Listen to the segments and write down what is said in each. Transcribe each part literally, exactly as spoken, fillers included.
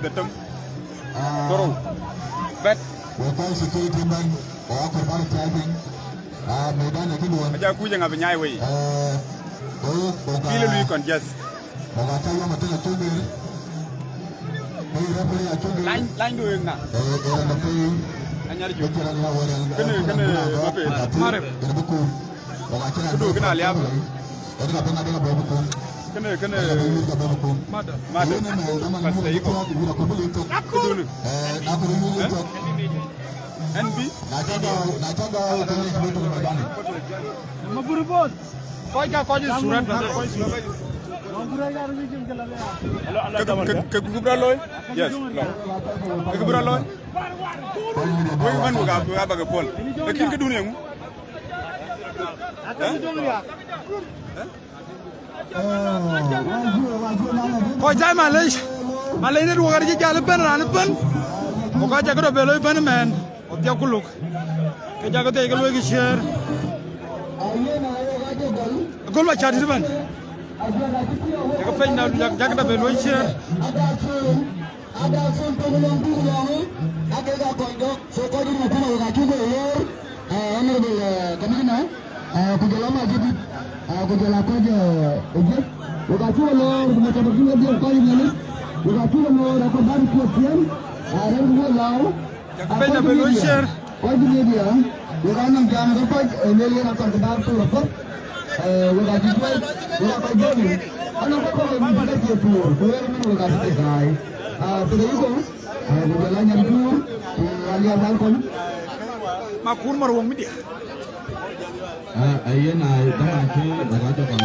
Dhetem. Dhorou. Bɛ̈t. Wek kɔc security man, wek akɔ̈r bäk cai piny. Ah, medan ë këduön. Aja kuc ë ŋa bï nyai wei. Eh, oh, oh, ka- Kïlë lui congestion. Wek aca yɔm atëk acuk ber. Piny rɛp piny acuk ber. Lany, lany du ë ŋa. Eh, eh, rɛn apɛi. Anyar ju. Ë cï rɛn la wɛ̈ɛ̈r. Kënë, kënë, mapɛi. Marep. Kënë bï kum. Wek aca rɛn. Këdu kënë aliap. Kënë, kënë. Mada. Mada. Pastor iko. Këdun. Eh? N B? Maburubon. Kɔc ka kɔc surat ba. Ke, ke, ke gubra loy? Yes, no. Ke gubra loy? Wek man wek ab-, wek abak pol. Lakin këdun yɛn. Eh? Eh? Kɔc cai malec, malec network arëc jäl ëbɛ̈n raan ëbɛ̈n. Ku ka jakï rɔt bɛ looi ëbɛ̈n mɛn, ku dhiak ku luk. Ke jakï dhiac ke luɔikï share. Agöl wa cä dït ëbɛ̈n. Jakï piny na, jak-, jakï rɔt bɛ luɔi share. Ada thon tök lɔŋ, tök lɔŋ, ake ka kɔc dɔk, so kɔc dït matënë wek acuk ke loor, eh, Honorable, eh, Commissioner, eh, ku jɔl a Majidit, eh, ku jɔl a kɔc, eh, ë jiëc, wek acuk ke loor, ku macam bï ke dhiël kɔc ë Nhialic, wek acuk ke loor, akɔc bä röt piɔ̈ɔ̈th ciëën, eh, rɛ̈ɛ̈r ku wek lääu, Jakï piny na bɛ luɔi share. Kɔc media, wek anɔŋ jam ke kɔc, eh, lueel yen akɔc bä röt piɔ̈ɔ̈th, eh, wek acï tuɔɔc, wek akɔc jɔ̈ɔ̈ny, anɔŋ ke kɔc ë mïth ke cie tuɔɔr, ku wek ëmën wek acï tek raai. Ah, tëde yï kɔc, Ku jɔl a Nyarjuur, ku Aliap Malcolm. Makur Marwong Media. Ah, ayen a dhaman cï wek a jɔk a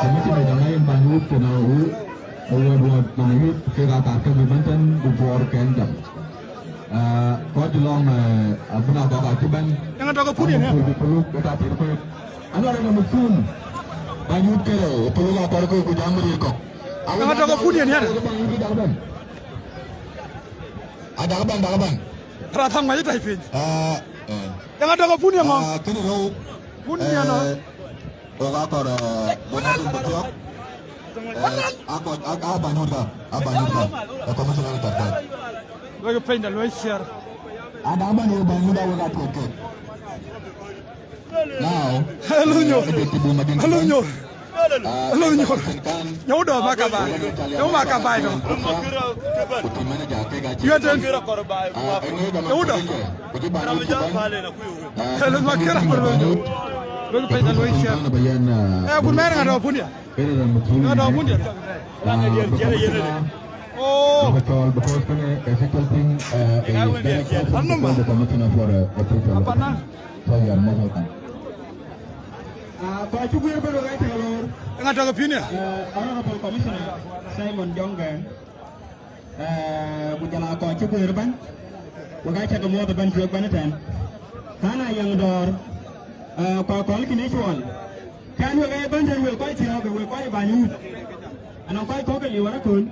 committee de jɔŋ a yen Banyuuth kën a wu, ë wɛ̈t wɔ Banyuuth kek a kaar ke bï bɛ̈n tën bï buɔɔr kɛn jam. Ah, kɔc lɔŋ, eh, abun a gɔk a cï bɛ̈n. Eŋa tɔ̈ ke put yen ya? Pul, pul, pul, pul, pul. Anɔŋ rɛn a muk thum. Banyuuth kërë, pul a kɔr ke ku jam rir kɔk. Eŋa tɔ̈ ke put yen ya? Adak ban, dak ban. Raan thaŋ mac ë tɛ̈c piny. Ah, eh. Eŋa tɔ̈ ke pun ye ŋɔ̈ŋ? Ah, kënë rou. Pun ye nɔ. Eh, wok akɔr, eh, wok akɔr bï thiɔ̈k. Eh, akɔr, a, a Banyuuth ka, a Banyuuth ka. Eh, commissioner ë tɛ̈t kɔc. Wek piny da luɔi share. Adak ban ye Banyuuth a wek a tuɔt kek. Now, Alunyo. Alunyo. Alunyo. Nyau do ma ka bai. Nyau ma ka bai do. Yueten. Nyau do. Hello, ma kira por do. Lo pe da lo isha. Eh, kun mer nga do punya. Nga do punya. Oh. Because kene a special thing, uh, is very important for the commissioner for, uh, the future. Apa na? So you are most welcome. Ah, kɔc cï guiir bɛ̈n wek acï ke loor. Eŋa tɔ̈ ke piny ya? Eh, Honorable Commissioner Simon Jong Gɛŋ, eh, ku jɔl a kɔc cï guiir bɛ̈n, wek acï ke muɔ̈th ëbɛ̈n cuek bɛ̈n ëtɛ̈ɛ̈n. Kan a yɛŋ dɔ̈ɔ̈r, eh, ku akɔ̈l kïn ë cuɔl. Kɛn wek ee bɛ̈n tɛ̈n wek kɔc thiɔ̈ɔ̈k, wek kɔc ë Banyuuth. Anɔŋ kɔc kɔ̈k ke liu arakön,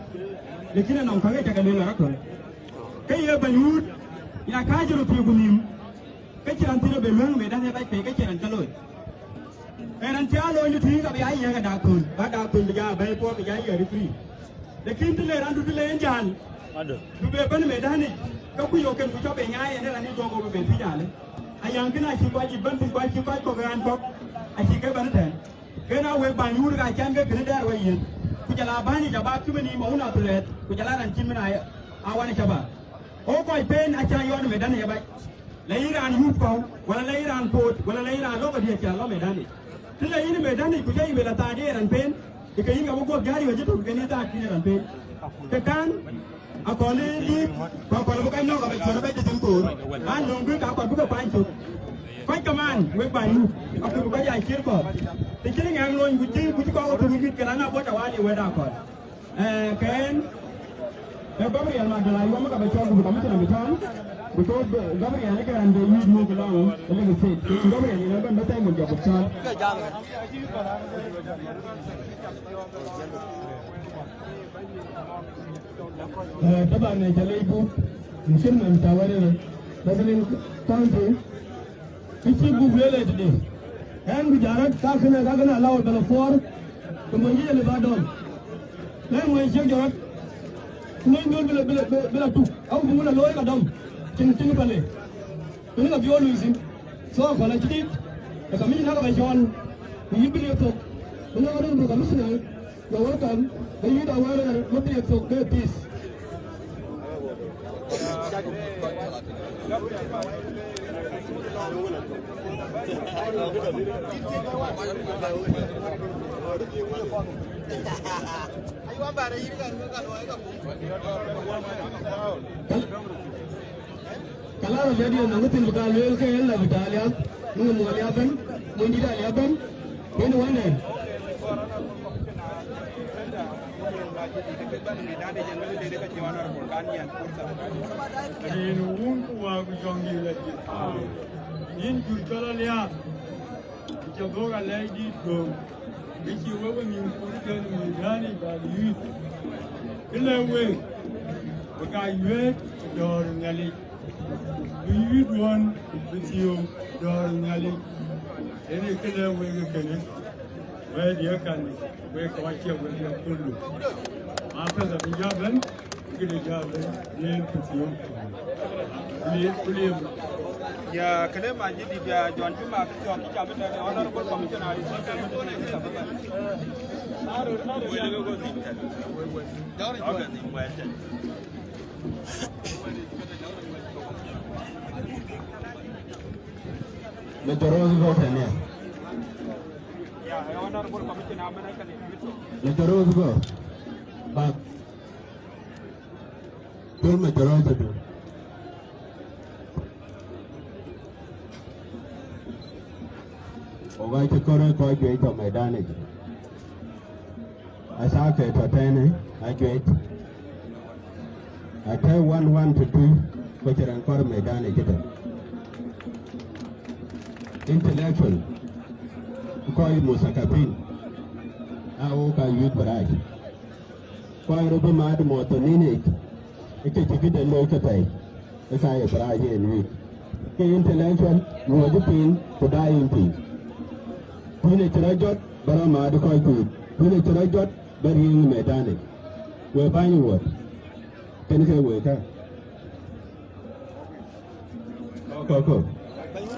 lakin anɔŋ kɔ̈k ke cä ke lueel arakön. Ke ye Banyuuth, ya kääc röt thiëëk ku nïïm. Ke cïn raan thïn abï luäŋ medan ë bac pei, ke cïn raan cä looi. Ee raan cä looi në tïŋ, ka bï ya yiëk ë dak thön, ba dak thön bï ja bɛ̈ɛ̈i puɔ̈u, bï ja yiëk ë free. Lakin të le raan du, të le en jäl, du be bɛ̈n medanic, ke ku yök kën ku cɔk be nyaai en ë raan ë jɔk, ku be thiëc alë. Ayaŋ kënë acï kɔc yic bɛ̈n thïn, ku acï kɔc kɔ̈k raan kɔ̈k, acï ke bɛ̈n ëtɛ̈ɛ̈n. Kën a wek Banyuuth ka cän ke kënë dɛɛr wek yiëth, ku jɔl a bäny yic abap cï min yï Maun Athuret, ku jɔl a raan cïn min a, a wan ë cä bä. O kɔc pen acä yɔn medan ë bac. La yïn raan yup kɔ̈u, wala la yïn raan poot, wala la yïn raan lɔ̈k adiɛt cä lɔ medanic. Të la yïn medanic, ku jɔ yï wel athaar de raan pen, ë ke yïn ka bï guɔ̈p jäl riɔ̈c ëtök, ke yïn thaar cïn raan pen. Ke kan, akɔ̈l ë dïït, ku akɔ̈l abï kac nɔ̈k abï cuɔt abɛ̈c tëthiin koor. An, löŋ bï ka kɔc bï ke kuany cök. Kɔc kaman, wek Banyuuth, akut bï kɔc aa ciëër kɔ̈k. Të cïn ŋɛk lony, ku cï, ku cï kɔ̈k ë thuk ë gït, ke raan abɔ̈ tawali wɛ̈t akɔ̈l. Eh, kɛn, eh, Gabriel Magdala, yuɔm ka bɛ cɔl, ku bɛ commissioner bɛ cɔl, because, eh, Gabriel ë kë raan bɛ youth muk lɔŋ, ë Lake State. Gabriel, you know, bɛ mɛtɛ muk jɔ bɛ cɔl. Eh, taban ne jalai bu, mungkin man tawari, Muslim County, Kë cï gup lueel ë tëde, ɣɛn ku jɔt rɔt, ka kënë, ka kënë alɔu bɛ lɔ puɔɔr, ku mony cï ye lip adɔm. Lɛ̈k mony ciëk jɔt rɔt, Ku lony dhöl bï la, bï la, bï la tuk, au bï ŋö la looi ka dɔm, cïn, cïn pale. Kënë ka bï ɣo luui thïn. So, akɔn acï dït, ë ka mïc näk aba cɔɔl, ku yïn bï liep thok. Ku na ɣɔn röt bï ka luth nai, you're welcome. Ë yïn awär röt bï liep thok ke peace. Kalas, jɔt yɛn nɔŋ thil bï ka lueel ke yen la bï ta aliap, ŋö muɔl ya bɛ̈n, mony dït aliap bɛ̈n, yen wënden. Rin wun ku wak jɔŋ yï la jit. Yïn jur cɔl aliap. Cä dhok alɛɛc dït göök, bï cï wek wenïïm kut kën mïïtdäni bäk yïït. Kë lɛ̈k week, bï ka yuëët dɔ̈ɔ̈r Nhialic, bï yïït duɔ̈n bï thiëëu dɔ̈ɔ̈r Nhialic. Yen ee kë lɛ̈k week ë kënë, wɛ̈ɛ̈t ye kan, wek kɔc ciɛk wek ye kuldu. Ma pɛth abï jɔ bɛ̈n. Ya, kënë ma jï dït ya John Juma kë cɔk kï cam tɛ̈n, Honorable Commissioner, is not a good thing. Major Rose go tɛ̈n ya. Ya, Honorable Commissioner, mɛn ë kënë. Major Rose go. Bak. Kul Major Rose tëdu. Wok acï kɔɔr ë kɔc juëc tɔ̈ medanic. Aca ke tɔ̈ tënë ajuëc. Atë one one to two, ku cï rɛn kɔɔr medanic ëtɛ̈n. Intellectual, kɔc muthakapin, a wok ka yuth bï rac. Kɔc röt bï maat muɔ̈th tɔ̈ nïn yic, ë ke cï këde looi ke thɛi, ë ka ye bï rac yen wïc. Ke intellectual, nyuɔ̈ɔ̈c piny, ku daai yïn piny. Kuïn acï rɔt jɔt, bä rɔt maat kɔc kuic. Kuïn acï rɔt jɔt, bä riëëŋ ë medanic. We bäny wuɔ̈t. Kën ke wek kä. Kɔ̈k, kɔ̈k.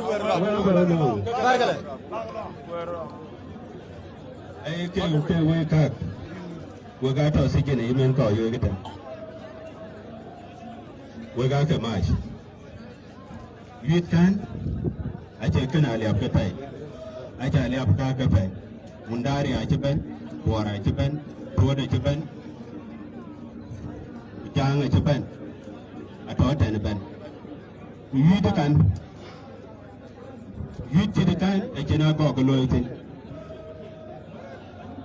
Wek bä rɔt nɔ̈ɔ̈ŋ. Ee, ke, ke wek käk. Wek aa tɔ̈ sijin ë yïmën kɔc wek ëtɛ̈n. Wek aa ke mac. Yuït kän, acie kën aliap ke pɛ̈i. Acie aliap ka ke pɛ̈i. Mundari acï bɛ̈n, Buɔɔr acï bɛ̈n, Tuɔ̈t acï bɛ̈n, Jaŋ acï bɛ̈n. Atɔ̈ tɛ̈n ëbɛ̈n. Ku yuït kän, yuït cït kän, acïn agɔk looi thïn.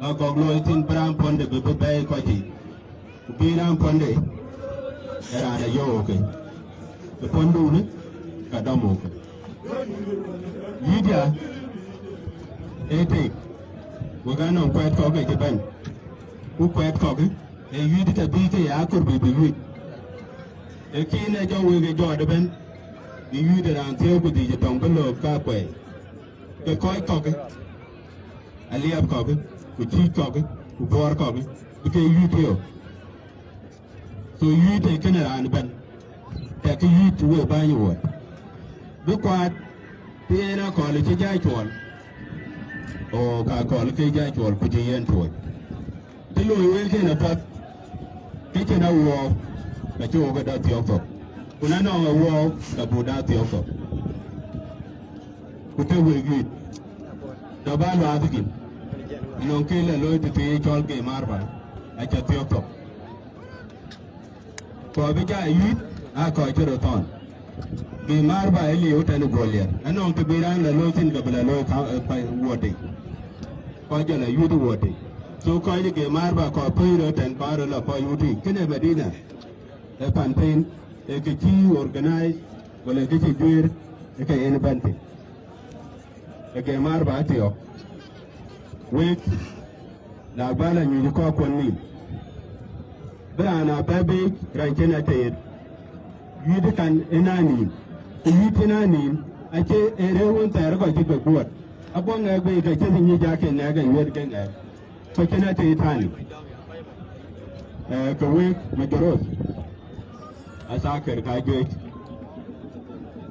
Agɔk looi thïn bï raan puɔ̈nde bï bï bɛ̈ɛ̈i kɔc yiic. Ku bï raan puɔ̈nde, ë raan ayɔ̈ɔ̈k ke. Ë puɔ̈ndun, ka dɔm wok. Yïdïa, ee tek, wek anɔŋ kuɛɛt kɔ̈k ëcï bɛ̈n. Ku kuɛɛt kɔ̈k, ee yuït tɛ̈ bï ke ya aköl bï bï yuït. Ee kïn ë jɔ wek ë jɔt ëbɛ̈n, bï yuït ë raan thiëëu ku dhïc ë tɔŋ bï löök ka kuɛɛi. Ke kɔc kɔ̈k, aliap kɔ̈k, ku cïïc kɔ̈k, ku buɔɔr kɔ̈k, bï ke yuït thiëëu. So yuït ee kënë raan ëbɛ̈n, tɛ̈kï yuït wek bäny wuɔ̈t. Bï kuat, të yen akɔ̈l cï jai cuɔl. O ka akɔ̈l ke jai cuɔl ku cï yen tuɔɔc. Të loi wek yen apath, ke cïn awuɔɔu, ka cï wok ë dap thiɔ̈k thok. Ku na nɔŋ awuɔɔu, ka buk dap thiɔ̈k thok. Ku të wek yuït, dap bä luaath kïn. Nɔŋ kë la looi të thii cɔl Gem Arba, aca thiɔ̈k thok. Kɔc bï jai yuït, aa kɔc cï röt thɔn. Gem Arba ë liu tɛ̈n ë Guɔliɛr. Anɔŋ të bï raan la looi thïn, ke bï la looi ka, ë, ka wuɔ̈t yic. Kɔc jɔ la yuït wuɔ̈t yic. So kɔc ë Gem Arba kɔc pöc röt tɛ̈n, kɔc röt la kɔc wut yic. Kënë Madina, ë pan thïn, ë kë cï organize, wala kë cï juëër, ë ke yen bɛ̈n thïn. Ë Gem Arba thiɔ̈k. Wek, na bä la nyuc kɔckuɔn nïïm. Bï raan a bɛ biic raan cïn ateet. Yuït kan ë na nïïm. Ku yuït ë na nïïm, acie ë rëër wën thɛɛr kɔc cï ke guɔ̈t. Aguɔ ŋɛk bei ke cï nyic ake ŋɛk ë yuëët ke ŋɛk. Ku cïn ateet tani. Eh, ke wek Majoros, asakir ka juëc,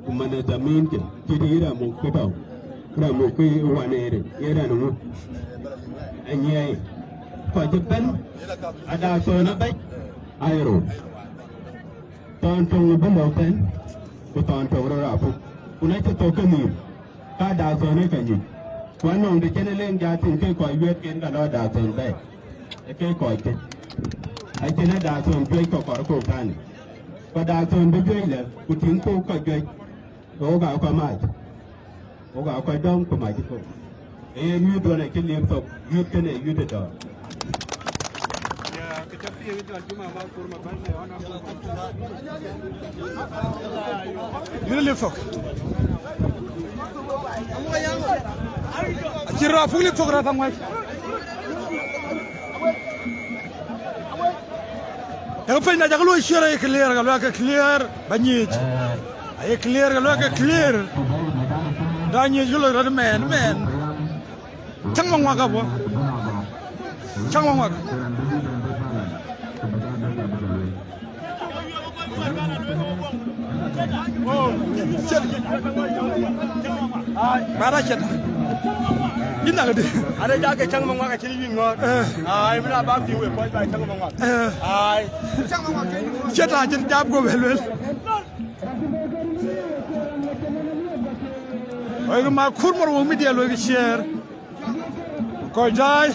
ku mane thamin ke, cït yï rɛm muk këtɔ̈u, rɛm muk kë wan ërin, ye rɛn ŋu? Anyiɛɛi, kɔc ëbɛ̈n, ada thɔn abɛc, aye rou. Thɔn töŋ bï lɔ pɛ̈n, ku thɔn töŋ rɔt apuk, ku na cï thök kenhïïm, ka dak thɔn ë ke nyuc. Ku anɔŋ të cïn ë leŋ jathiin ke kɔc wiɛ̈ɛ̈tken ka lɔ dak thɔn bɛ̈ɛ̈i, ë ke kɔc kë. Acïn ë dak thɔn juëc kɔ̈k kɔɔr kok tani. Ku dak thɔn bï juëc lɛ, ku tïŋ kok kɔc juëc, ke wok aa kɔc mac. Wok aa kɔc dɔm ku mac kok. Ee yen yuut duɔn acï liep thok, yuut kënë yuut ë dɔ̈ɔ̈r. Yïn lip thok. Acï rɔt apuk lip thok rɔt aŋuɛc. Ee piny na cak luɔi ciɛɛr aye clear, ka luɔi ke clear, ba nyic. Aye clear, ka luɔi ke clear. Da nyic kë loi rɔt mɛn, mɛn. Cäŋ maŋuak abɔ̈. Cäŋ maŋuak. Bara cɛt. Yïn nak di. Are ja ke cäŋ maŋuak acïn yïn ŋɔ̈ɔ̈r. Eh. Ai, bï na ba piŋ we kɔc ba cäŋ maŋuak. Eh. Ai. Cɛt acïn jam go bɛ luel. Wek ma kur mor wok media luel share. Kɔc daai.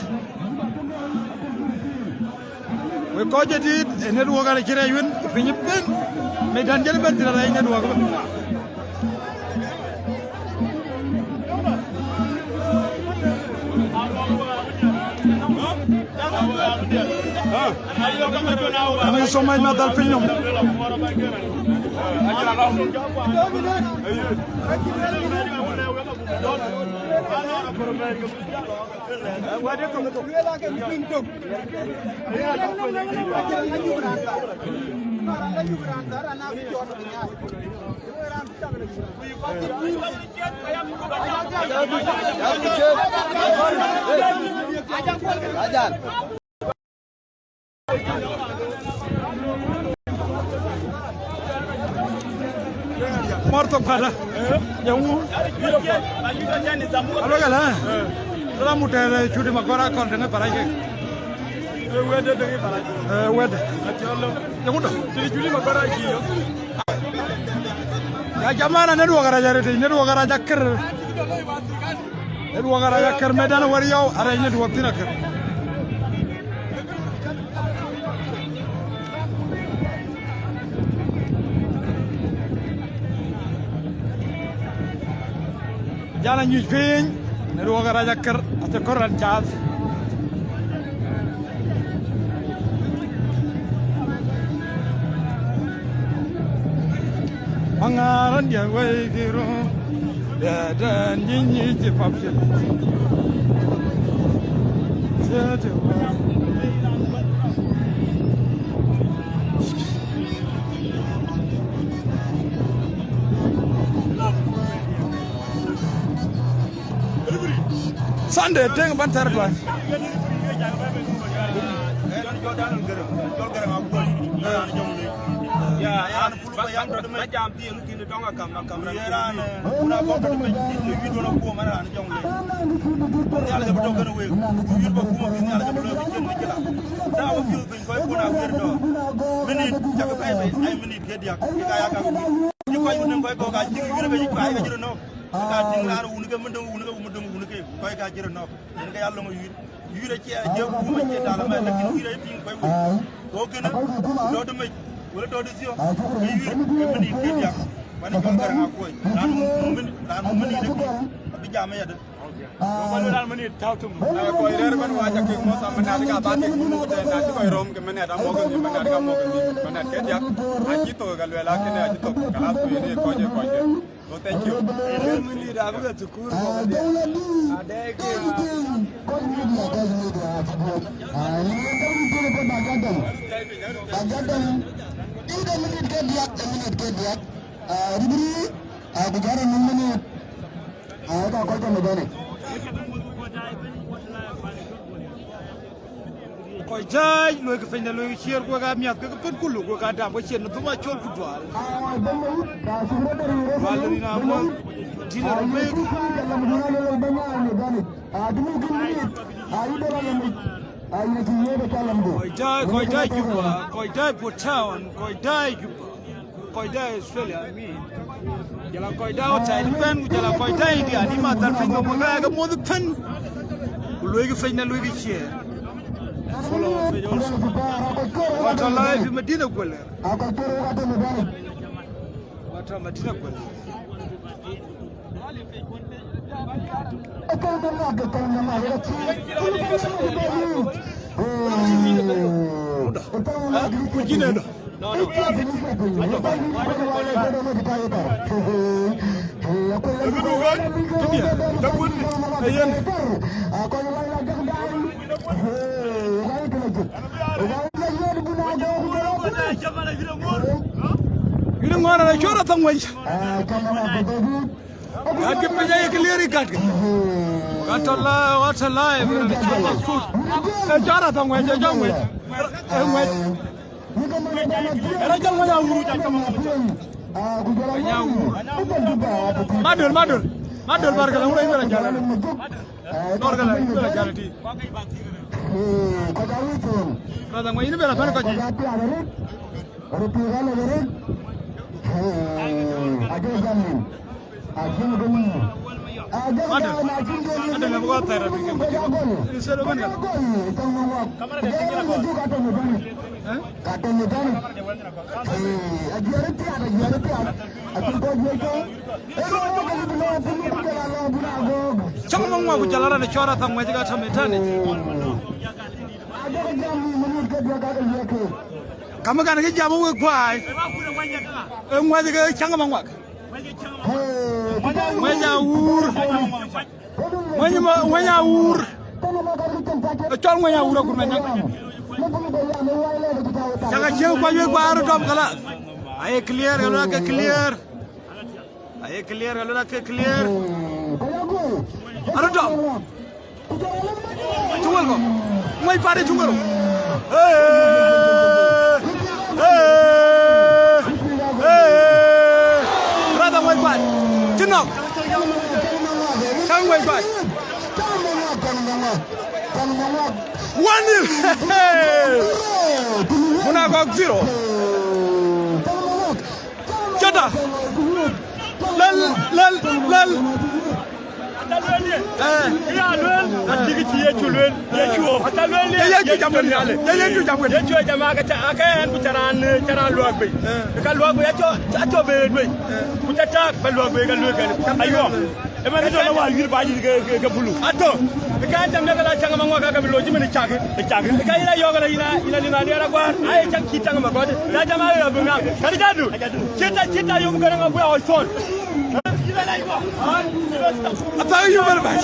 Wek kɔc jadid, ë network an acï rɛɛc wën, piny ëbën. Medan jël bɛ̈n thïn arɛɛc network ëbën. Thank you so much, Madal Pinum. Ajan. Mɔr thok päl. Jaŋu. Alo kala. Ala mutɛɛr Cudi Magɔra kɔn tëŋ Parac ke. Wede tëŋ Parac. Wede. Jaŋu dɔ. Tëŋ Cudi Magɔra ci yo. Ya jamana, network arac arëtic, network arac akër. Network arac akër, medan wär yɔu, arac network thïn akër. Jal anyuc piny, network arac akër, acï kɔr rɛn cath. Maŋaran dia wei kiro, dia dan jinyi ti papshe. Sete wa. Sunday, tëŋ ban thɛr tuany. Minit, cak bɛ̈ɛ̈i, ai minit ke diäk, ke ka ya ka ke wïc. Cï kɔc wun nɔm kɔc kɔ̈k acïk yïr ke cï cuai ke cï röt nɔ̈k. Ke ka tïŋ raan wun ke, min döŋ wun ke, min döŋ wun ke, kɔc ka cï röt nɔ̈k. Yen ke ya lɔŋ yïr. Yïr acie, acie kum acie dal ëmɛn, lakin yïr aye tïŋ kɔc wun. Go kënë, dɔ̈t mec, wala dɔ̈t thiɔ̈k, ke yïr, ke minit ke diäk. Wani cɔl Garaŋ Akuɔc. Raan wun, wun min, raan wun minit ke, abï jam ayadë. Kɔc rɛ̈ɛ̈r ëbɛ̈n wac akek mɔ̈th amanat, ka ba kek muk tɛ̈n, na cï kɔc röm ke manat, amɔ̈k ke nhïïm manat, ka mɔ̈k ke nhïïm manat ke diäk. Acï thok ka luel akënë, acï thok, kalas ku yen ye kɔc, ye kɔc ke. So thank you. Yen minit abï ke thukur mɔ̈k ke diäk. Adɛɛk ke. Aa, ka kɔc tɔ̈ në bɛ̈n yic. Kɔc dai, luɔikë piny, luɔikë ciëër, ku wek aa miäth ke ke pën ku luk, wek aa dam ke ciëën në dhum acol ku dual. Dual rin amuɔl, dïn arɔ bek. Kɔc dai, kɔc dai Juba, kɔc dai Port Town, kɔc dai Juba. Kɔc dai Australia, I mean. Jɔl a kɔc dai outside bɛ̈n, ku jɔl a kɔc dai India, ni ma thar piny nɔm, ka ke muɔth pën. Ku luɔikë piny, luɔikë ciëër. Follow our page also. Wata live in Madina Guler. Wata Madina Guler. Yïn ŋuan rɛn acɔɔr athaŋ wec. Gat kï piny aye clear ë gat kï. Gat tɔ la, gat tɔ la, ë bï rɛn acɔɔr athaŋ wec, ë jɔŋ wec. Ë wec. Era jal ŋuɛc awur. Ŋuɛc awur. Madol, madol. Madol, barkala, wura iwera jal. Barkala, iwera jal ti. Brother, ŋuɛc ini bela bɛn kɔc. Madol, madol, na bï kɔc thɛɛr abï ke. Ni selo bɛn ka. Eh? Cäŋ Maŋuak ku jɔl arɛn cɔɔr athaŋ wec ka tɔ̈ Methani. Kamë kan kë jam wek kuai. Ë ŋuɛc ke Cäŋ Maŋuak. Ŋuɛc awur. Ŋuɛny ma, ŋuɛny awur. Acɔl ŋuɛny awur agur mɛn. Caka ciëŋ kuany wek kuaar dɔm kala. Aye clear, ka luel ke clear. Aye clear, ka luel ke clear. Anu dɔm. Cuŋ wël kɔ. Ŋuɛny pade cuŋ wël. Hey! Hey! Hey! Brother ŋuɛny pade. Ci nɔk. Cäŋ wec bac. One nil. Munagok zero. Cata. Lel, lel, lel. Eh. Ya luel, ati kë cï Yecu luel, Yecu. Ata luel, ye Yecu jam wël. Ye Yecu jam wël. Yecu jam ake ca, ake en ku caran, caran luak bei. Eh. Ka luak bei aco, aco be duëi. Eh. Ku ca tak ba luak bei ka luel kɛn. Ayuɔ. Ëmɛn ë tɔ̈ la wäär yïr ba yïr ke, ke, ke bulu. Atɔ̈. Ë ka jam de ke la Cäŋ Maŋuak ka ke bï loc cï mën cak. Ë cak. Ë ka yïn la yɔ̈ɔ̈k la yïn la, yïn la, yïn la diɛɛr aguäär. Aye cäŋ cï Cäŋ Maŋuak. La jam aye abï ŋam. Kɛ̈t jadu. Cït ta, cït ta yök kërë ŋa bï a ɣɔc thɔn. Thank you very much.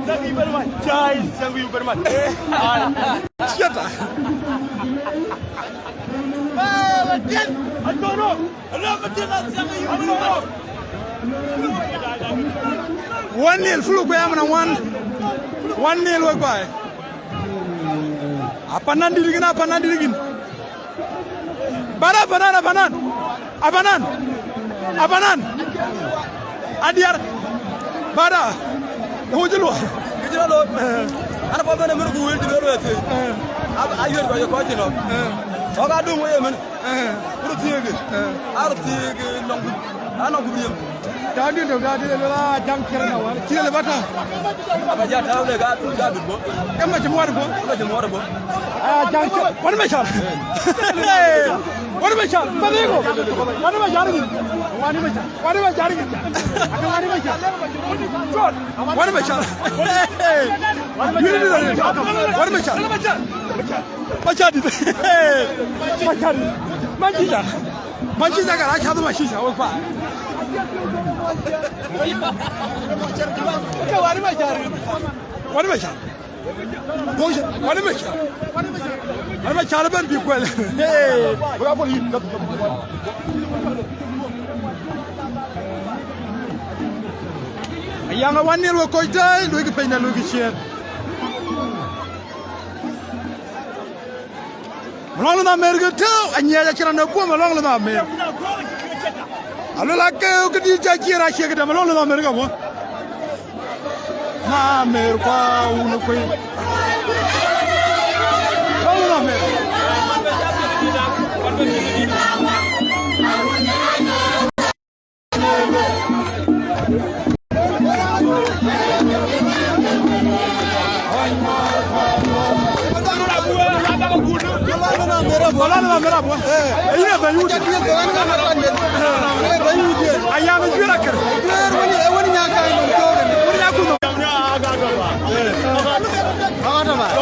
Thank you very much. Chai, thank you very much. Shut up. One nil, fulu kwe amna one. One nil wek baai. Apanan dirikin, apanan dirikin. Bada apanan, apanan. Apanan. Apanan. Adiar. Bada. Ŋuc luɔi. Kë cï rɔt looi. Eh. An, abɔ̈ bɛ̈n ë mën ku wël cï bɛ luɔi thiëëc. Eh. Ab-, ayuɛ̈t kɔc ë kɔc cï nɔ̈k. Eh. Ɣɔ̈k adöŋ wei ë mën. Eh. Ku röt thiëëk. Eh. A röt thiëëk, eh, nɔŋ ku, a nɔŋ ku riëm. Tɔ̈ dït tök, tɔ̈ dït, luel a cäŋ ciɛl na wal. Ciɛl ë bä tɔ̈. Aba ja tääu le ka, ka dut bɔ̈. Ë mac muɔɔr bɔ̈. Ë mac muɔɔr bɔ̈. A cäŋ ciɛl. Wani Machar. Wani Machar. Padigo. Wani Machar. Wani Machar. Wani Machar. Wani Machar. Wani Machar. Wani Machar. Wani Machar. Machar dit. Machar dit. Machar. Machar ka la chath Machar wek pa. Wani Machar. Wani Machar. Wani Machar. Wani Machar ben bi kwel. Hey. Ayaŋ a one nil wek kɔc tei, luɔikï piny na luɔikï ciëër. Malɔŋ Lënham Mɛr ke tëu, anyiɛɛc acïn raan ë kuɔ̈m Malɔŋ Lënham Mɛr. Aluel akeu këdït ca ciëër acie këdäm, Malɔŋ Lënham Mɛr ke bɔ̈. Lënham Mɛr kua wun ë kuëi. Malɔŋ Lënham Mɛr. Ayan juël akër. Juël wëni, wëni nyakai nɔm tɔɔr. Wëni nyakuno. Malɔŋ Lënham Mɛr.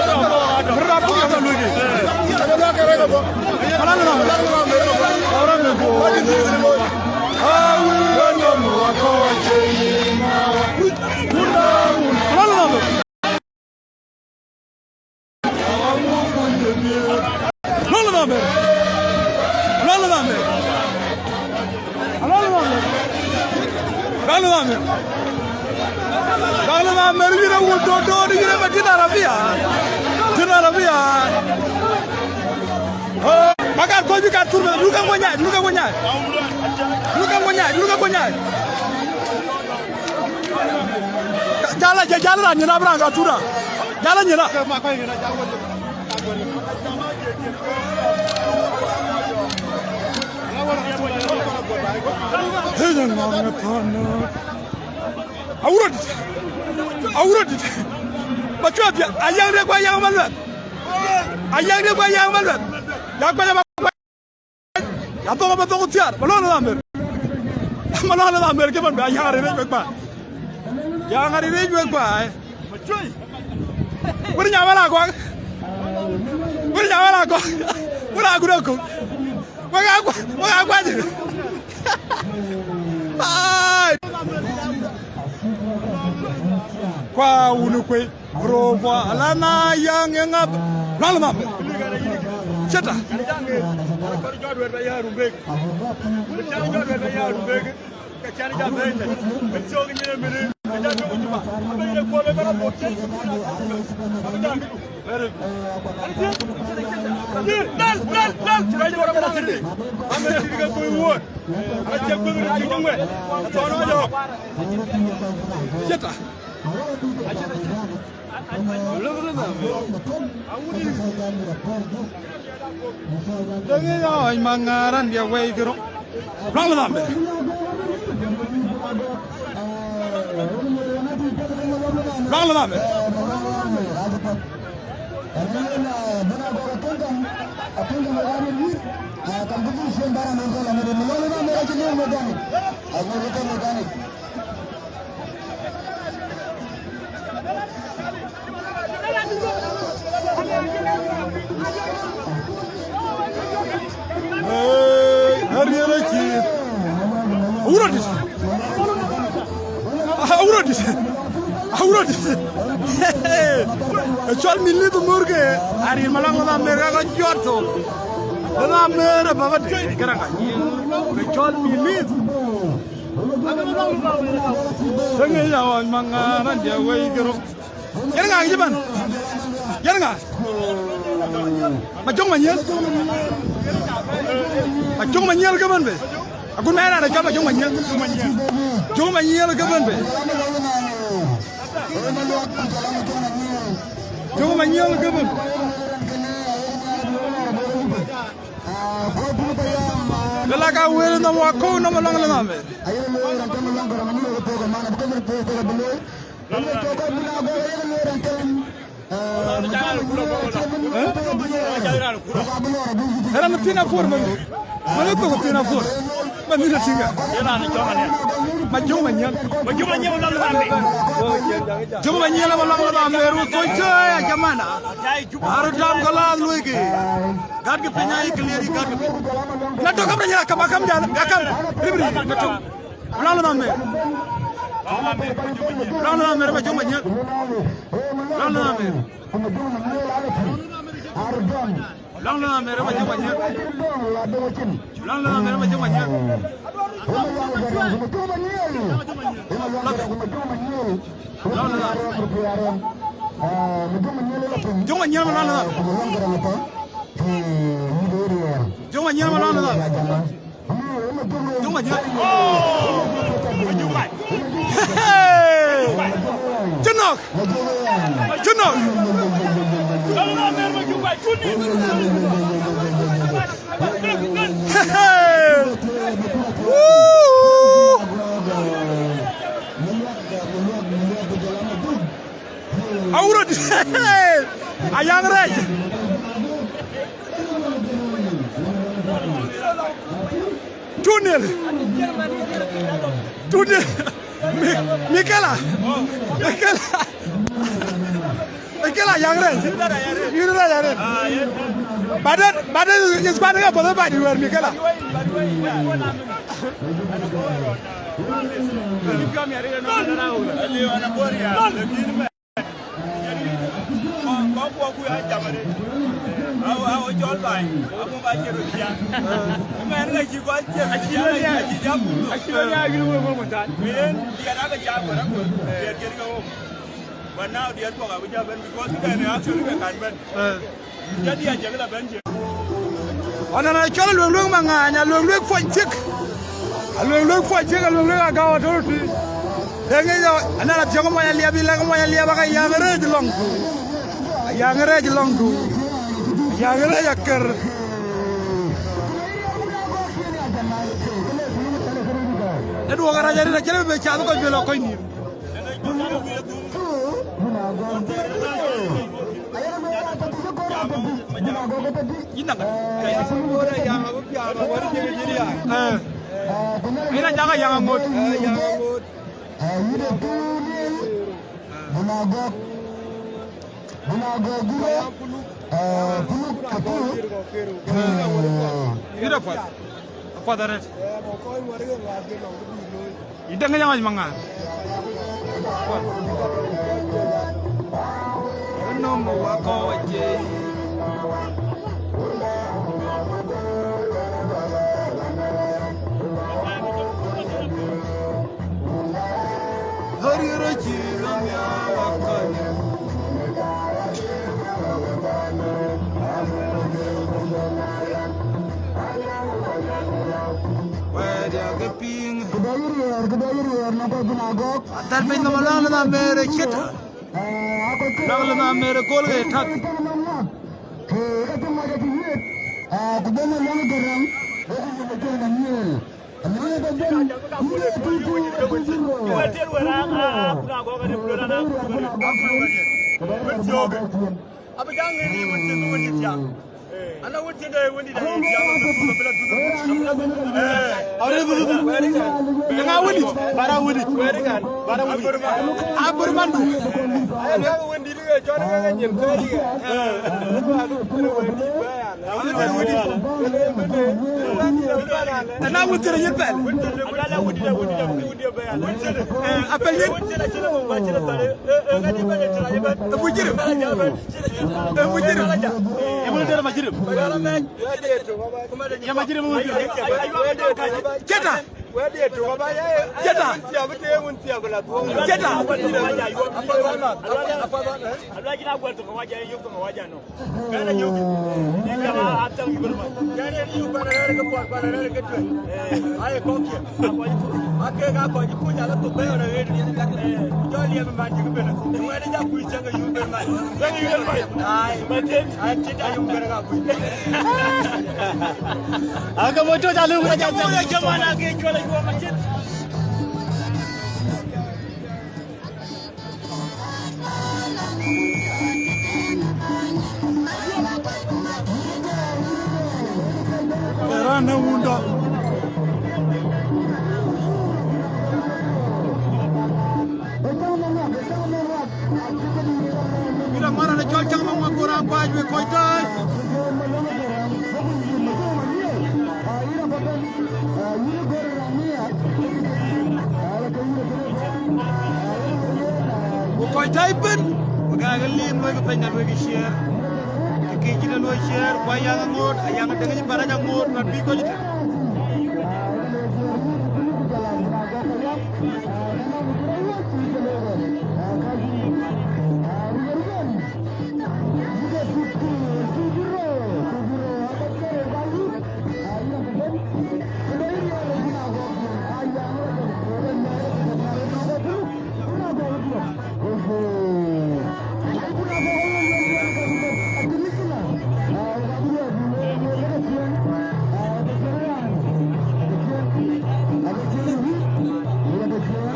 Malɔŋ Lënham Mɛr. Malɔŋ Lënham Mɛr. Malɔŋ Lënham Mɛr. Malɔŋ Lënham Mɛr, yïn a wun dodo, yïn a ba tïn arabia. Tïn arabia. Oh, makan kɔc bï kat thur, duk kaŋ wä nyai, duk kaŋ wä nyai. Duk kaŋ wä nyai, duk kaŋ wä nyai. Jala, jala, jala, nyina branga tura. Jala nyina. Awurodit. Awurodit. Ba cuat ya, ayang de kwa yang malwet. Ayang de kwa yang malwet. Ya kwa ya ba. Ya thok ba thok thiar, Malɔŋ Lënham Mɛr. Malɔŋ Lënham Mɛr ke man ba yang ri rec wek ba. Yang ri rec wek ba. Wëri nya wala kɔk. Wëri nya wala kɔk. Wëri aku dok. Wëri aku, wëri aku aje. Ai. Kwa wun ë kuëi. Bro, bro, alana yang yang up. Malɔŋ Lënham Mɛr. Ceta. Ceta. Dëŋ ya ɔny maŋaran dia wei kiro. Malɔŋ Lënham Mɛr. Malɔŋ Lënham Mɛr. Hey, ariel aci. Awurodit. Awurodit. Awurodit. Ë cɔl mi lith murke. Arin Malɔŋ Lënham Mɛr ka jɔt thok. Lënham Mɛr baba de. Kera ka nyin. Ë cɔl mi lith. Tëŋ ya wan maŋaran dia wei kiro. Yɛn ŋa kï bɛ̈n? Yɛn ŋa? Majɔŋ Manyiel. Majɔŋ Manyiel ke bɛ̈n be. Agut mɛn raan acɔl Majɔŋ Manyiel. Jɔŋ Manyiel ke bɛ̈n be. Jɔŋ Manyiel ke bɛ̈n. Lala ka wël nɔm wa kou nɔm alɔŋ le nɔm. Era na thina por man. Man to thina por. Man ni tinga. Era ni chonga ne. Majuma nyan. Majuma nyan na la me. Juma nyan ma la la me ru ko cha ya jamana. Aru dam kala luigi. Gat ke penya i clear gat ke. Na to kam nya kam kam jal. Ya kam. Ribri na to. Malɔŋ le nɔm. Malɔŋ le nɔm, Majɔŋ Manyiel. Malɔŋ le nɔm. Malɔŋ le nɔm, Majɔŋ Manyiel. Malɔŋ le nɔm, Majɔŋ Manyiel. Malɔŋ le nɔm. Jɔŋ Manyiel, Malɔŋ le nɔm. Jɔŋ anyiɛɛr malɔn la. Jɔŋ anyiɛɛr. Oh! Hey! Cï nɔ̈k. Cï nɔ̈k. Hey! Woo! Awurot. Ayaŋ rɛɛc. Two nil. Two nil. Mi-, Mikela. Mikela. Mikela, ayaŋ rɛɛc. Yïn rɛɛc arëët. Baden, baden is bad ka bɔ̈ bad wɛ̈ɛ̈r Mikela. But now diɛt kɔ̈k abï jɔ bɛ̈n because kë bɛ̈n ë actually ke kan bɛ̈n. Jɔ diɛt jɔ kë la bɛ̈n cï. Ɔnɔn acɔl Alueŋ Lueŋ Maŋaany, Alueŋ Lueŋ puɔny thiek. Alueŋ Lueŋ puɔny thiek, Alueŋ Lueŋ Agau Authority. Deŋ ë yɔ, anɔn athiɔ̈k muɔny Aliap, yï lɛ̈k muɔny Aliap, aka Ayaŋ rɛɛc lɔŋdu. Ayaŋ rɛɛc lɔŋdu. Ayaŋ rɛɛc akër. Ë duɔ̈k arac arëët acïn bï cath kɔc bï lɔ kɔc nïïm. Ina jaka yaŋ aŋot. Bunagok. Bunagok gure. Ina path. Apath arëët. Yïn däŋ ŋic aŋɔc maŋa. Nɔm wakɔ̈u acie. Hori roci nɔm ya wakɔ̈u. Wɛ̈ɛ̈t ya ke piŋ. Këdë yï riɛɛr, këdë yï riɛɛr, nɔm kɔc Bunagok. Athɛl piny nɔm alɔŋ lëna Mɛɛr ë ciët. Lɔŋ lëna Mɛɛr ë kööl ke tak. Abï jaŋ ŋic wën cïn wën cï thiaŋ. Ana wun tiende wun di da ye tiang ko ko bela du. Awre du du. Nga wun di. Bara wun di. Bara wun di. Abur man du. Ana wun di ga jor ga nyin ko di. Ana wun tiende yin pel. Ana wun di da wun di da wun di ba ya. Apel yin. Wun tiende chile mo ba chile tare. Abu jirim. Abu jirim. Abu jirim. Jeta. Jeta. Jeta. Ake moto ca lëu ka ca ca. Ke raan në wunda. Wïc aŋɔ̈r an, acɔl cäŋ nɔm ŋɔ̈k, go raan kuaac wek kɔc tɔ̈ɔ̈c. Ku kɔc tɔ̈ɔ̈c ëbën, wek aa ke liim luɔi ke piny, na luɔi ke share. Ke kë cïn e luɔi share, ku Ayaŋ aŋoot, Ayaŋ dëŋ cï barac aŋoot, na bï kɔc tënë.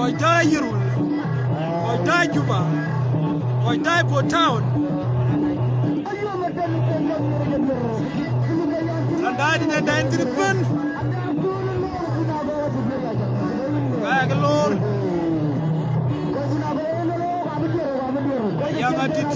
Kɔc daai Yirol, kɔc daai Juba, kɔc daai Port Town. Raan daai dït ë daai thïn ëbën. Ka ya ke loor. Ayaŋ adït.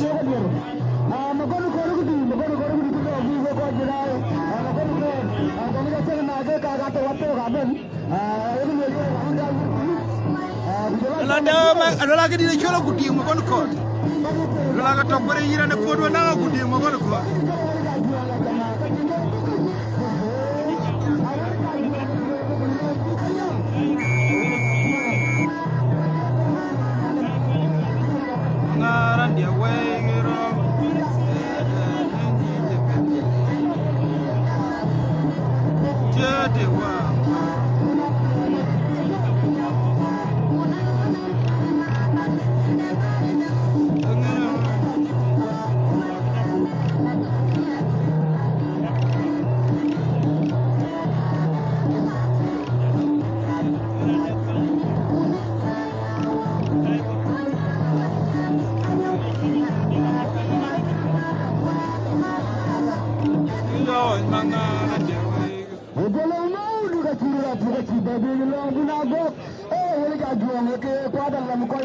Ala da ma, ala la ke dït cɔl Agudiŋ Makɔn Kɔɔt. Ala la ke tɔ̈ bërë yïn raan ë kuɔ̈t wën na Agudiŋ Makɔn Kɔɔt. Ŋaran dia wei ro. Tiëde wa.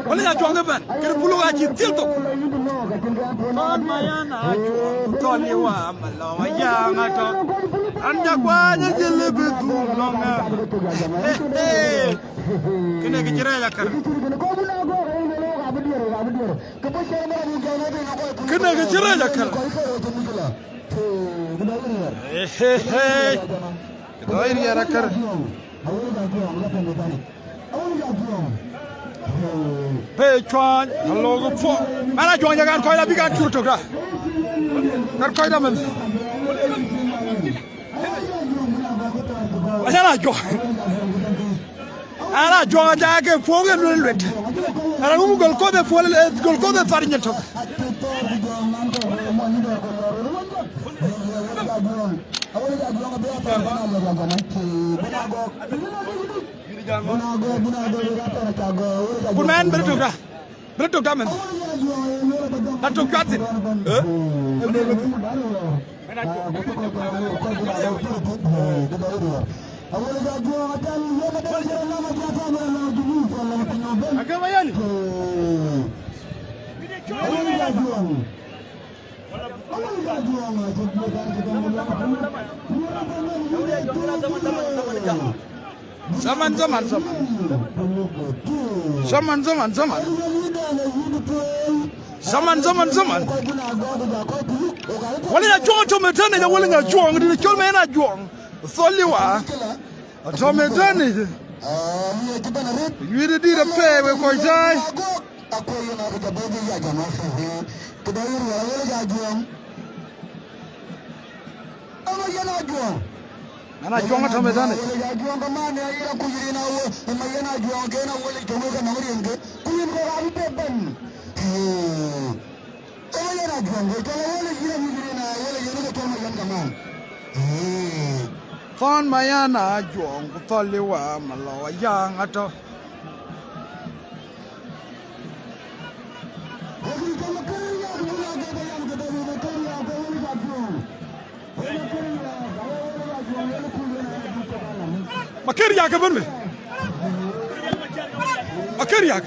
Wël ya Ajuɔŋ ëbɛ̈n, kën puluk acï thil thok. Thɔn Mayen Ajuɔŋ, thɔn ye wa malɔ wa yaŋ atɔ. An ja kuany ajël bï dhum lɔŋ ë. He, he. Kënë kë cï rɛɛc akär. Kënë kë cï rɛɛc akär. He, he, he. Dɔc riɛɛr akär. Pe cuany, alok puɔ. Mana Ajuɔŋ jakan kɔc la bï kan cur tök da. Kan kɔc da mën. Acan Ajuɔŋ. Ana Ajuɔŋ aca ke puɔ̈u ke luel luet. Ana ŋum gol koth e puɔl, gol koth e thar nyin tök. Kun mɛn bï tök da. Bï tök da mɛn. Da tök cuat thïn. Eh? Zaman, zaman, zaman. Zaman, zaman, zaman. Zaman, zaman, zaman. Wël ya Ajuɔŋ tɔ̈ mɛn tënë, ya wël ya Ajuɔŋ, dït cɔl Mayen Ajuɔŋ. Thɔl liwa. Atɔ̈ mɛn tënë. Wiëëdë dït apɛi wek kɔc tääi. Ɣɛn Ajuɔŋ atɔ̈ mɛn tënë. Thɔn Mayen Ajuɔŋ ku thɔl liwa malɔ wa yaŋ atɔ̈. Makër yak ëbën bï. Makër yak.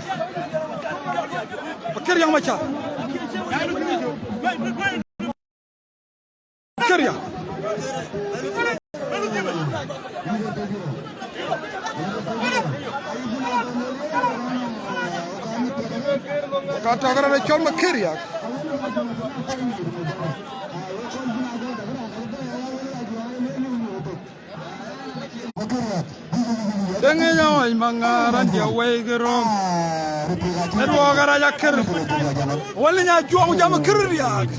Makër yak maca. Makër yak. Ka tɔ̈ kërɛɛc cɔl Makër yak. Dëŋ ë ya wany ma ŋaar an dia wei ke röm. Ë duɔɔk arac akër. Wël nya Ajuɔŋ jam kër riaak.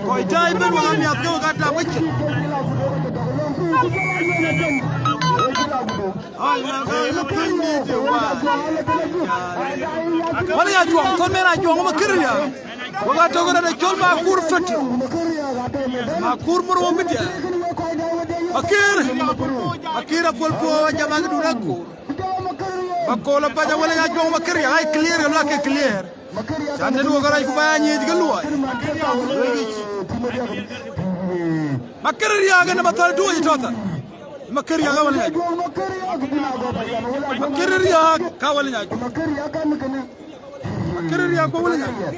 Kɔc tääi bën wek amiath ke wek atam kecin. Ai, na ka ye piny ni de wa. Wël ya Ajuɔŋ, thon men Ajuɔŋ ma kër riaak. Wek atök rɛt acɔl Makur Fetö. Makur mor wo media. Akër. Akër apol puɔ jam ak dun Akur. Ba kol apac, Awël Nyajuɔŋ Makëriak, ai clear, ke luak ke clear. Can den wok arac ku ba ya nyiëc ke luɔi. Makëriak ënë ba thɔl tuɔɔc tɔ̈ thar. Makëriak Awël Nyajuɔŋ. Makëriak ka Awël Nyajuɔŋ. Makëriak ku Awël Nyajuɔŋ.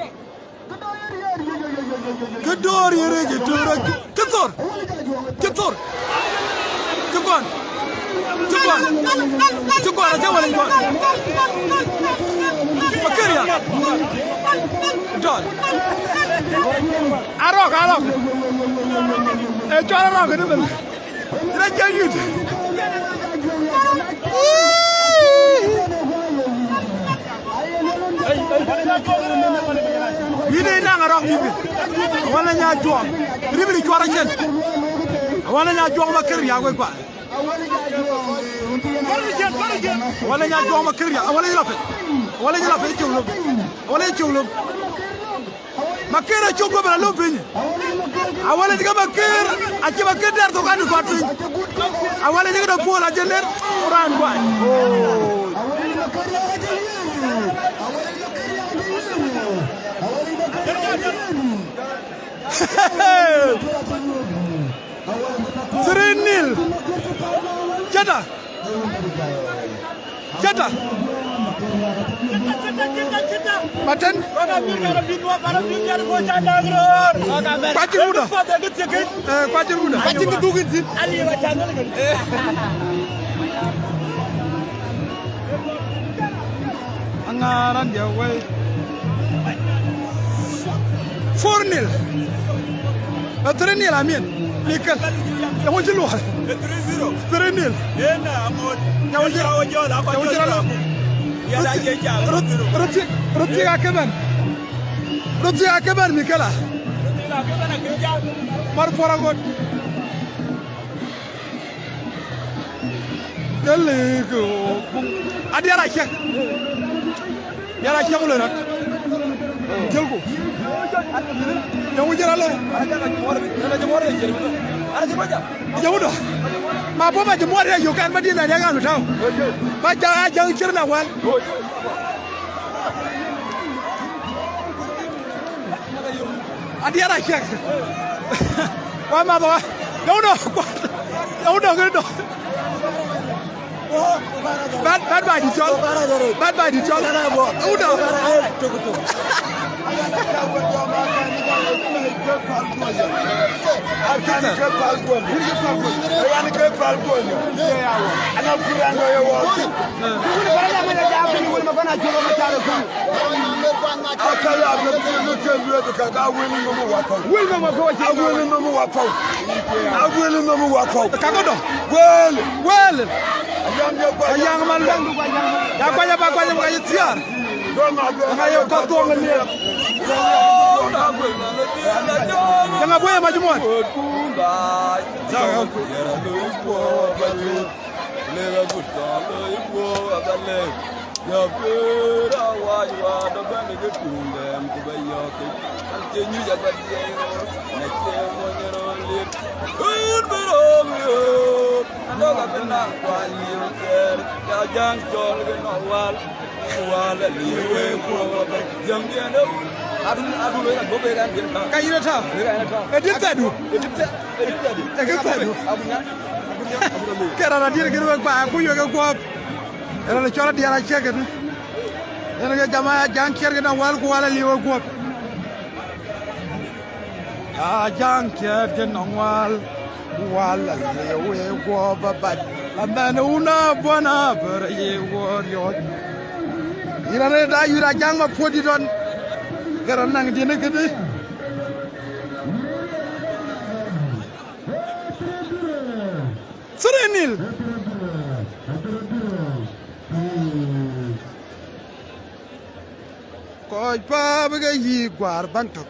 Kë döör ye rëëc ë töör acu. Kë thor. Kë thor. Kë gɔn. Kë gɔn. Kë gɔn, aca wal gɔn. Makëriak. Dɔl. Arɔk, arɔk. Ee cɔl arɔk kënë bɛ̈n. Rɛc jɔ yut. Yïn ë naŋ arɔ̈k yïn. Awël Nyajuɔŋ. Ribiri cuɔr acen. Awël Nyajuɔŋ Makëriak wek ba. Awël Nyajuɔŋ Makëriak. Awël yï lɔ piny. Awël yï lɔ piny, cök lom. Awël yï cök lom. Makër acuk guöp ë la lom piny. Awël acï ke Makër, acï Makër dɛ̈r thok an kɔt piny. Awël acï ke dɔ puɔl acï ler raan guai. Oh. Three nil. Cëta. Cëta. Maten. Kuacïn muda. Eh, kuacïn muda. Aŋaran dia wei. Four nil. Eh, three nil, I mean. Mikel. Yaŋu cï luɔi. Three nil. Yaŋu cï, yaŋu cï rɔt. Röt, röt, röt thiek akëbɛ̈n. Röt thiek akëbɛ̈n, Mikel a. Mar puɔr agot. Ke lëk, adiɛɛr aciëk. Diɛɛr aciëk ku loi rɔt. Jëlku. Jɔŋku jël alë. Jɔŋku dɔ. Ma bɔ̈ ma cï muɔɔr ya yök kan ma diɛɛr na diɛɛr kan tau. Ba ca a jɔŋ cier na wal. Adiɛɛr aciëk. Wa math wa. Dɔ̈u dɔ. Dɔ̈u dɔ kë dɔ. Bad, bad ba dït cɔl. Bad ba dït cɔl. Dɔ̈u dɔ. Aka ya bï bï bï ke lueth ka, ka wël nɔm wa thou. Wël nɔm wa thou. A wël nɔm wa thou. A wël nɔm wa thou. Ka ko dɔ. Wël. Wël. Ayam je kwa. Ayam man. Ya kwa ya ba kwa ya ba ya thiar. Nga yo ka tuɔŋ ni. Nga boye ma jumon. Lega gut tɔŋ looi kuɔɔr aba lɛ̈k. Ya kueer awaac waat aba lɛ̈k ë tuŋ dɛɛm ku ba yɔ̈ɔ̈k. An cie nyuc aba diɛɛr, na cie mony rɔt liep. Wun bï röök yöök, anɔ̈k abï naŋ kuany liep thɛɛr. Ya Jaŋ cɔl ke nɔ̈k wal, wal aliu wek kuɔɔr aba. Jam diɛn ë wun. Adun, adun wek aguɔ̈p wek an diɛn kaŋ. Ka yïn ë tääu. Wek an ë tääu. Ë diɛn thɛɛrdu. Ë diɛn thɛɛr. Ë diɛn thɛɛrdu. Ë diɛn thɛɛrdu. Ke raan adït kën wek ba ku yök ë guɔ̈p. Ë raan cɔl adiɛɛr aciëk kënë. Yen ke jam aya Jaŋ ciɛɛr kënë awal ku wal aliu ë guɔ̈p. Ajaŋ ciɛɛr kënë awal ku wal aliu ë guɔ̈p abac. Amɛn wun abɔ̈n abɛ̈r ye wɔ riɔ̈ɔ̈c. Yïn raan ë da yïn Ajaŋ ma puɔ̈t dït ɣɔn. Ke raan naŋ diɛn ë këdï. Three nil. Kɔc pa bï ke yï guar baŋ tök.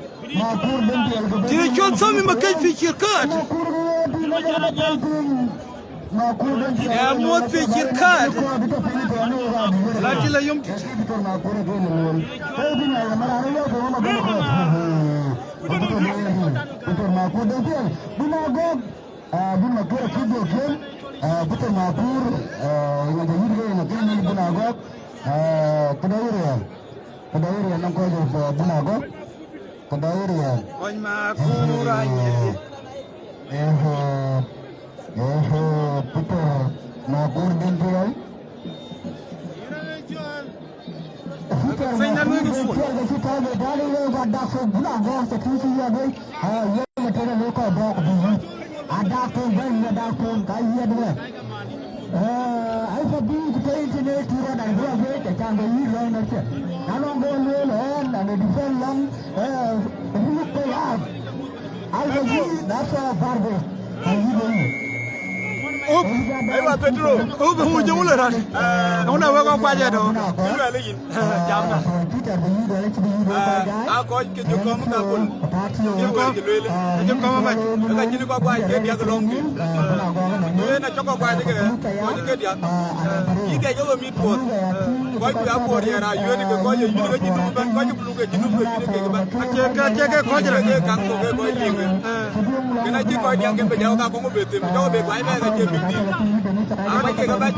Cïn cɔl Sami Makec fi cirkat. Ë muɔ̈th fi cirkat. La tï la yom tït. Bun Agɔk, ah, Peter Makur, ah, ŋa jɔ yït ke ŋa kën Bun Agɔk, ah, këdë yï riɛl, këdë yï riɛl nɔŋ kɔc, ah, Bun Agɔk, këdë yï riɛl. Kɔc Makur anyï. Eh, eh, eh, Peter Makur den riɛl. Piny na luel ke full. Up, aywa, Petro. Up, ŋu jɔŋ wulë rɔt. Ŋu na wek kɔc kuac ëdɔ. Cï luɛɛl yïn. Jam na. Ah, a kɔc ke jɔ kɔm ka kul. Jɔ kɔm. Jɔ lueel. Jɔ kɔm mac. Ka cïn kɔc kuac ke diäk lɔŋ dï. Yen a cɔk kɔc kuac ke, kɔc ke diäk. Yï kɛc ke we mit puɔth. Kɔc ku ya puɔth yɛn a yööt ke kɔc ye yïn ke cïn bɛ̈n, kɔc ke Acie ke, acie ke kɔc rɛ̈k. Ke kaŋ thok ke kɔc liŋ. Kën acï kɔc diäk ke bï jɔk ka kɔŋ bï them, jɔk bï guai bɛ̈ɛ̈k acie big deal. Ama cie ke bac,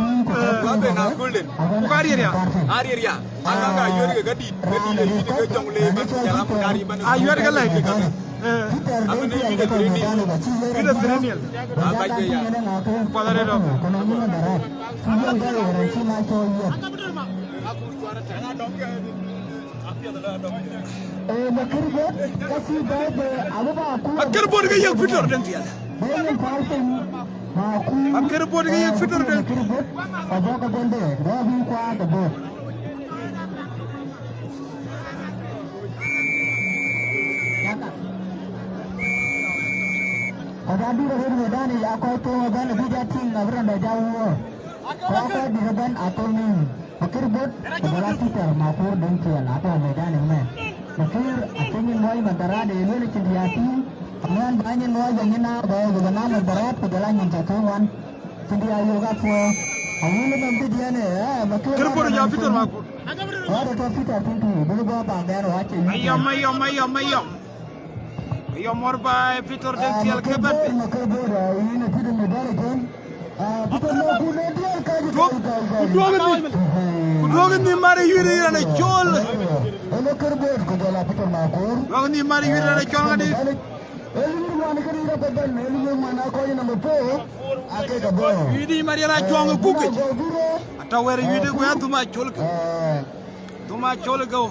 guɔ bï na kulden. Ku ka riɛr ya. A riɛr ya. An ka ka yuɛ̈r ke ka dït, ke dït ayï ke jɔŋ le ban ku jɔl a mudar yï ban. A yuɛ̈r ke lɛ̈i ke ka. Ama ne yïn de three nil. Yïn de three nil. A bac ke ya. Kuɔth arëët ɔm. Akër bot ke yek Peter den tiɛl. Akër bot ke yek Peter den. Kɔc adït arëët wëëtdan ë ya kɔc thok ëbɛ̈n abï jɔ tïŋ abï rɔt dɔ jɔ wuɔ̈ɔ̈r. Kɔc kɔc dït ëbɛ̈n athok nïïm. Akër bot ku jɔl a Peter Makur Deŋ Ciɛɛl atɔ̈ wëëtdan ëmɛn. Akër athïn Wai madarat e lele cin dia ti. Amen ba nyin wai ba nyin na ba ba na madarat ku jala nyin ta tu wan. Cin dia yo ga po. Awil men ti dia ne, eh, ma ke. Kër Bor ja Peter Makur. Wa da to Peter tin tu. Bu ba ba der wa ce. Ayom, ayom, ayom, ayom. Ayom mor ba Peter Deng Tiel ke ben. Ma Kër Bor, eh, ina ti de me dare ken. Ku duɔ̈k, ku duɔ̈k, ku duɔ̈k nhïïm mar ë yuit ë raan ë col. Duɔ̈k nhïïm mar ë yuit ë raan ë col ŋadï. Yuit nhïïm mar ë raan ë cuɔŋ ë gukic. Atɔ̈ wɛ̈ɛ̈r ë yuit ë guɛ̈ɛ̈r dhum acol kë. Dhum acol ë gëu.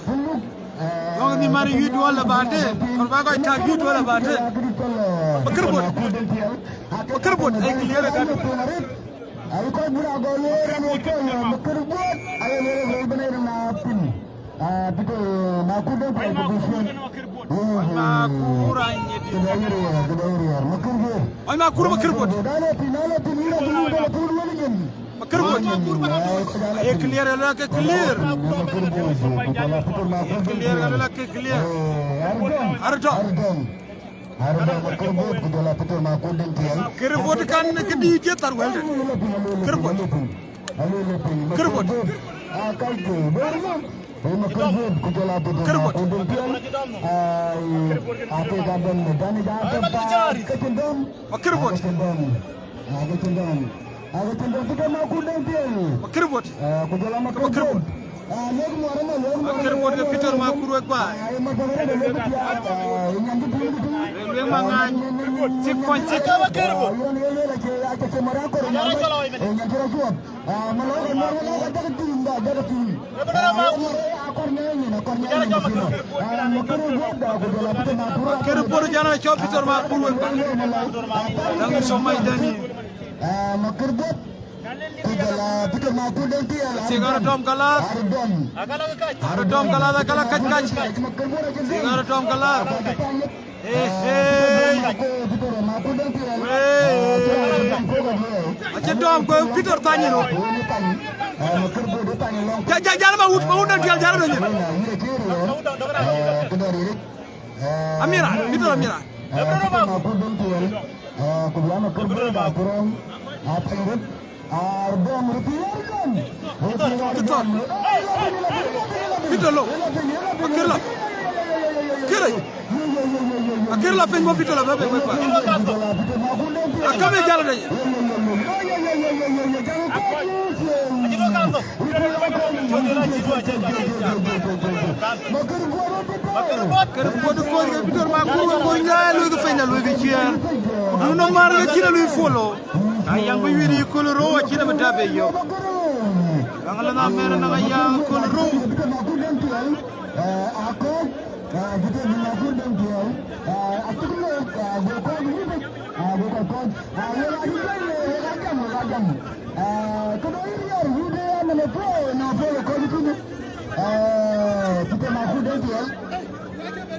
Duɔ̈k nhïïm mar ë yuit duɔ̈l ë baden. Kɔr ba kɔc tak yuit duɔ̈l ë baden. Ba kër bot. Ba kër bot. Ai clear ë gat. Ai kɔc bï raan gɔl wëër ënë cɔl Makër Buɔt, aye wëër ë wëër bï nɛn na piny. Ah, Peter Makur Deng Tiel ku bï cuël. Makur anyit. Këdë yï riɛɛr, këdë yï riɛɛr, Makër Buɔt. Ai Makur, Makër Buɔt. Na le piny, na le piny, yïn abï lum bɛ̈n apuur wël nyin. Makër Buɔt. Ai, kɔc ala piny. Aye clear, ala ke clear. Makër Buɔt, ku jɔl a Peter Makur Deng Tiel. Aye clear, ala ke clear. Eh, Arëdɔm. Arëdɔm. Arëdɔm. Arëdɔm, Makër Buɔt, ku jɔl a Peter Makur Deng Tiel. Kër Buɔt kan këdï cï thar wɛ̈lde. Kër Buɔt. Kër Buɔt. Ah, kai ke, bor mo. Eh, Makër Buɔt, ku jɔl a Peter Makur Deng Tiel. Ah, eh, ake ka dɔm ne dani ja ke pa, ke cïn dɔm. Makër Buɔt. Ke cïn dɔm. Ah, ke cïn dɔm. Ah, ke cïn dɔm, Peter Makur Deng Tiel. Makër Buɔt. Ah, ku jɔl a Makër Buɔt. Makër Buɔt ke Peter Makur wek baai. Lueŋ Maŋany. Six point six. Makër Buɔt jana cɔl Peter Makur wek baai. Thank you so much, Danny. Makër Buɔt. Ku jɔl a Peter Makur Deng Tiel. Sigara dɔm galas. Arëdɔm. Arëdɔm galas, agala kac kac. Sigara dɔm galas. Eh, eh. Peter Makur Deng Tiel. Eh. Acï dɔm ku Peter thany ro. Ja, ja, jal ma wut, ma wut Deng Tiel jal ro nyin. Amira, Peter Amira. Peter Makur Deng Tiel. Ku jɔl a Makër Buɔt da kurom. Atany rot. Peter lo. Akër la. Kër. Akër la piny bɔ Peter la bɛ bɛ bɛ. Akabe jal de. Kër Buɔt kɔc ke Peter Makur wek kɔc nyaai luɔi ke piny la luɔi ke ciɛɛr. Ku dun nɔm mar ke cïn a luɔi follow. Ka yaŋ bï wiëëd yï köl rou acïn abï tap ë yök. Baŋ la na mɛn naŋ ayaŋ köl rou. Peter Makur Deng Tiel.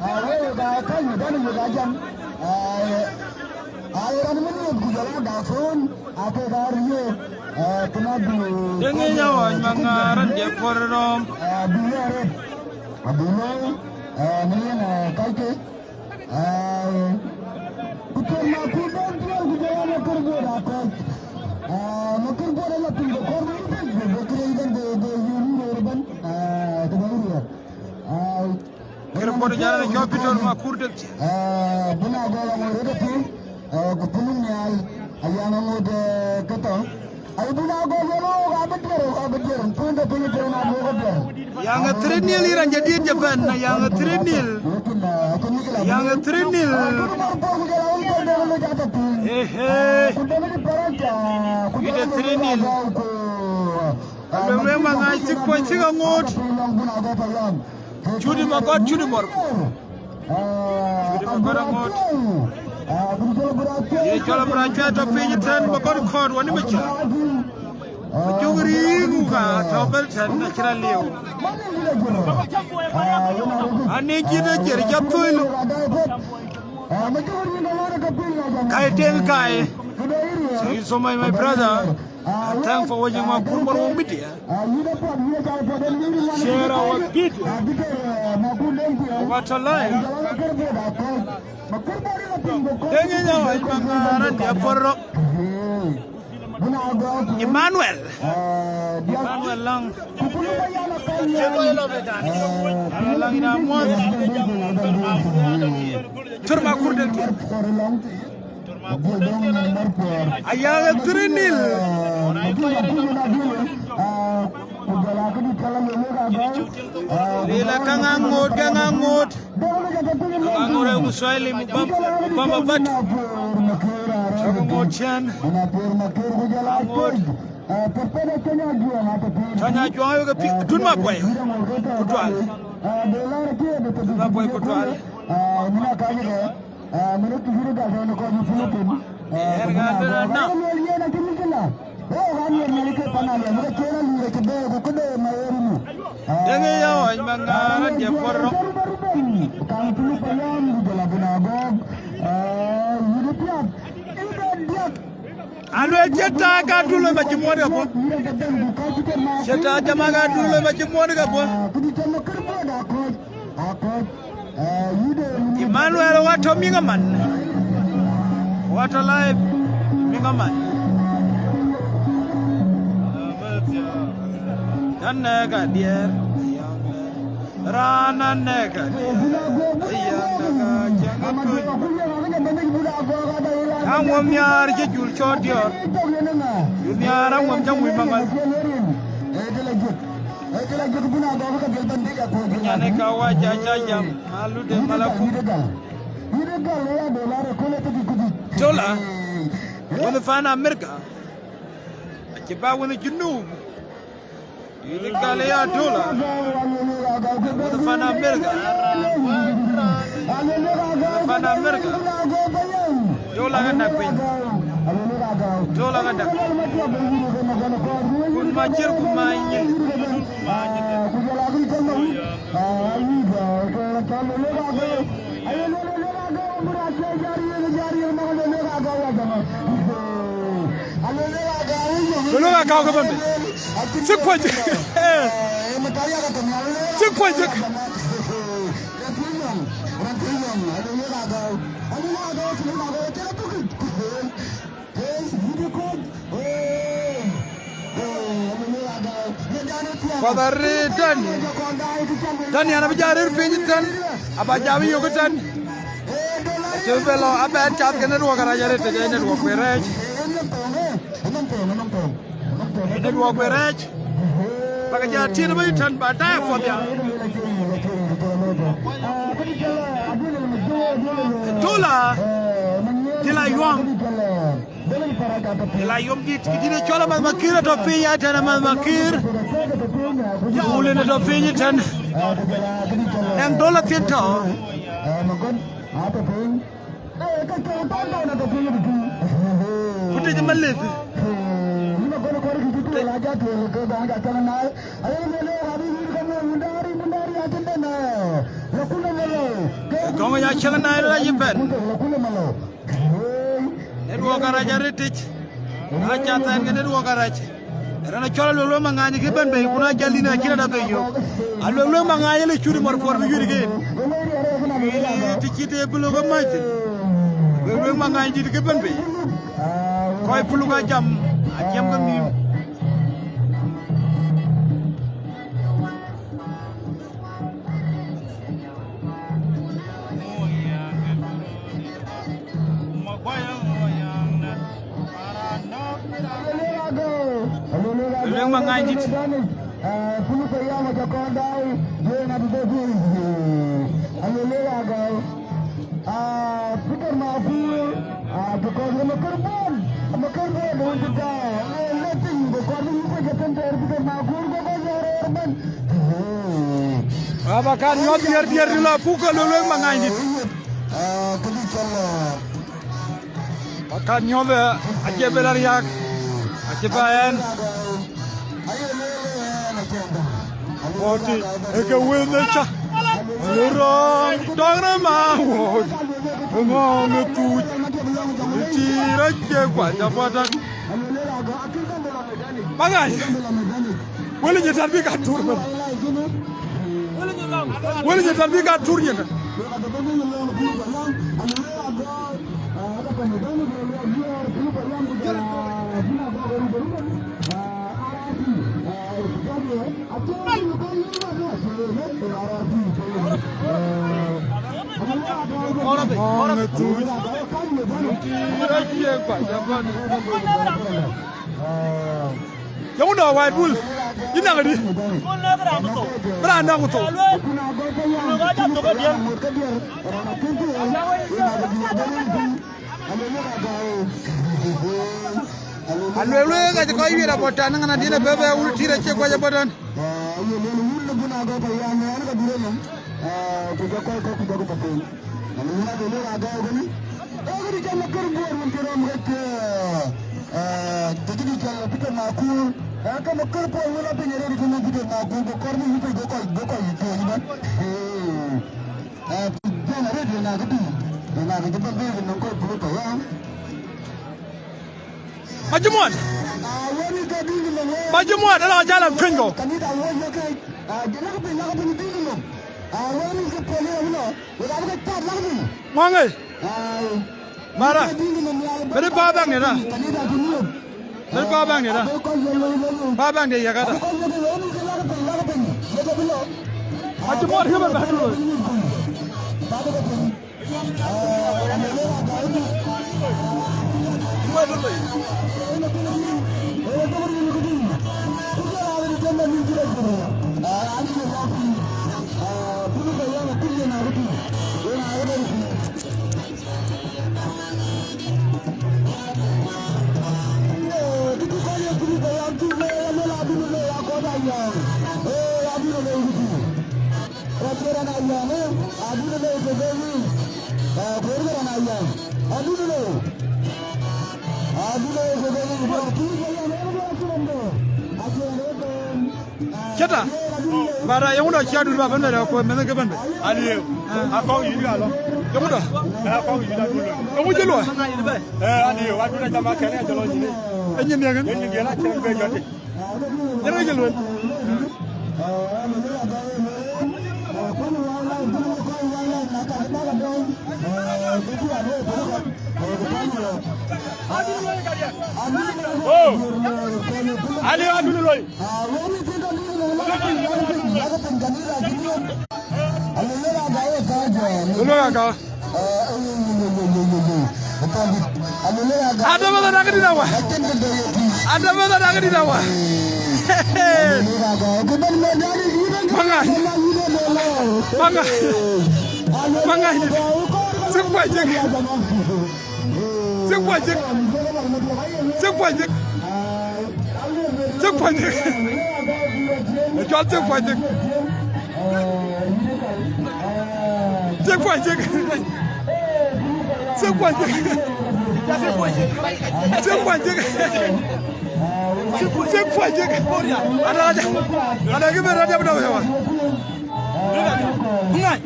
Awe ka kany dani yök ajam. Aye ran mi liep ku jɔl a dak thon, ake ka riëëk, eh, kena du. Deŋ ë nyawɔny ma ŋaar ran jɛ puɔr rɔm. Eh, du lɔ ret. Du lɔ, eh, ni yen, eh, kaike. Eh, Peter Makur Deng Tiel ku jɔl a Makër Buɔt akɔc. Eh, Makër Buɔt ala piny ke kɔr mi piny, ke kre idan ke, ke yïn ror ban. Eh, ke ba riëëk. Eh, Kër Buɔt jana cɔl Peter Makur Deng Tiel. Eh, buna gɔl aŋot rëdë piny, eh, ku piny nhial, ayaŋ aŋot, eh, këtɔ. Ai buna gɔl yɛn wok abï dier, abï dier, piny de piny de na buk dier. Yaŋ ë three nil, yïn raan jadid jɛ bɛ̈n, na yaŋ ë three nil. Lekin, eh, acï mïc la. Yaŋ ë three nil. Eh, eh. Ku de three nil. Ku, eh, Lueŋ Maŋany six point six aŋot. Cudi Magɔt, Cudi Mɔr. Cudi Magɔt aŋot. Ye cɔl abï raan cuɛt tɔ piny tɛ̈n Magɔt kɔ̈ɔ̈t wani mi cä. Jok riŋ ka tɔ bɛ̈n tɛ̈n acï raan lieu. Ani jiët ajiɛt cä thoi lu. Kai teŋ kai. Thank you so much, my brother. And thanks for watching Makur Mɔr Media. Share our video. Atɔ̈ lɔi. Deŋ ë nyɔɔc ba ŋaar an, diɛ̈ puɔ̈r rɔt. Emmanuel. Emmanuel Laŋ. Emmanuel Laŋ ina muɔ̈th. Cur ma kur de. Ayaɣ ë three nil. Lila kaŋ aŋoot, kaŋ aŋoot. Kaŋ aŋoot ë Kiswahili, mubam-, mubamba bat. Cɔk aŋoot ciɛ̈n. Aŋoot. Tɔny Ajuɔŋ ayok ë piŋ, Tun Mabuɔi. Ku Tual. Tun Mabuɔi ku Tual. Ɣɛn ŋa luel na. Deŋ ë ya ɣɔc ma ŋaar an, diɛ̈ puɔ̈r rɔt. Aluel cï taak ka dul ë ma cï muɔ̈t ke puɔ̈th. Cï taak jama ka dul ë ma cï muɔ̈t ke puɔ̈th. Emmanuel, wa tɔ̈ miŋ aman. Wa tɔ̈ live miŋ aman. Can nɛ̈k adiɛɛr. Raan anɛ̈k adiɛɛr, ayan ka cäŋ ë tuc. Aŋuɔm nhiaar cï jul cɔɔt diɔ̈ɔ̈r. Jul nhiaar aŋuɔm cä ŋuc maŋɔl. Nyan ë ka wac ca ca jam, ma lutde malakut. Dola, wën pan Amerika, acï ba wën Junub. Yïn gal ya Dola. Wën pan Amerika. Wën pan Amerika. Dola ka dak piny. Dola ka dak. Kun ma cïr ku ma nyin. Lolo ka kau ke bende. Sik puɔc. Sik puɔc. Kuɔth arëët Dani. Dani an abï jal rëër piny tɛ̈n. Aba jal bï yök tɛ̈n. Acï bï lɔ abɛn cath ke network arac arëët tëde network bï rɛɛc. Network bï rɛɛc. Bäk jal tiɛ̈t bï tɛ̈n ba daai puɔth ya. Dola. Jël ayuɔm. Jël ayuɔm dït, kë dït ë cɔl Amath Makir atɔ̈ piny ya tɛ̈n, Amath Makir. Wulin atɔ̈ piny tɛ̈n. Nɛŋ Dola thiin tɔ̈. Ku tëc malith. Gɔŋ ya cäŋ na la yï bɛ̈n. Network arac arëtic. Aca thɛɛn ke network arac. Raan acɔl Aluel Wek Maŋany kë bɛ̈n bei, ku na jal yïn acïn ada bei yök. Aluel Wek Maŋany le cut mɔr puɔr bï yuëc ke. Të cït ë bï lok ë mac thïn. Aluel Wek Maŋany dït kë bɛ̈n bei. Kɔc puluk ajam, aciɛm ke mïïm. Lueŋ Maŋany dït. Ah, Peter Makur, ah, because I'm a Kurban, I'm a Kurban, don't you die. I'm a letting go, God, you put the center, Peter Makur, go, go, go, go, go. Aba kan nyuɔth diɛr diɛr, la puk ke Lueŋ Maŋany dït. Ah, kë dï cɔl, ah, Ba kan nyuɔth, eh, acie bela riak, acie ba ɛn. Bɔ̈ tï, ë ke wël në cä. Lurɔn dɔ̈ŋ rë ma wööc, ë ŋɔ̈ɔ̈ŋ ë thuuc, ë tïïr acie kuany apuɔ̈u tɛ̈n. Baŋ ɣaac, wël nyï tɛ̈n bï ka tuur ëbën. Wël nyï tɛ̈n bï gat thur nyï tɛ̈n. Ŋɔŋ ë thuc. Yöŋ dɔ White Bull. Yïn naŋ adï? Bï raan däŋ ku thou. Aluel wek acï kɔc wiɛt abɔ̈ tɛ̈n, ŋän adïn abëbë wun tït acie guac abɔ̈ tɛ̈n. Majimon. Majimon, ala jala pingo. Ŋɔŋ ë. Mara. Beri pa bang ni da. Beri pa bang ni da. Pa bang de ya kata. Ati mor hiba ba tu. Cï ta. Bara yöŋ dɔ cï Adut ba bɛ̈n bɛ rɛ̈k kuɔ̈c mɛnh ke bɛ̈n bɛ. Aliu. Ah. Akɔŋ yïn alɔ. Yöŋ dɔ. Akɔŋ yïn alɔ. Yöŋ cï luɔi. Eh, aliu, Adut ajam akɛn ya jɔlɔ nyini. E nyin diɛ̈ kën. E nyin diɛ̈ na cɛn be jɔt. Yɛn ke jël wël. Oh. Ali Adut loi. Loi aka. Ada masa nak di dawa. Ada masa nak di dawa. Mangai. Mangai. Mangai. Sik puɔc cïk. Sik puɔc cïk. Sik puɔc cïk. Sik puɔc cïk. Ë cɔl sik puɔc cïk. Sik puɔc cïk. Sik puɔc cïk. Sik puɔc cïk. Sik puɔc cïk. Ada, ada. Ada kï ben rɔt dap dap ya wa. Ngai. Ngai.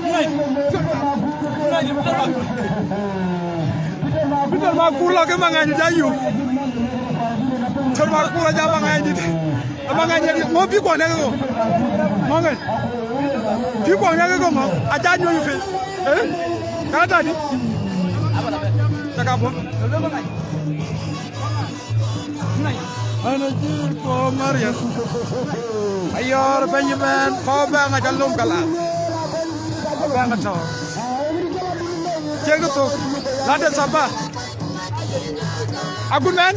Ngai. Peter Makur lɔ ke Mangai ni da yu. Peter Makur aja Mangai ni. Mangai ni mo bi ko ne ko. Mo ngai. Bi ko ne ko mo. Aja nyu yu pe. Eh? Ka ta di. Ta ka bo. Ɣɛn acï kɔɔr Mariam. Ayɔɔr Benjamin, kɔɔr bɛ̈ŋ aca lom kala. Bɛ̈ŋ atɔ̈. Cek thok. Lade Saba. Agut mɛn.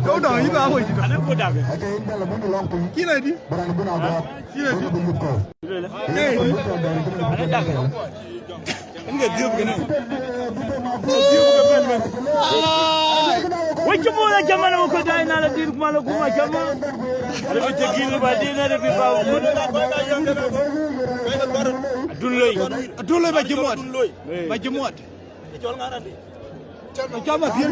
Dɔ̈u dɔ̈u, yïn bä woi dït. Kïn adi? Kïn adi? Ee. Wek cï muɔ̈th acämän, wek kɔc daai nal adït, ku mal akum acämän. Arëbï cï gïn ba dïn, arëbï ba wun. Adun loi. Adun loi ba cï muɔ̈th. Ba cï muɔ̈th. Cɔl ma thiël.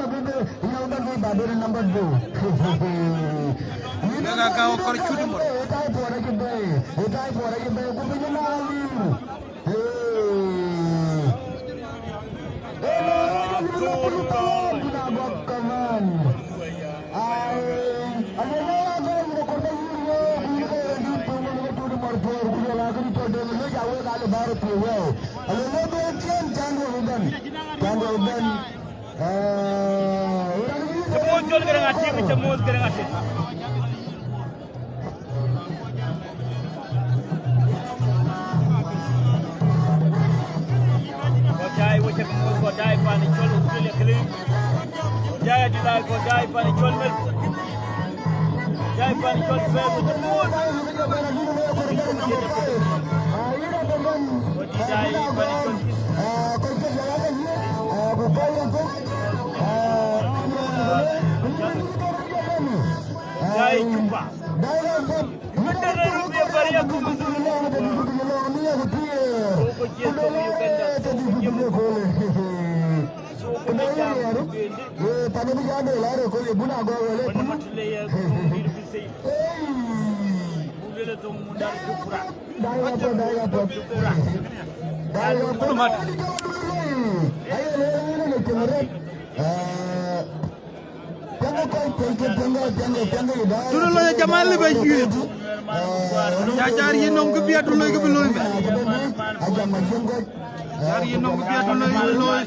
Yïn abï bɛ̈n, yïn abï bɛ̈n bï ba bɛ̈n number two. Yïn ë ka ka kɔr cut mɔt. Ë tai puɔr acï bɛ̈i, ë tai puɔr acï bɛ̈i, ku piny ëna aliu. Ee. Ë lɔ rɔt abï bɛ̈n bï ba bɛ̈n agɔk kaman. Ai, aluel ë ya gɔl në kɔ̈r bä yïr wëëu, ku yïn ke rɔt dït piny në tut mɔr puɔ̈r, ku jɔl a kën cɔl Deŋ Luc a wek alë bä röt piëëu wëëu. Aluel ë bï cien cän wëu bɛ̈n, cän wëu bɛ̈n. Ee, cä moth cɔl Garaŋ Atiŋ, cä moth Garaŋ Atiŋ. Kɔc jai wek cä ke moth, kɔc jai pan cɔl Australia këlë. Kɔc jai adï lai, kɔc jai pan cɔl Melbourne. Kɔc jai pan cɔl Perth, wek cä moth. Kɔc jai pan cɔl East. Jai Juba. Wënde rɛ̈ɛ̈r bï ë bär ya kum. Thok ë jiël thok Uganda, thok ë jiël. Thok ë jiël. Wënde mat le ya kum dït bï thei. Dun loi jamal lëu bë yuëth. Ca car yï nɔm kë bï Adun loi kë bï loi mɛ. Car yï nɔm kë bï Adun loi kë bï loi.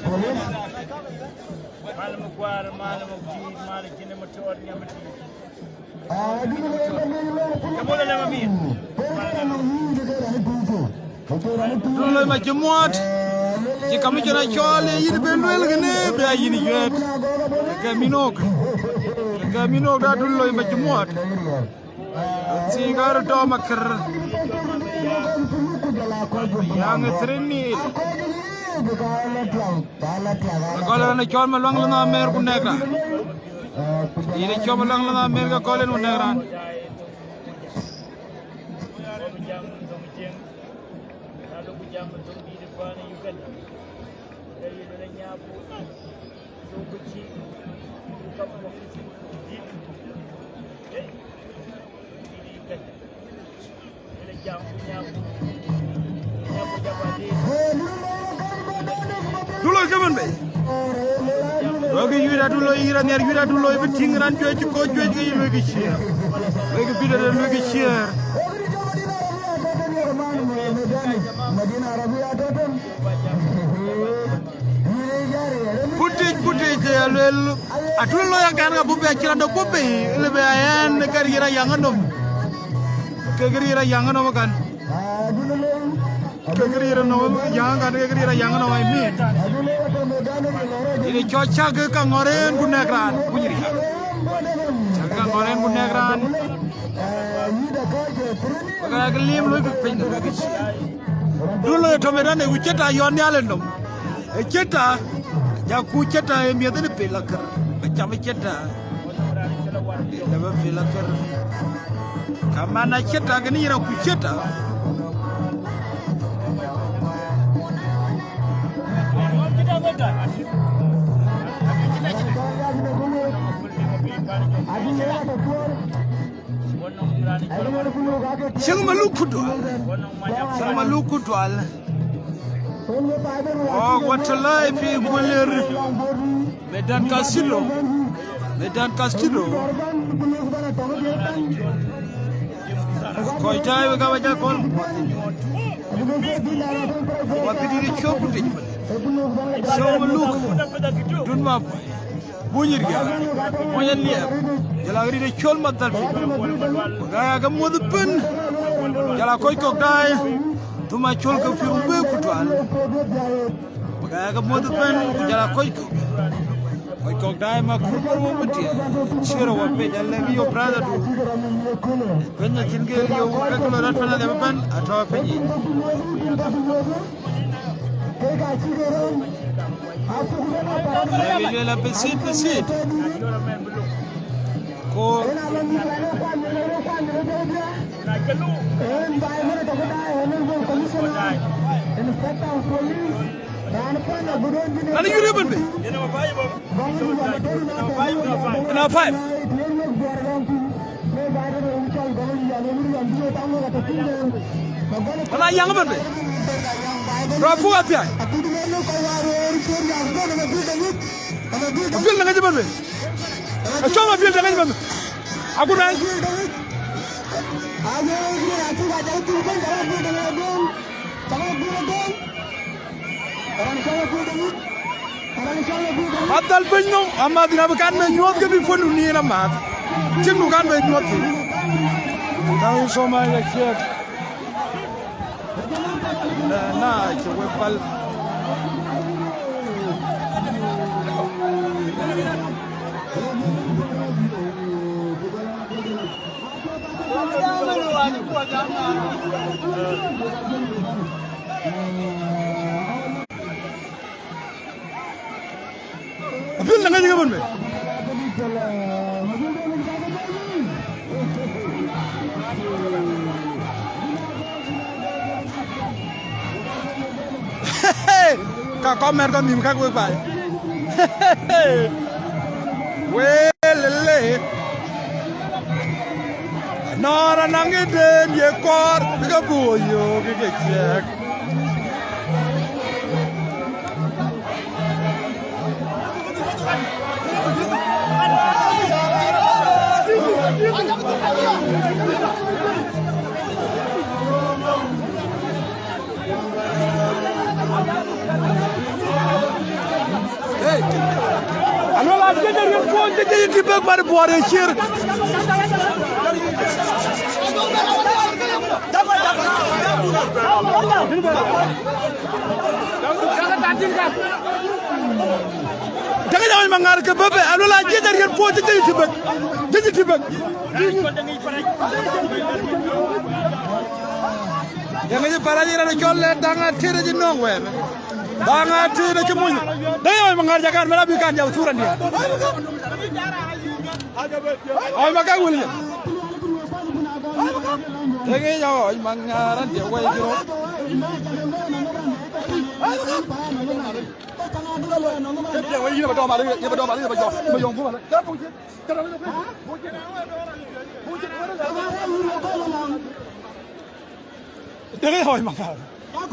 Dun loi ma cï muɔɔt. Cï kam cïn a cɔɔl, ee yïn ben lueel kënë, bï a yïn yuɛɛt. Ke ke minok. Ke ke minok da Dun loi ma cï muɔɔt. Thii gar tɔ̈ makër. Yaŋ ë three nil. Akɔl ɣɛn ë cɔl Maluaŋ lɔ na mer ku nɛk raan. Yïn ë cɔl Maluaŋ lɔ na mer ke akɔl ɣɛn ku nɛk raan. Dun loi kë mën bei. Loi kë yuit Adun loi, yïn anhiar yuit Adun loi, bï tïŋ raan juëc cï kɔc juëc ke yï luɔi kë ciëër. Luɔi kë bï dɛ̈ luɔi kë ciëër. Putic, putic, ya luel, Adun loi akɛn ka buk bɛ cï raan dɔ̈k buk bei, lë bɛ a ɛn ke riɛr a yaŋ nɔm. Ke ke riɛr a yaŋ nɔm kan. Ke ke riɛr a nɔm yaŋ kan, ke ke riɛr a yaŋ nɔm, I mean. Yïn cɔl cak ke ka ŋɔr en ku nɛk raan, ku nyïr ya. Cak ke ka ŋɔr en ku nɛk raan. Ka ke lim loi ke piny de ke ci. Dun loi tɔ̈ me dan e ku cït a yɔn nhial en nɔm. E cït a, ja ku cït a e miɛth ni pil akër. Ba cam e cït a. Lë bë pil akër. Ka man a cït a, kënë yïn a ku cït a. Cieŋ Maluk Kudual. Cieŋ Maluk Kudual. Wok wa tɔ̈ loi fi gulir. Medan Castillo. Medan Castillo. Kɔc tääu wek aba ja kɔn. Wa këdït cök ku tec. Cieŋ Maluk. Dun ma Bunyir ya, mony aliɛɛp, jɔl a ɣɛn rït ë cɔl Madhal Piny. Bï ka ya ke muɔ̈th ëbën, jɔl a kɔc kɔ̈k daai, thum a cɔl ke piɔ̈u bï ku tual. Bï ka ya ke muɔ̈th ëbën, ku jɔl a kɔc kɔ̈k. Kɔc kɔ̈k daai ma kur bï wok bï tiɛɛl. Ciɛ̈r wɔ pec, alɛ̈k yök brother du. Piny acïn ke lieu, ke ke lɔ rɔt pɛn alɛ̈p ëbën, atɔ̈ piny yic. Lëbï lueel a basit, basit. Ku an yurë bën bei. Ëna five. Wala yaŋ bën bei. Rɔ puk athiäi. Apiɛl däŋ acï bën bei. Acɔm apiɛl däŋ acï bën bei. Agut ai. Madhal piny nɔm, amadhin abï kan me nyuɔ̈th ke bï puɔ̈ndu nïn amath. Cïn ku kan me nyuɔ̈th thïn. Thank you so much, Achiek. Na, na, cï wek pal. Apil na ŋäc ke bën bei. Ka kɔmɛr ka nhïm kak wek baai. Welele. Nɔɔr anaŋ ë den ye kɔɔr ke buk yök ke ciɛɛk. Aluel ajiëc ariël puɔ̈ny ke jëc tï bek man buɔɔr ë ciër. Däŋ jam maŋar ke bebe, aluel ajiëc ariël puɔ̈ny ke jëc tï bek. Jëc tï bek. Däŋ jëc Parac ë raan cɔl lɛ Däŋ Atir acï nɔ̈k wɛɛr. Däŋ Atir acï muny. Däŋ jam maŋar jakan mɛn abï kan jam thura ndiɛ. Ɔi ma ka wël yɛn. Däŋ jam ɔi maŋar an jɛ wɛi jiro. Däŋ jam ɔi maŋar. Däŋ jam ɔi maŋar.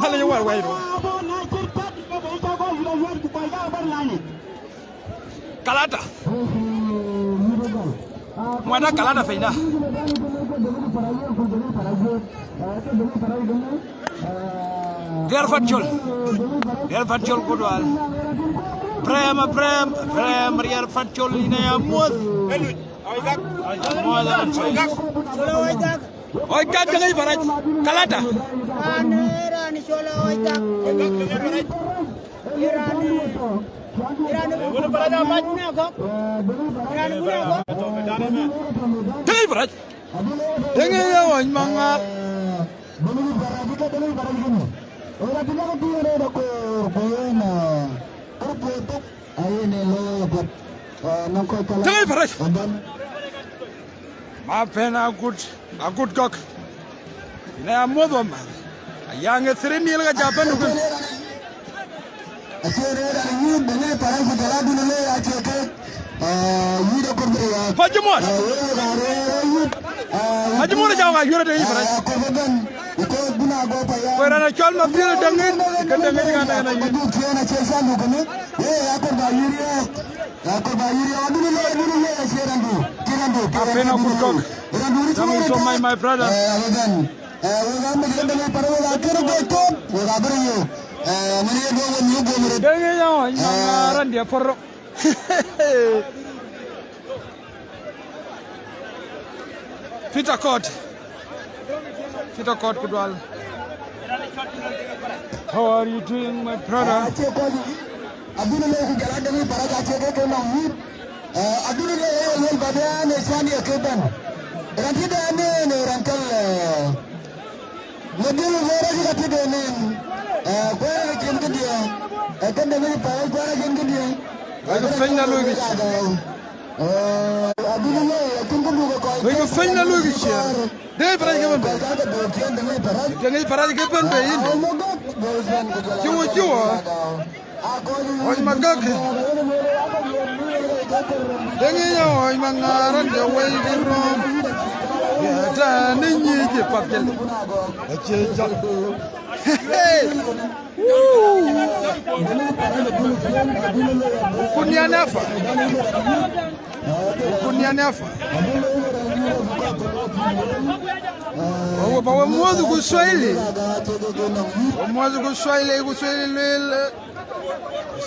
Dhal ye wɛ̈r wɛ̈i rou. Kalata. Muɛ̈tda Kalata piny da. Riɛl Fat Col. Riɛl Fat Col ku dual. Prɛm, prɛm, prɛm, Riɛl Fat Col yïn aya muɔ̈th. Muɔ̈th. Ɣɔc Gak däŋ yic Parac, Kalata. Raan, raan cɔl Ɣɔc Gak. Ye raan, ye raan, ye raan wun agɔk. Raan wun agɔk. Däŋ yic Parac. Däŋ yic Ɣɔc Maŋar. Däŋ yic Parac. Ma pɛn agut, agut gɔk. Yïn aya muɔ̈th wä mäth. Ayaŋ ë thiri nil ka ca pɛn du kën. Acie rëër an, yïn bï ŋɛk Parac ku jɔl Adun Loi acie kek, eh, yït akɔ̈r bï ya. Pac cï muɔ̈t. Eh, wek aa rëër ayït, eh, pac cï muɔ̈t, jam ka yuɛ̈r ade yï Parac. Eh, akɔ̈r bï bɛ̈n, because bï na gɔ̈k paya. Ku raan acɔl Mabil Däŋ yic, ke Däŋ yic ka Däŋ yic. Bï du ciëën acie sanduk kënë. Wek aa akɔ̈r bä yïr yɔ̈ɔ̈k. Akɔ̈r bä yïr yɔ̈ɔ̈k. Adun Loi, Adun Loi acie raan du. Cï raan du, cï raan du. Apen agut kɔ̈k. Raan du, raan du. Thank you so much, my brother. Eh, abï bɛ̈n. Eh, wek aa mec ke Däŋ yic Parac, wek aa kën guɔ thok, wek aa bï röt yök. Eh, mën ye duɔ̈k wën yök guɔ̈m röt. Däŋ yic Ɣɔc Maŋar raan diɛ pɔ̈r. Peter Kot. Peter Kot ku dual. How are you doing, my brother? Acie kɔc, Adun Loi ku jɔl Däŋ yic Parac acie ke ke nɔm yït. Eh, Adun Loi ye luel ba bɛ̈n ë cän ye ke bɛ̈n. Raan tït ɛn ë raan cɔl, eh, Mabil Loi rɔt ka tït ënɛn. Eh, kuɛɛr acïn këdiɛ̈. Eh, kën Däŋ yic Parac kuɛɛr acïn këdiɛ̈. Wek piny na luɔi kë ciɛɛr. Eh, Adun Loi acïn kë buk ë kɔc. Wek piny na luɔi kë ciɛɛr. Däŋ yic Parac ke bɛ̈n bei. Däŋ yic Parac ke bɛ̈n bei yïn. Cï wɔ, cï wɔ. Ɣɔc Magak. Däŋ yic Ɣɔc Maŋar an jɔ wei ke röm. Ya tɛ̈n ë nyic ë path jël. Acie jɔl. Hey! Woo! Ukun ya nafa. Ukun ya nafa. Bawe, bawe muɔ̈th ku Swahili. Bawe muɔ̈th ku Swahili, ku Swahili luel, eh,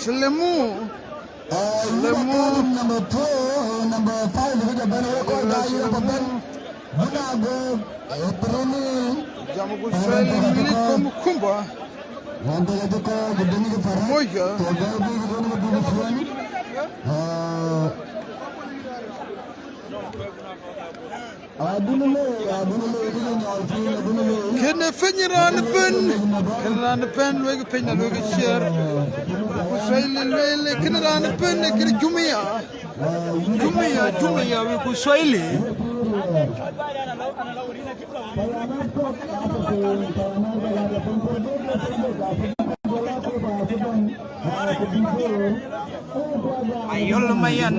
salimu. Salimu. Jam ku Swahili, Willy Komkumba. Moja. Kënë piny raan ëbën, kënë raan ëbën, wek piny na luɔi kë ciɛɛr. Ku Swahili lueel, kënë raan ëbën, kënë jumuiya. Jumuiya, jumuiya, wek ku Swahili. Ayol Mayan.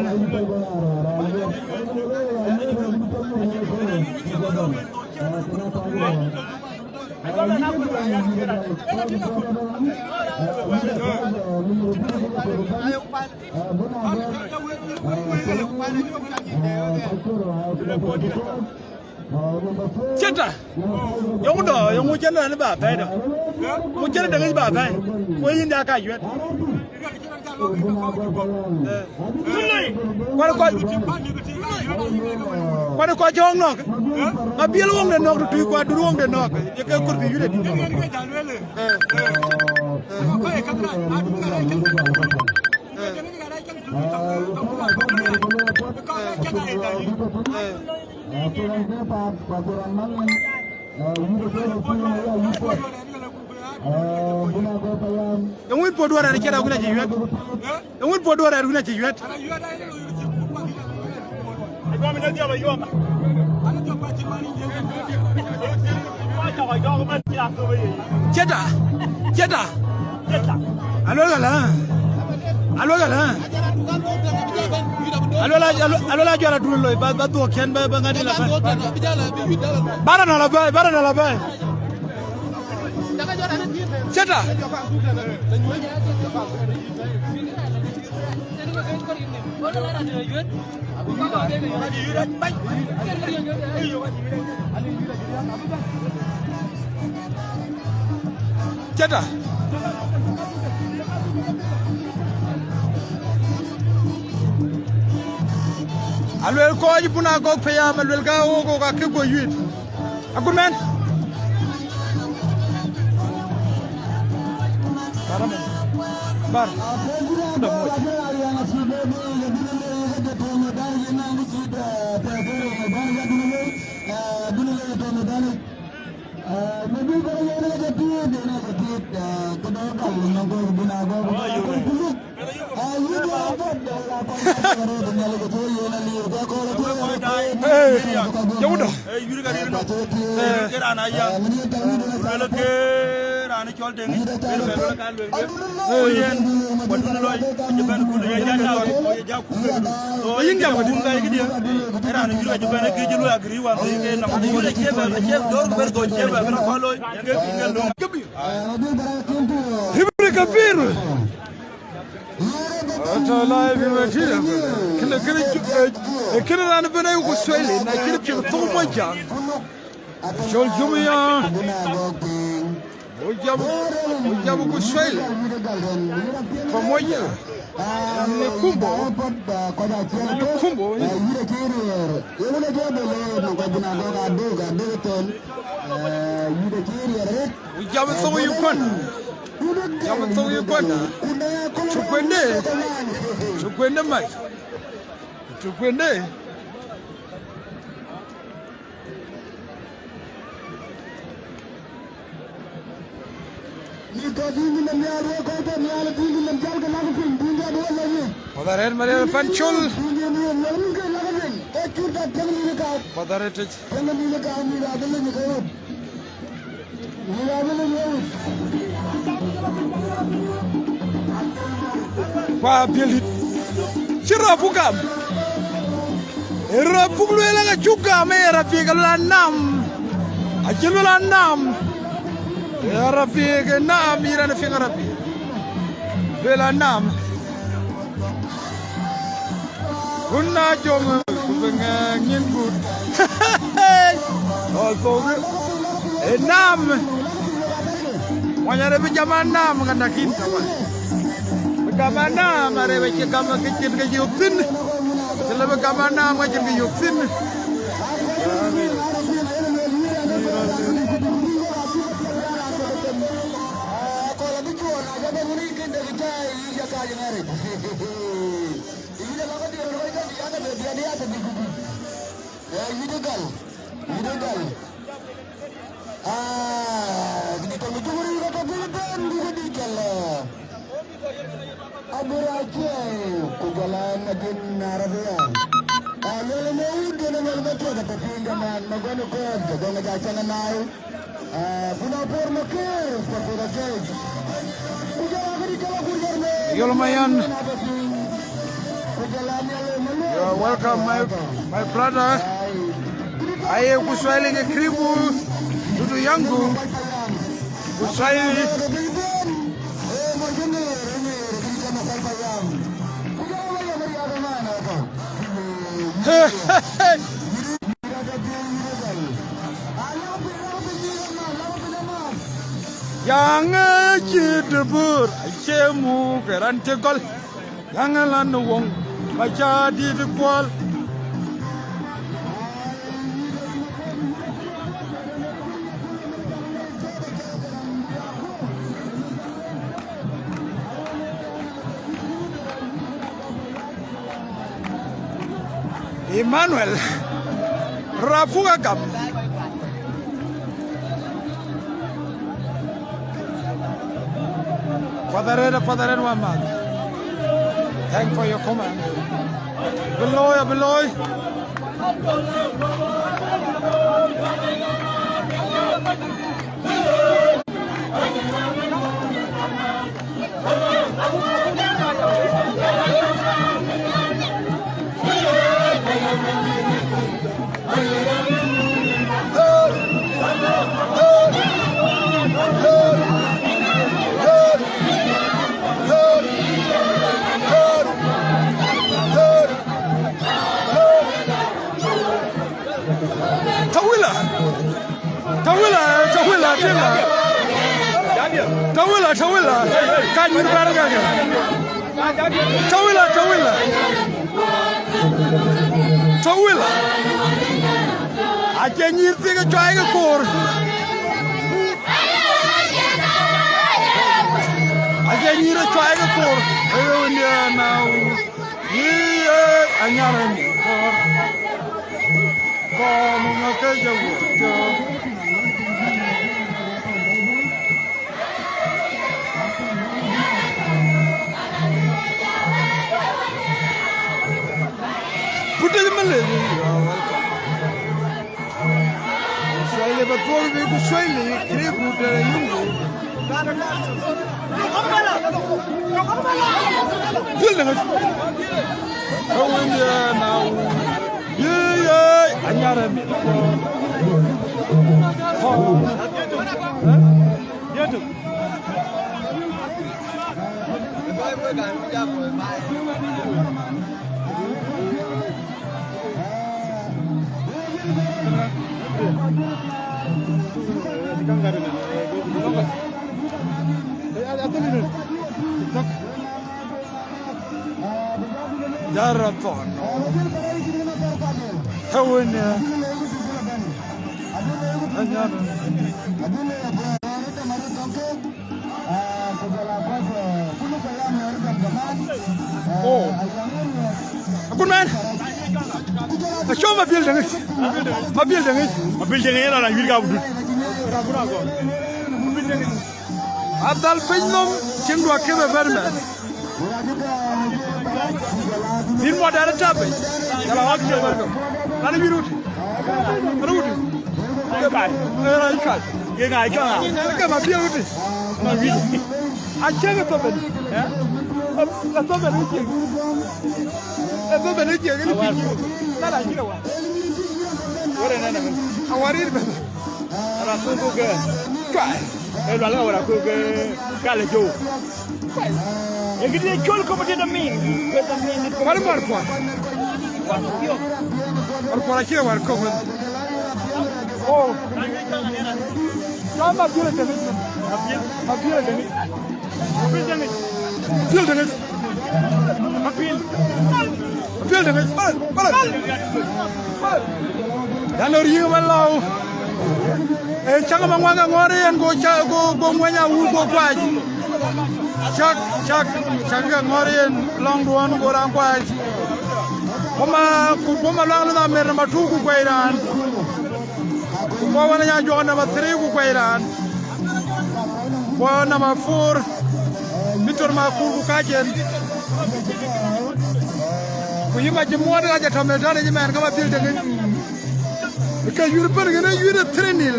Cït tɛ̈, yöŋ dɔ̈, yöŋ cïn raan ba pɛ̈i dɔ̈. Ŋö cïn däŋ yic ba pɛ̈i. Ku yïn ya ka yuɛt. Kuan kɔc, kuan kɔc cɔɔk nɔ̈k. Abiël wöŋde nɔ̈k, tutuc ku Adut wöŋde nɔ̈k. Ye ke kor bï yuɛt. Eŋö puɔ̈u duɔ̈ɔ̈r rɛ̈ɛ̈r cït awïn acï yuɛt? Eŋö puɔ̈u duɔ̈ɔ̈r rɛ̈ɛ̈r wïn acï yuɛt? Cït tɛ̈, cït tɛ̈. Aluel ka lä. Aluel ka lä. Aluel a, aluel, aluel a jɔl Adut loi, ba, ba dhuɔ̈k cɛn, ba, ba ŋa dï la bɛ̈i. Bara nɔ̈l abɛ̈i, bara nɔ̈l abɛ̈i. Cït tɛ̈. Cït tɛ̈. Aluel kɔc Bunagɔ̈k pɛ̈i, aluel ka wok, wok akë guɔ yuɛt. Agut mɛn. Bar. Bar. Dɔm moc. Hey, yöŋ dɔ̈. Ke raan aya. Luel ke raan cɔl Deŋ, ke luel ka luel ke. Hey. Yen, wadun loi, aje bɛ̈n kul, ye ja ja, ye ja kul. So, yïn jam wadun ka yïk dië. Raan yïk aje bɛ̈n ke jël agree wan ke na. Aje bɛ̈n, aje dor ber do, aje bɛ̈n ko loi. Ke kin lo. Hibri Kabir. Atɔ̈ live in Matira. Kënë, kënë ju-, eh, eh, kënë raan bɛ̈n ayuk Swahili, na cïn piɛth thok Muɔnyjäŋ. Cɔl Jumia. Wo jam, wo jam ku Swahili. Pamoja. Ni kumbo. Ni kumbo. Wo jam thok Uganda. Jam thok Uganda. Tukwende. Tukwende mai. Tukwende. Mïth kɔc dïït nïn nhial, ruɔ̈k kɔc tɔ̈ nhial, dïït nïn jal ke lak piny, dïït jal wä lɔ yï. Padhare Marial Pancol. Dïït nïn ruɔ̈k ke lak piny, ke cut dak piɛŋ nïn ka. Padhare tëc. Piɛŋ nïn ka, mïth abï leny ke wut. Mïth abï leny ke wut. Kua piɛl dït. Cï rɔ̈ɔ̈p gam. Ë rɔ̈ɔ̈p lueel ë cuk gam, ë rɔ̈ɔ̈p piɛk lueel anam. Acï lueel anam. Ë rɔ̈ɔ̈p piɛk nam, yïn raan piɛk rɔ̈ɔ̈p piɛk. Lueel anam. Kun na jɔŋ, ku bï ŋɛɛŋ nyin gut. Ɣɔl thok ë nam. Wany arëp bï jam anam ka nakin kaman. Bï gam anam arëp acï gam ke cïn ke yök thïn. Cï lë bï gam anam ka cïn ke yök thïn. Ah, di tɔŋ juŋ rïïr atɔ̈ piny ëbɛ̈n, buk ë dic cɔl, eh, Abur Aciëi, ku jɔl a Nadin Arabia. Ah, luel ë wut kën ë luel ke cuɛt atɔ̈ piny, ke man Magɔn ë kɔ̈ɔ̈th, ke dɔŋ ë ja cäŋ ë naai. Ah, kun Apor Makër, Pakuth Akec. Ku jɔl a këdï cɔl Agur Jɔrmel. Yol Mayan. Ku jɔl a Nhial ë Malual. You are welcome, my, my brother. Ai. Aye ku Swahili ke kiribu dudu yangu. Ku Swahili. Yaŋ cï dëbur acie muk ë raan cï gɔl. Yaŋ lan në woŋ ba ca dït kuɔl. Emmanuel Rafuka Gam. Father Red, Father Red, one man. Thank for your comment. Below, below. Tawila. Tawila, tawila, tawila. Tawila, tawila. Ka nyïr bɛ̈r kake. Tawila, tawila. Tawila. Acie nyïr thik ë cuai ke koor. Acie nyïr ë cuai ke koor. Ayo, ndia na. Yï, eh, anyar ë miɛt kɔɔr. Kɔɔr ŋö ke jɔ wuɔ̈t jɔ. Put it in my lady, you are welcome. Swahili ba thuɔ̈k bï ku Swahili kiribu de yungu. Dhil de ŋic. Ka wëndiɛ̈ na wun. Yï, yï, anyar ë miɛt. Yetu. Jara thon. Hawene. Anyar. Oh. Good man. Aco ma building. Ma building. Ma building yen ala yirga budut. Adhal piny nom cïn duak kebe bɛ̈n mɛn. Bïn muɔt dɛn ë tap piny. Jɔl a ɣɔ̈k cï bɛ̈n kɔ̈k. Lan ë yïn rut. Rut. Ke kai. Ee raan kai. Ke kai cɔŋ a. Ke ma piɛl rut. Ma piɛl. A cek ë thop en. Ë thop en ë cek. Ë thop en ë cek. Ë thop en ë cek. Lan a cïn a war. Wär en en. A war yïn bɛ̈n. Ara kuk ke. Kai. E lual ka wala kuk ke kale jo. E gidi chol ko mate da min. Wala mar kwa. Mar kwa chie war ko. Oh. Kama pile de. Ma pile de. Apil dëŋic. Apil. Apil dëŋic. Bal, bal. Bal. Yan ë riëëŋ man lɔu. Ee, cäk ma ŋuan ka ŋɔ̈ɔ̈r yen, go cä, go, go ŋuɛny awuur, go kuac. Cäk, cäk, cäk ka ŋɔ̈ɔ̈r yen lɔŋduɔ̈n, go raan kuac. Ku ma, ku, ku ma luaŋ luth amer namba tu, ku kuɛc raan. Ku kɔc wën ë nya juɔk namba three, ku kuɛc raan. Ku namba four, Victor Makur ku kacen. Ku yï mac muɔɔt ka jɔ tɔ̈ në tɔ̈ në cï mɛn ke ma dhil tëŋic. Ke yur pën kën ë yur ë three nil.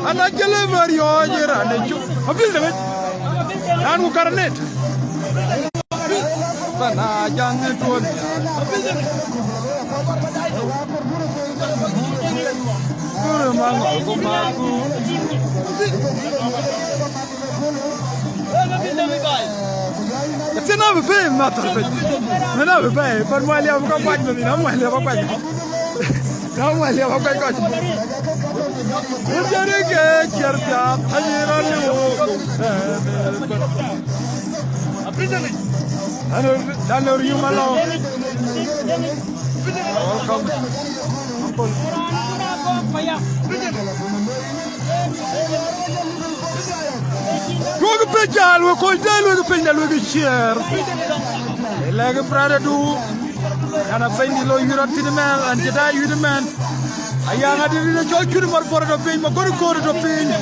An, acï le bä riɔ̈ɔ̈c ë raan ë cuk. Ma dhil tëŋic. Raan ku kar net. Bana jaŋ ë duön. Kuru maŋɔ ku maku. Ëtïn abï pei mathar pei. Mën abï pei, pan mual ya bï ka kuany mën, na mual ya bï ka kuany. Na mual ya bï ka kuany kɔc. Wëjëri ke ciɛr piath, anyï rɔt liu. Dano, dano riu malɔ. Welcome. Duɔ̈kkë piny, jal wek kony, jal wek piny, jal wek ciɛɛr. Ë lɛ̈k brother du. An, a piny dï lɔ yï rɔt thïn mɛn, an, cï daai yï mɛn. Ayaŋ adï rït acɔl cut mɔr puɔr tɔ piny, ma gɔ̈t köör tɔ piny.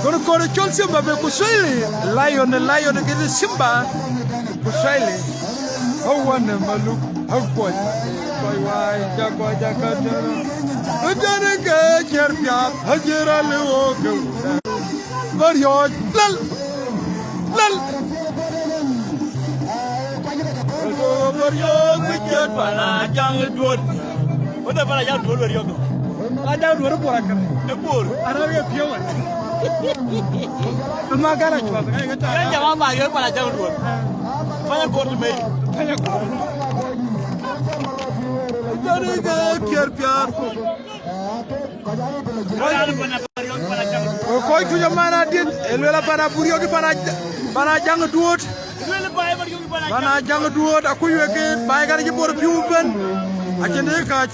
Gɔ̈t köör cɔl Simba be ku Swahili. Lion, lion, kë Simba. Ku Swahili. Awan maluk, akuɔc. Kɔc wai, ja kɔc ja ka tënë. Tënë ke ciɛr piath, ajiëër aliu ke wun. Bä riɔ̈ɔ̈c, lal, lal. Bä riɔ̈ɔ̈c, bä ciɛr pan Ajaŋ Duɔ̈t. Wënde pan Ajaŋ Duɔ̈t bä riɔ̈ɔ̈c. Ajaŋ Duɔ̈t ë Bor akër. Ë Bor. Arɔ̈ɔ̈k ye piɔ̈u wën. Ë ma gɛ̈l acuɔth, ŋɛk ë ta. Yɛn jam ama yɔ̈ɔ̈k pan Ajaŋ Duɔ̈t. Panya kor të mec. Panya kor. Jɔn ë ke kiɛɛr piaar. Kɔc kuc aman adït, ë luel apan aburiɔ̈k, pan a, pan Ajaŋ Duɔ̈t. Pan Ajaŋ Duɔ̈t, akuc wek ke baai kan cï Bor piu ëbën. Acïn dë kääc.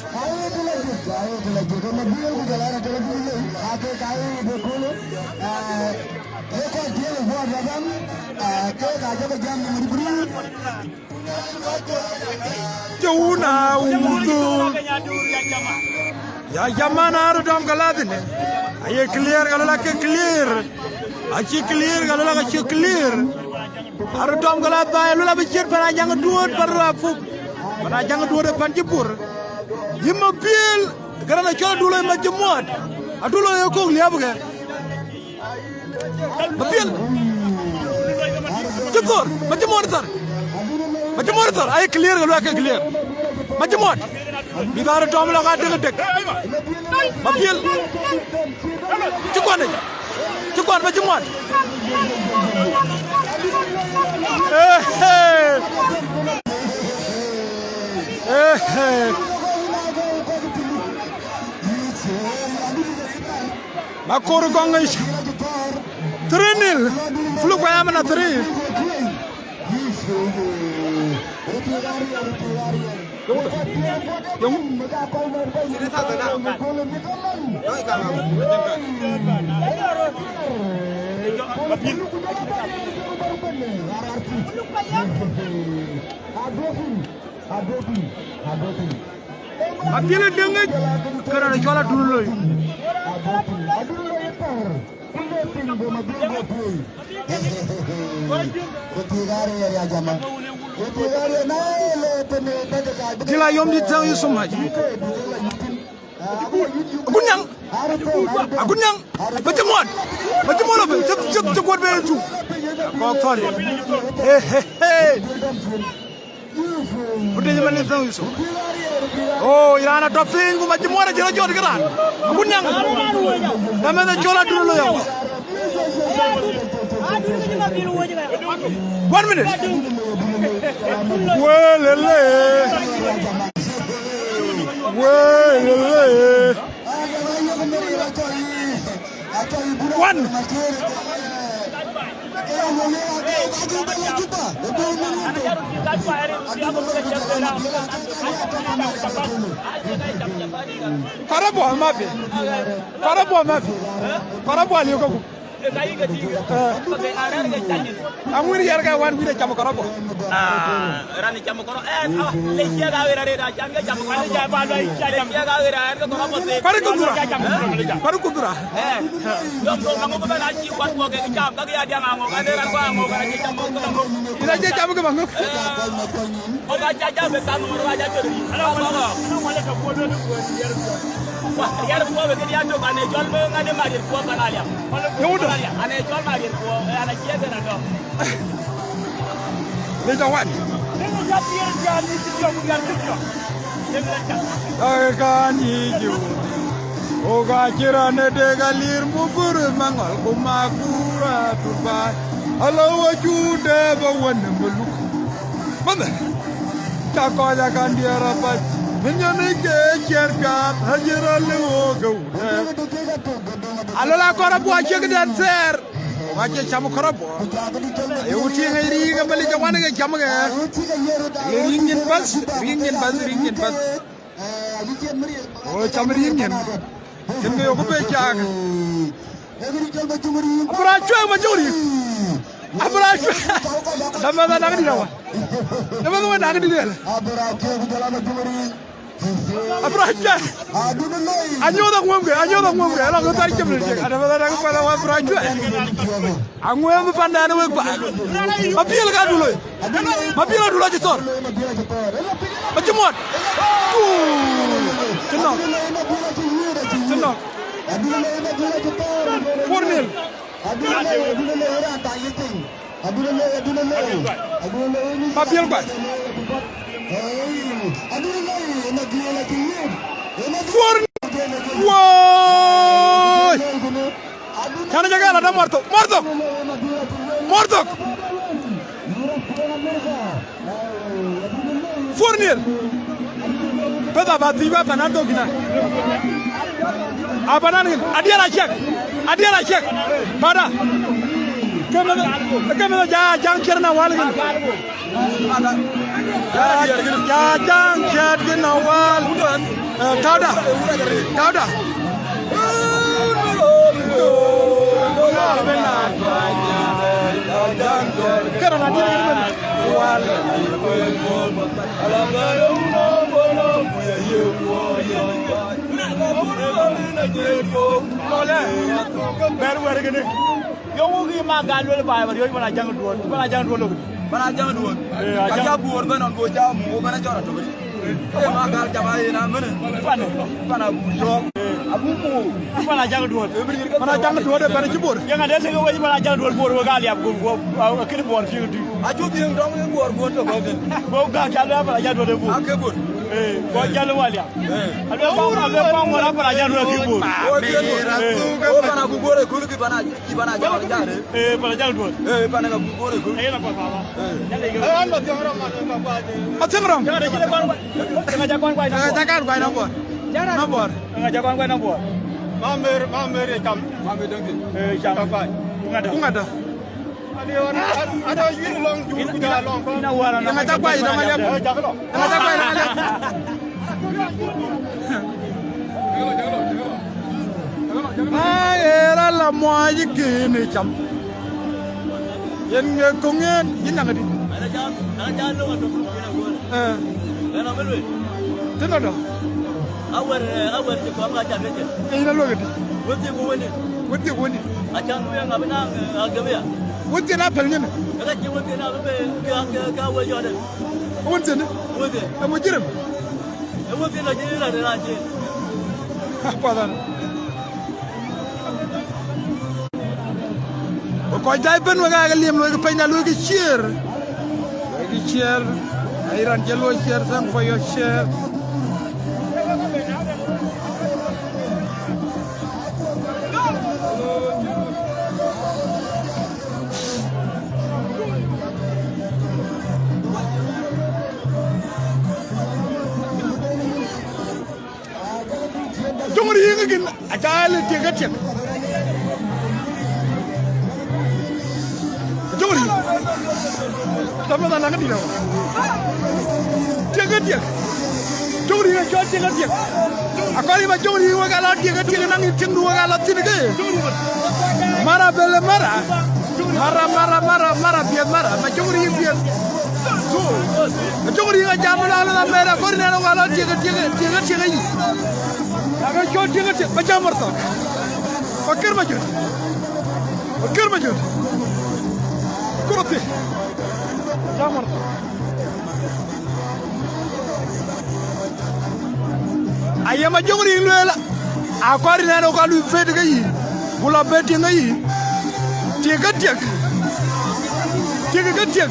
Cï wun a wudhu. Ya jaman, aröt dɔm ke lath ënë. Aye clear, ka lɔ la ke clear. Acï clear, ka lɔ la ka cï clear. Aröt dɔm ke lath ba, lɔ la bï ciët pan Ajaŋ Duɔ̈t, pan Rap Puk. Pan Ajaŋ Duɔ̈t ë pan cï Bor. Yï Mabiël, kërɛn acɔl Adulo ë Majimuɔt. Adulo ë kok liääp ke. Mabiël. Cï thor, Majimuɔt thar. Majimuɔt thar, aye clear, ka luɛk ke clear. Majimuɔt. Bï dhar tɔm lɔ ka dek dek. Mabiël. Cï kuan ë. Cï kuan, Majimuɔt. Eh, eh. Eh, eh. Makor Gɔŋic three nil. Fuluk Bayamana three. Apiɛl ë dëŋ ŋic, ke rɔt ë cɔl Adun loi. Dïl ayom dït, thank you so much. Agut nyaŋ. Agut nyaŋ. Ba cï ŋuɔt. Ba cï ŋuɔt, ba cï, cï, cï guɔt be tu. Kɔk thɔ̈l. Hey, hey, hey. Ku dec man ni thëŋ Yusuf. Oh, Iran atɔ̈ piny, ku Majimuɔt acï rɔt jɔt ke raan. Agut nyaŋ. Na mɛnh acɔl Adun loi ya. One minute. Welele. Welele. One. Karabo mafi. Karabo mafi. Karabo aliu kaku. Aŋuïn yɛr ke wan wïn ë cam kɔrɔ bɔ̈. Ah, raan ë cam kɔrɔ, eh, ah, le ciɛk aɣer arëët, acam ke cam kɔrɔ bɔ̈. Le ciɛk aɣer arëët ke kɔrɔ bɔ̈ thek. Kɔrë kudhura. Kɔrë kudhura. Eh, yom, yom, aŋok bɛ̈n acï kuat kuɔ kek cam, ka ke ya diaŋ aŋok, ade raan kuɔ aŋok, ade cam kɔrɔ bɔ̈. Ina cï cam ke maŋok. Eh, ɣok aca jam bï kaŋ ŋor, ɣok aca jɔt. Ala wala, ala wala ka kuɔ dɔ̈ dɔ̈ kuɔ diɛɛr. Wah, riɛr puɔ̈u bï këdï atök, anë cɔl bï ŋadï mariɛt puɔ̈u pan aliam. Yöŋ dɔ̈? Anë cɔl mariɛt puɔ̈u, eh, anë ciɛk ënë dɔ̈. Lec awan. Lec awan, lec awan, lec awan. Ai, kan yï ju. O ka cï rɔn ë dek alir mubur maŋɔl ku makura Dubai. Alo wa cu dɛ ba wän ë muluk. Mane. Ca kɔc akan diɛɛr abac. Min yɔn ë ke ciɛɛr piath, ajïr aliu o ke wudɛ. Alo la kɔr abuɔ ciek dɛn thɛɛr. Wa cie cam kɔrɔp. Ayo tiŋ ri ke beli ke wan ke cam ke. Ring nyin bas, ring nyin bas, ring nyin bas. O cam ring nyin. Ken ke yo ku be cak. Abra cuɛ ma jori. Abra cuɛ. Dama da nak di dawa. Dama da nak di dela. Abra cuɛ. Anyuɔth aŋuɔmke, anyuɔth aŋuɔmke, alɔ ke thar cem ni cek, ada bada dak pala wa abra cuɛ. Aŋuɔm pandan wek pa. Mapiel ka dulo. Mapiel dulo ci thor. Maci muɔt. Ci nɔk. Ci nɔk. Four nil. Mapiel guys. Four. Woi. Tana jaga la da Morto. Morto. Morto. Four nil. Pesa ba thiba panan dogina. Abanan gin. Adiara check. Adiara check. Bada. Kemana, kemana ja jang ker na wal gin. Ja jang ker gin na wal. Eh, tauda. Tauda. Kera na dia gin. Wal. Bɛr wɛr kini. Yo, wo ki ma gal wel bai, ba yo, bana jang duot, bana jang duot lo. Bana jang duot. Eh, ka ja buor ben on go ja mu ben jora to. Eh, ma gal ja ba ina mene. Pane. Pana bu yo. Abu bu. Bana jang duot. Bana jang duot, bana ci buor. Yang ada sing we bana jang duot buor, we gal ya go go. Kini buor fi du. Aju bi dong buor buor to go. Go ga ja la bana jang duot buor. Ake buor. Eh, go ja la wal ya. Eh. Alwe pa, alwe pa mo la bana jang duot ki buor. O bana bu buor e kulu ki bana. Ki bana jang jare. Eh, bana jang duot. Eh, bana ga bu bore ko. Eh, na pa pa. Eh. An ba tiang ram ma ba ba. Ma tiang ram. Jare jile ban. Nga ja kon kwai na. Nga ja kon kwai na bor. Na bor. Nga ja kon kwai na bor. Ma mer, ma mer e cham. Ma mer dang. Eh, cham. Ka kwai. Nga da. Nga da. Ani wan, ada yir long ju ku ja long ko. Ina wara na. Nga ja kwai na ma le. Eh, ja ko. Nga ja kwai na ma le. Aɣeer ala muɔɔc kën ë cam. Yen ŋe köŋ en, yïn nyaŋ adï? Ana jam, ana jam lo ato. Eh. Ana belwe. Tënë dɔ. Awɛr, eh, awɛr ti kɔm ka jam yeke. Ke yïn aluɔk adï? Wëthi ku wëni. Wëthi ku wëni. Acan ku yɛn abï naŋ, eh, agebia. Wëthi na pɛl nyene. Eka ci wëthi na be, ke, ke, ke awɛ jɔde. Wëthi ni? Wëthi. E mujrim. Ë wëthi lɔ jël raan, raan jël. Apath an. Kɔc daai bɛ̈n wek aa ke liëm luɔikë pɛ̈nyda luɔikë ciëër. Luɔikë ciëër. Ai raan cï luɔi ciëër, thank for your share. Jɔŋ riŋ kin aca le tiek ke tiek. Jɔŋ riŋ. Dɔm na na ke dït. Tiek ke tiek. Jɔŋ riŋ acɔl tiek ke tiek. Akɔɔr ba jɔŋ riŋ wek ala tiek ke tiek, naŋ tiek du wek ala thin ke. Mara bele mara. Mara, mara, mara, mara, piɛth mara. Ma jɔŋ riŋ piɛth. Jɔŋ riŋ a jam la la mera kor ne ro wala tiek, tiek, tiek, tiek yi. Aga jɔ tiek, tiek ba jam mara. Ba ker ma jot. Ba ker ma jot. Koro ti. Jam mara. Aye ma jɔŋ riŋ luela. Akɔɔr nɛn ë ka lui pet ke yï, ku lɔ bɛ tiŋ ke yï. Tiek ke tiek. Tiek ke tiek.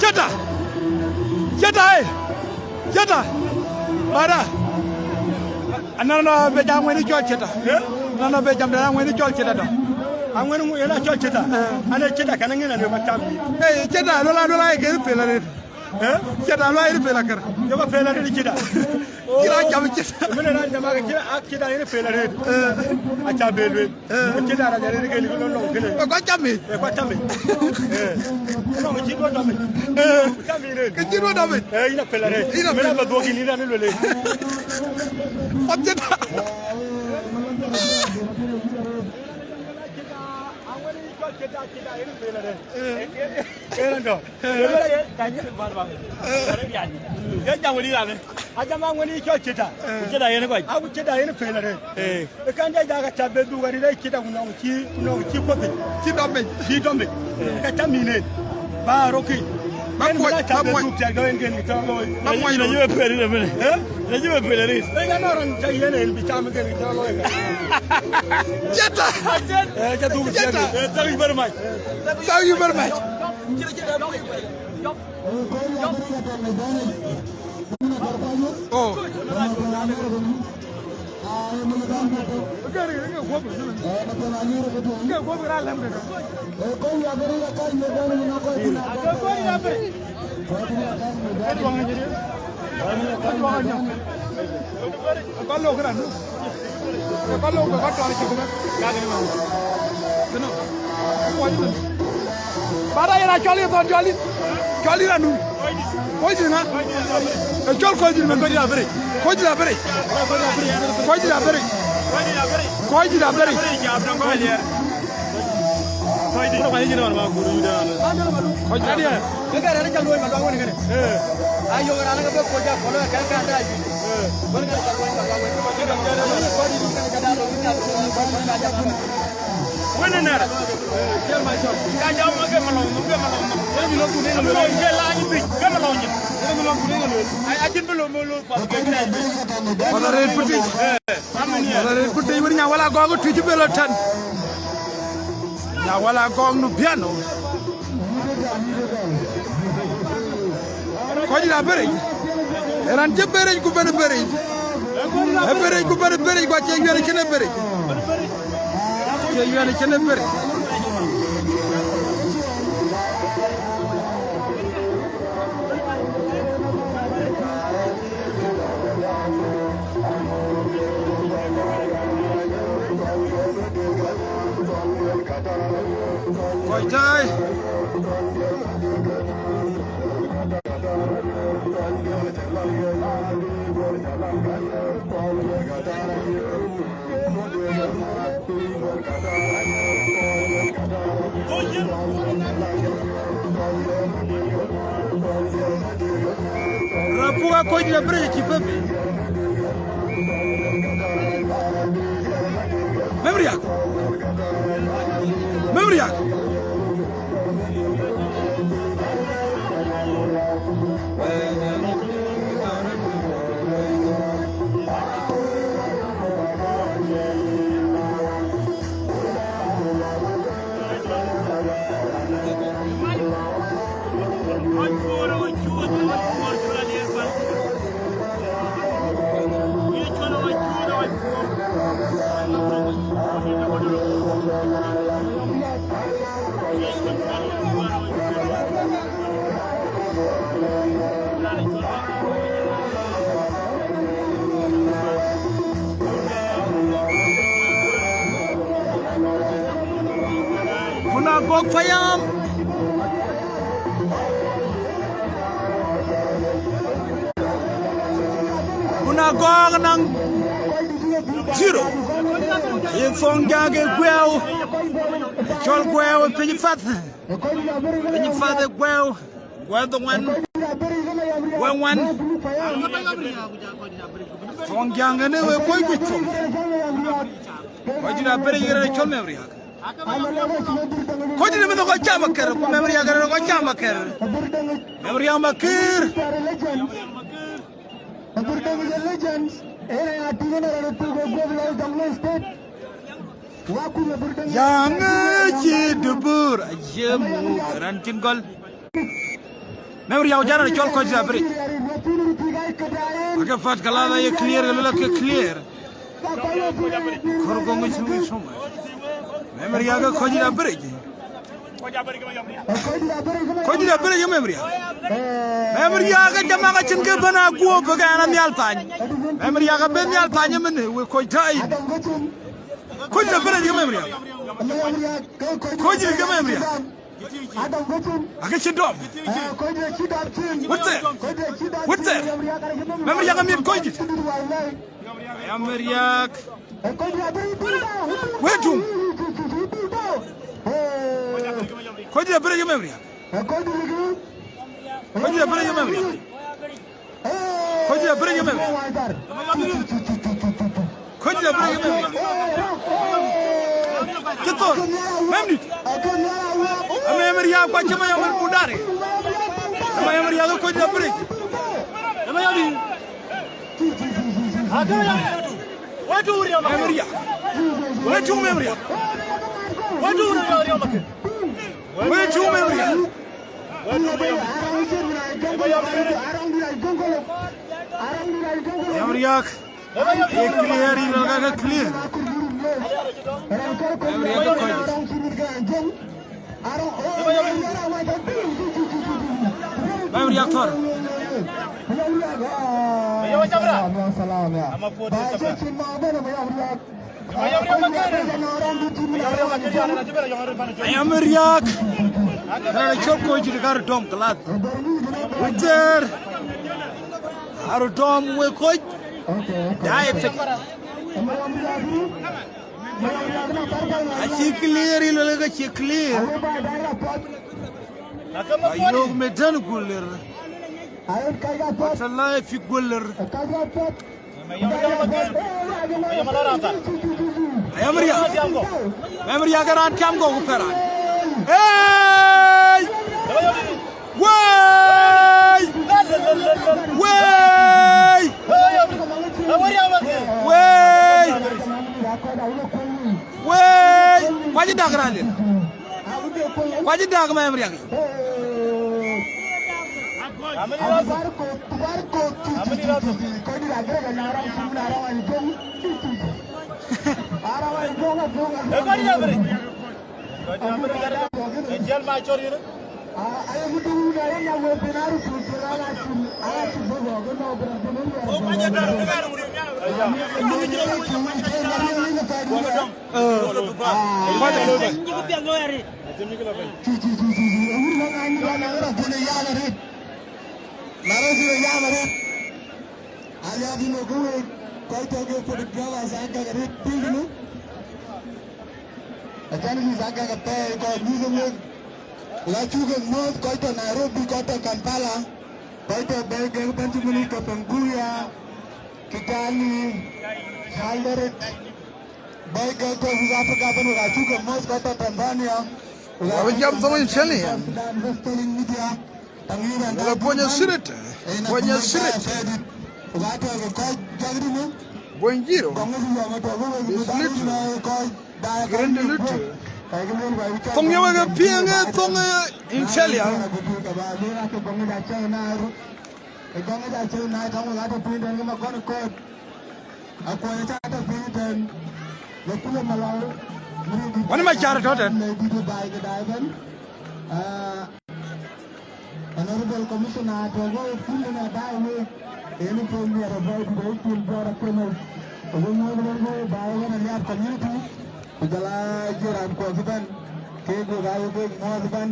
Cïta. Cïta, eh. Cïta. Bada. Anɔnɔ be jam wëni cɔl Cïta. Eh? Anɔnɔ be jam da wëni cɔl Cïta dɔ. Aŋwen ŋu yena cɔl Cïta. Eh. Ane Cïta kana ŋina ne ba tam. Eh, Cïta, lola, lola, ke pela re. Eh? Cïda luɔi yïn pel akër. Jɔkë pel arëët cïda. Cïda cam cïda. Mën raan jam akë cïda, ak cïda yïn pel arëët. Eh. Aca bë lueel. Eh. Cïda raan arëët ke lïk nɔŋ nɔŋ kënë. Ë kua cam yic. Ë kua cam yic. Eh. Nɔŋ cï duɔ̈ dɔm yic. Eh. Cam yic rëët. Ke cï duɔ̈ dɔm yic. Eh, yïn a pel arëët. Yïn a pel. Mën a bɛ dhuɔ̈k yïn yïn raan lueel. Pap cïda. Cïda, aŋuɛ̈n yï cɔl cïda, cïda yïn pel arëët. Eh. Eh, raan dɔ̈. Ye jam wëdï raan. Ajam aŋuɛ̈n yï cɔl cïda. Ku cïda yen kɔc. Aku cïda yen pel arëët. Eh. Ë kɛn de jak aca bë dhuk arëët, ë cïda ku nɔŋ cï, ku nɔŋ cï kuɔth piny. Cï dɔm piny. Cï dɔm piny. Eh. Ka cam yïn en. Ba rɔ̈k kï. Ba kuɔc, ba kuɔc. Dhuk tiak dɔ̈ en gen kë tɔ̈ looi. Ba kuɔc. Ye pel arëët. Eh? Ye pel arëët. Ë ya nɔn raan ca yen en bï cam gen kë tɔ̈ looi. Cïda. Eh, ca dhuk tiak. Cïda. Eh, thank you very much. Thank you very much. Oh. Ba raan yen a cɔl yï thɔn cɔl yïn. Cɔl yïn anu. Kɔc yïn ŋa? Ë cɔl kɔc yïn mën. Kɔc yïn abërëc. Kɔc yïn abërëc. Kɔc yïn abërëc. Kɔc yïn abërëc. Kɔc yïn. Kɔc yïn. Kɔc yïn. Kɔc yïn. Wënë nɛ̈r. Ka jam ke malɔu nhom, ke malɔu nhom. Ke malɔu ke la ni pic, ke malɔu nyin. Ai, acïn bï lɔ molo pa ke kra. Wala red putic. Eh, amenia. Wala red putic, wënë nya wala gɔŋ tuc bï lɔ tɛ̈n. Nya wala gɔŋ nu biano. Kɔc dït abërëc. Ë raan cï bërëc ku bɛ̈n bërëc. Ë bërëc ku bɛ̈n bërëc, ku acie wiɛ̈n cïn ë bërëc. Acie wiɛ̈n cïn ë bërëc. Kɔc tääi. Rapuk a kɔc dït abërëc acï pep. Mem riak. Mem riak. Kuna gok payam. Kuna gok nang zero. Ye thong jage gueu. Chol gueu piny fath. Piny fath gueu. Gueu the one. Gueu one. Thong jang ene we koi kuc thong. Kɔc dït abërëc yen raan cɔl Mem Riak. Kɔc dït meth kɔc cam akër, ku Mem Riak yen kɔc cam akër. Mem Riak Makër. Jam ci dubur, aye muk raan cïn gɔl. Mem Riak jana cɔl kɔc dït abërëc. Ake fat kala ye clear, ke lula ke clear. Kɔr gɔŋ ŋic ŋic ŋic. Mem Riak ke kɔc dït abërëc. Kɔc dït abërëc ke Mem Riak. Mɛmɛr Riak, ke jam aka cïn ke bɛ̈n aguɔ bï ke an nhial thany. Mɛmɛr Riak abï nhial thany ëmënë, we kɔc tääu yïn. Kɔc de bërëc ke Mɛmɛr Riak. Kɔc de ke Mɛmɛr Riak. Akë cï dɔm. Wut thɛɛr. Wut thɛɛr. Mɛmɛr Riak amit kɔc dït. Mɛmɛr Riak. Wëë tuŋ. Kɔc de bërëc ke Mɛmɛr Riak. Kɔc de bërëc ke Mɛmɛr Riak. Kɔc de bërëc ke Mɛmɛr Riak. Kɔc de bërëc ke Mɛmɛr Riak. Cï thor. Mɛmdït. Mɛmɛr Riak kua cï Mayɔm en mudare. Mɛmɛr Riak kɔc de bërëc. Mɛmɛr Riak. Wëë tuŋ Mɛmɛr Riak. Wëë tuŋ Mɛmɛr Riak. Mɛmɛr Riak. Ye clear, yïn lɔ ka ke clear. Mɛmɛr Riak ke kɔc. Mɛmɛr Riak thor. Mɛmɛr Riak. Raan cɔl kɔc dït ka röt dɔm glath. Wëtër. Aröt dɔm we kɔc. Daai fik. Acï clear, yïn lɔ ka cï clear. Ayok me tën guler. Wata la fi guler. Mɛmɛr Riak. Mɛmɛr Riak ke raan tiam gɔk ku pɛ̈l raan. Hey! Wëi! Wëi! Wëi! Wëi! Kuac dak raan lel. Kuac dak Mɛmɛr Riak. Aliap yïn ë kë wek kɔc tɔ̈ ke photographers, agak arëët pïïr nu. Acan mïth agak apɛi kɔc mïth wek. Ku acuk ke muɔ̈th kɔc tɔ̈ Nairobi, kɔc tɔ̈ Kampala, kɔc tɔ̈ bɛ̈i kek Benjamin, Kapenguria, Kigali, Eldoret. Bɛ̈i kek tɔ̈ South Africa ëbën, wek acuk ke muɔ̈th kɔc tɔ̈ Tanzania. Wek abï jam thoŋ Italian. Sudan, Western Media. Wala puɔny asirit, puɔny asirit. Puɔny jiro. Is little. Grande little. Thoŋ ye wek piɛŋ, eh, thoŋ, eh, Italian. Wani ma car tɔ̈ tɛ̈n. Honorable Commissioner, tɔ̈ ke pïïr ënë daai wek, en ë pɔ̈l miɛt ë bɛ̈ɛ̈i dït ë cil jɔt akënë, ë we muɔ̈th wek, baai ɣɛn Aliap community, ku jɔl aa jiran kuɔth ëbɛ̈n, kek wek aa wek muɔ̈th ëbɛ̈n.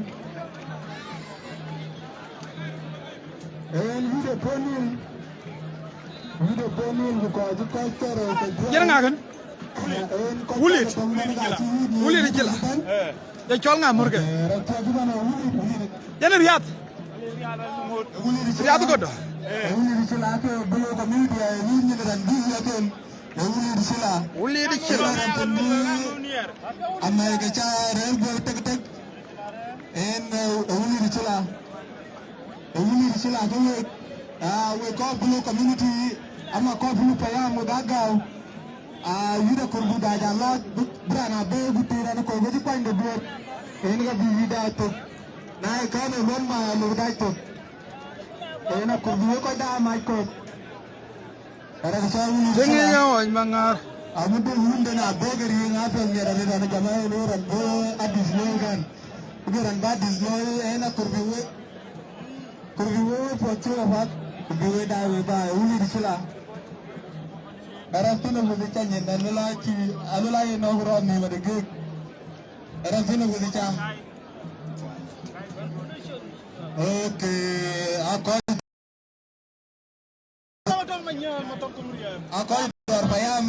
En wït ë pɔ̈l nïn, wït ë pɔ̈l nïn, ku kɔc cï kɔc cɔl rou ke juëc. Yen ŋa kën? Wulit. Wulit cï la. Ye cɔl ŋa mörke? Yen Riath. Riath Godo. Wulit cï la. Amai ke ca rɛ̈ɛ̈r guɔ tek tek. En, eh, Wulit cï la. Ë wun ë cï la ke wek, aa, wek kɔc Bulu community, ama kɔc Bulu payam wek agäu, aa, yït aköl bï dac alɔc, bï, bï raan abëë bï pïïr raan ë kɔc wec kuany de duɔ̈ɔ̈t, en ka bï yït dac thök. Na ye kɛ̈n ë luɔm ma lok dac thök, en aköl bï wek kɔc daai mac kɔ̈th. Tëŋ ye ɣɔc maŋäär. Amudu wun den abëë ke riŋ apiɛth miɛt arëët raan jama en ë raan bï adïs looi kɛn. Bï raan bï adïs looi, en aköl bï wek. Ku bï wek puɔ̈th cök apath, ku bï wek daai wek baai, wulïïr cï la. Ë raan thïn ë wëth ë cä nyin, alula cï, alula ye nɔ̈k rɔt nhïïm adï gëk. Ë raan thïn ë wëth ë cä. Okay, akɔc. Akɔc dɔr payam.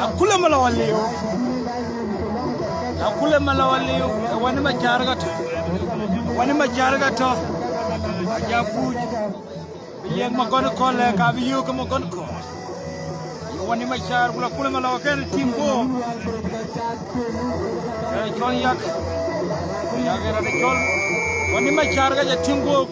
Akule Malawal liu. Akule Malawal liu. Wani Machar ka tɔ. Wani Machar ka tɔ. Aja kuc. Bï yiëk Magɔn Kɔl lɛ, ka bï yök ke Magɔn Kɔl. Ye Wani Machar, ku la Akule Malawal kën tim guɔ̈p. Ee cɔl Yak. Yak ë rɔt cɔl. Wani Machar ka jɔ tim guɔ̈p.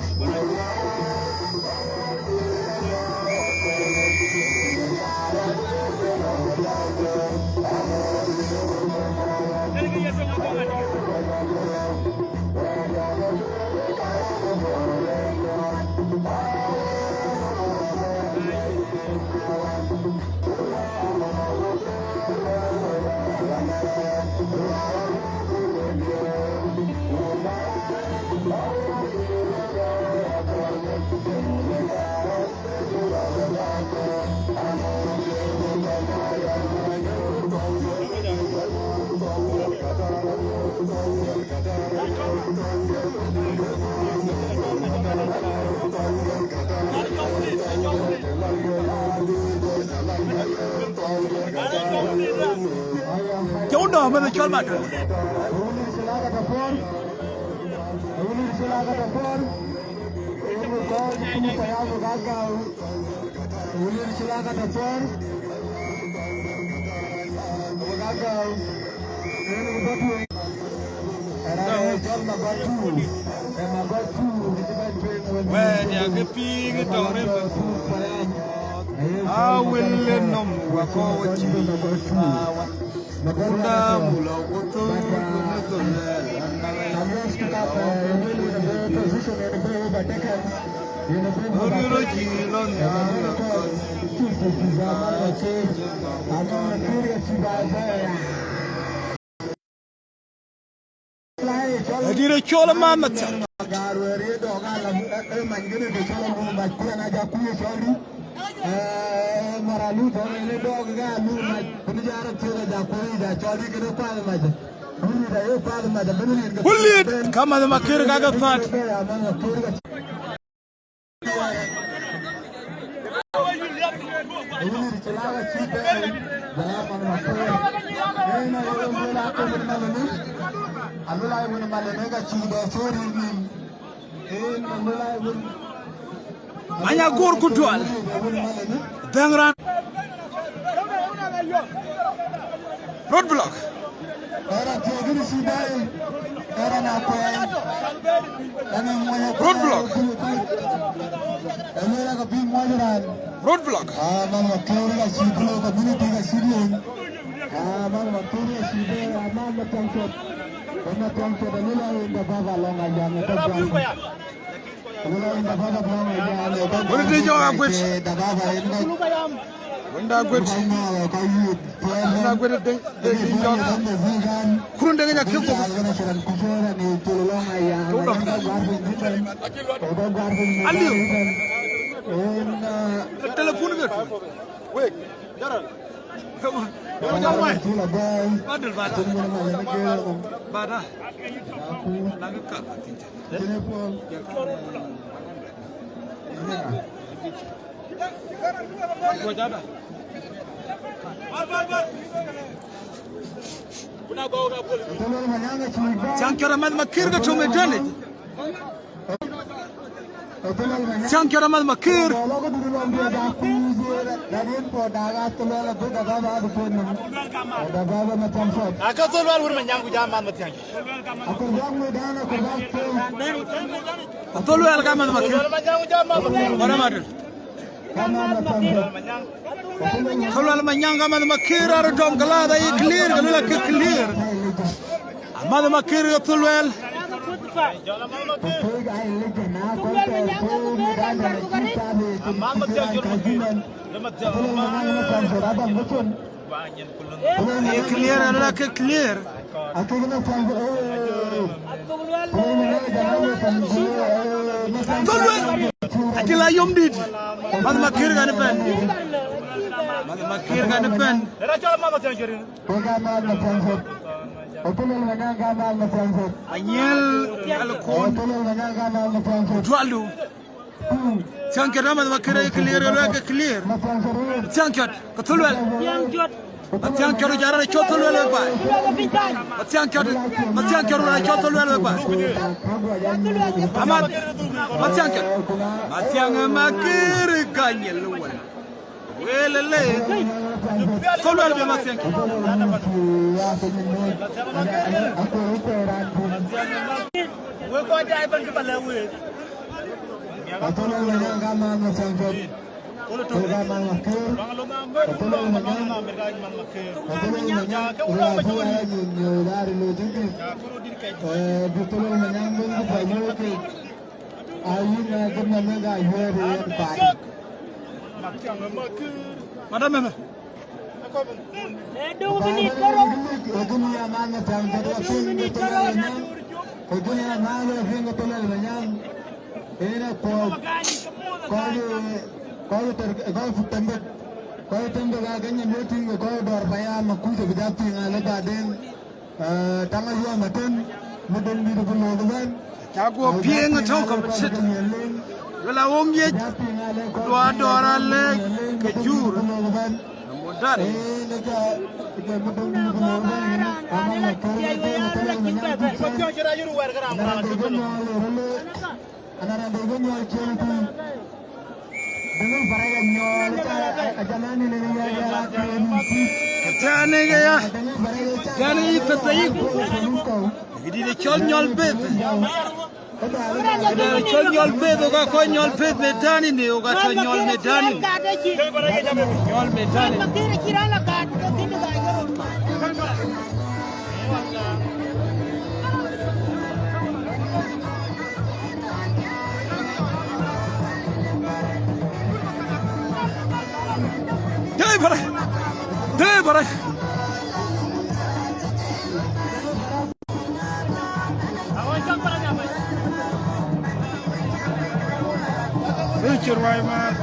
Cɛ wun dɔ̈ɔ̈r mɛnh cɔl Madut. Wɛ̈ɛ̈t ya ke piŋ tɔŋ rem. A wël ë nɔm wakɔ̈u cï. Kunda mula kutu kutu kutu. Ori ro ci lon ya lon. Adït ë cɔl ë man mathial. Ku liet ka manh makir ka ke that. Manya gor ku dual. Dhäŋ raan. Road block. Road block. Road block. Wën të jɔk akuec. Wënda guet. Wënda guet de, de, de jɔk. Kurun de nya kek bok. Tudo. Aliu. Telephone ke. Wek. Jaral. Badal, badal. Badal. Nang ka. Thiaŋ Kiɔt Amath Makër ke tɔ̈ medan yic. Thiaŋ Kiɔt Amath Makër. Aka Thol Lual wër Manyaŋ ku jam Amath Mathiaŋ. Thol Lual ka Amath Makër. Wala madal. Thol Lual Manyaŋ ka Amath Makër arë dɔm ke lath aye clear, ke luel ake clear. Amath Makër ke Thol Lual. Aye clear, arë ke clear. Thol Lual. Acï la yom dït. Amath Makër kan ëbɛ̈n. Amath Makër kan ëbɛ̈n. Anyiɛl, Nhial Kon. Dualdu. Thiaŋ Kiɔt Amath Makër aye clear, ke luel ake clear. Thiaŋ Kiɔt, ke Thol Lual. Mathiaŋ Kiɔt, ku jɔl raan cɔl Thol Lual wek baai. Mathiaŋ Kiɔt, Mathiaŋ Kiɔt, raan cɔl Thol Lual wek baai. Amath, Mathiaŋ Kiɔt. Mathiaŋ Makër ka Nhial wal. Welele. Thol Lual bï Mathiaŋ Kiɔt. Wek kɔc jai bɛ̈n kë ba lɛ̈k week. Madam, mama. Ënë kɔc, kɔc, kɔc tɛ̈, kɔc tɛ̈mbet, kɔc tɛ̈mbet aa ke nyin wëtïŋ ke kɔc dɔ̈ɔ̈r payam akuc abï jat piŋ alë baden. Taŋ ayuɔm atën, mëdën dït bï loth ëbɛ̈n. Cak wo piŋ atɔ̈ kɔm cït. Wala wok ŋiɛc, duɔɔr dɔ̈ɔ̈r alë ke jur. Mudari. Tani ke ya. Tani yi pete yi. Gidi de cɔl nyɔl peth. Gidi de cɔl nyɔl peth, oka kɔc nyɔl peth me tani ne, oka tɔ nyɔl me tani. Nyɔl me tani. Dai bara. Dai bara. Richard Wyman.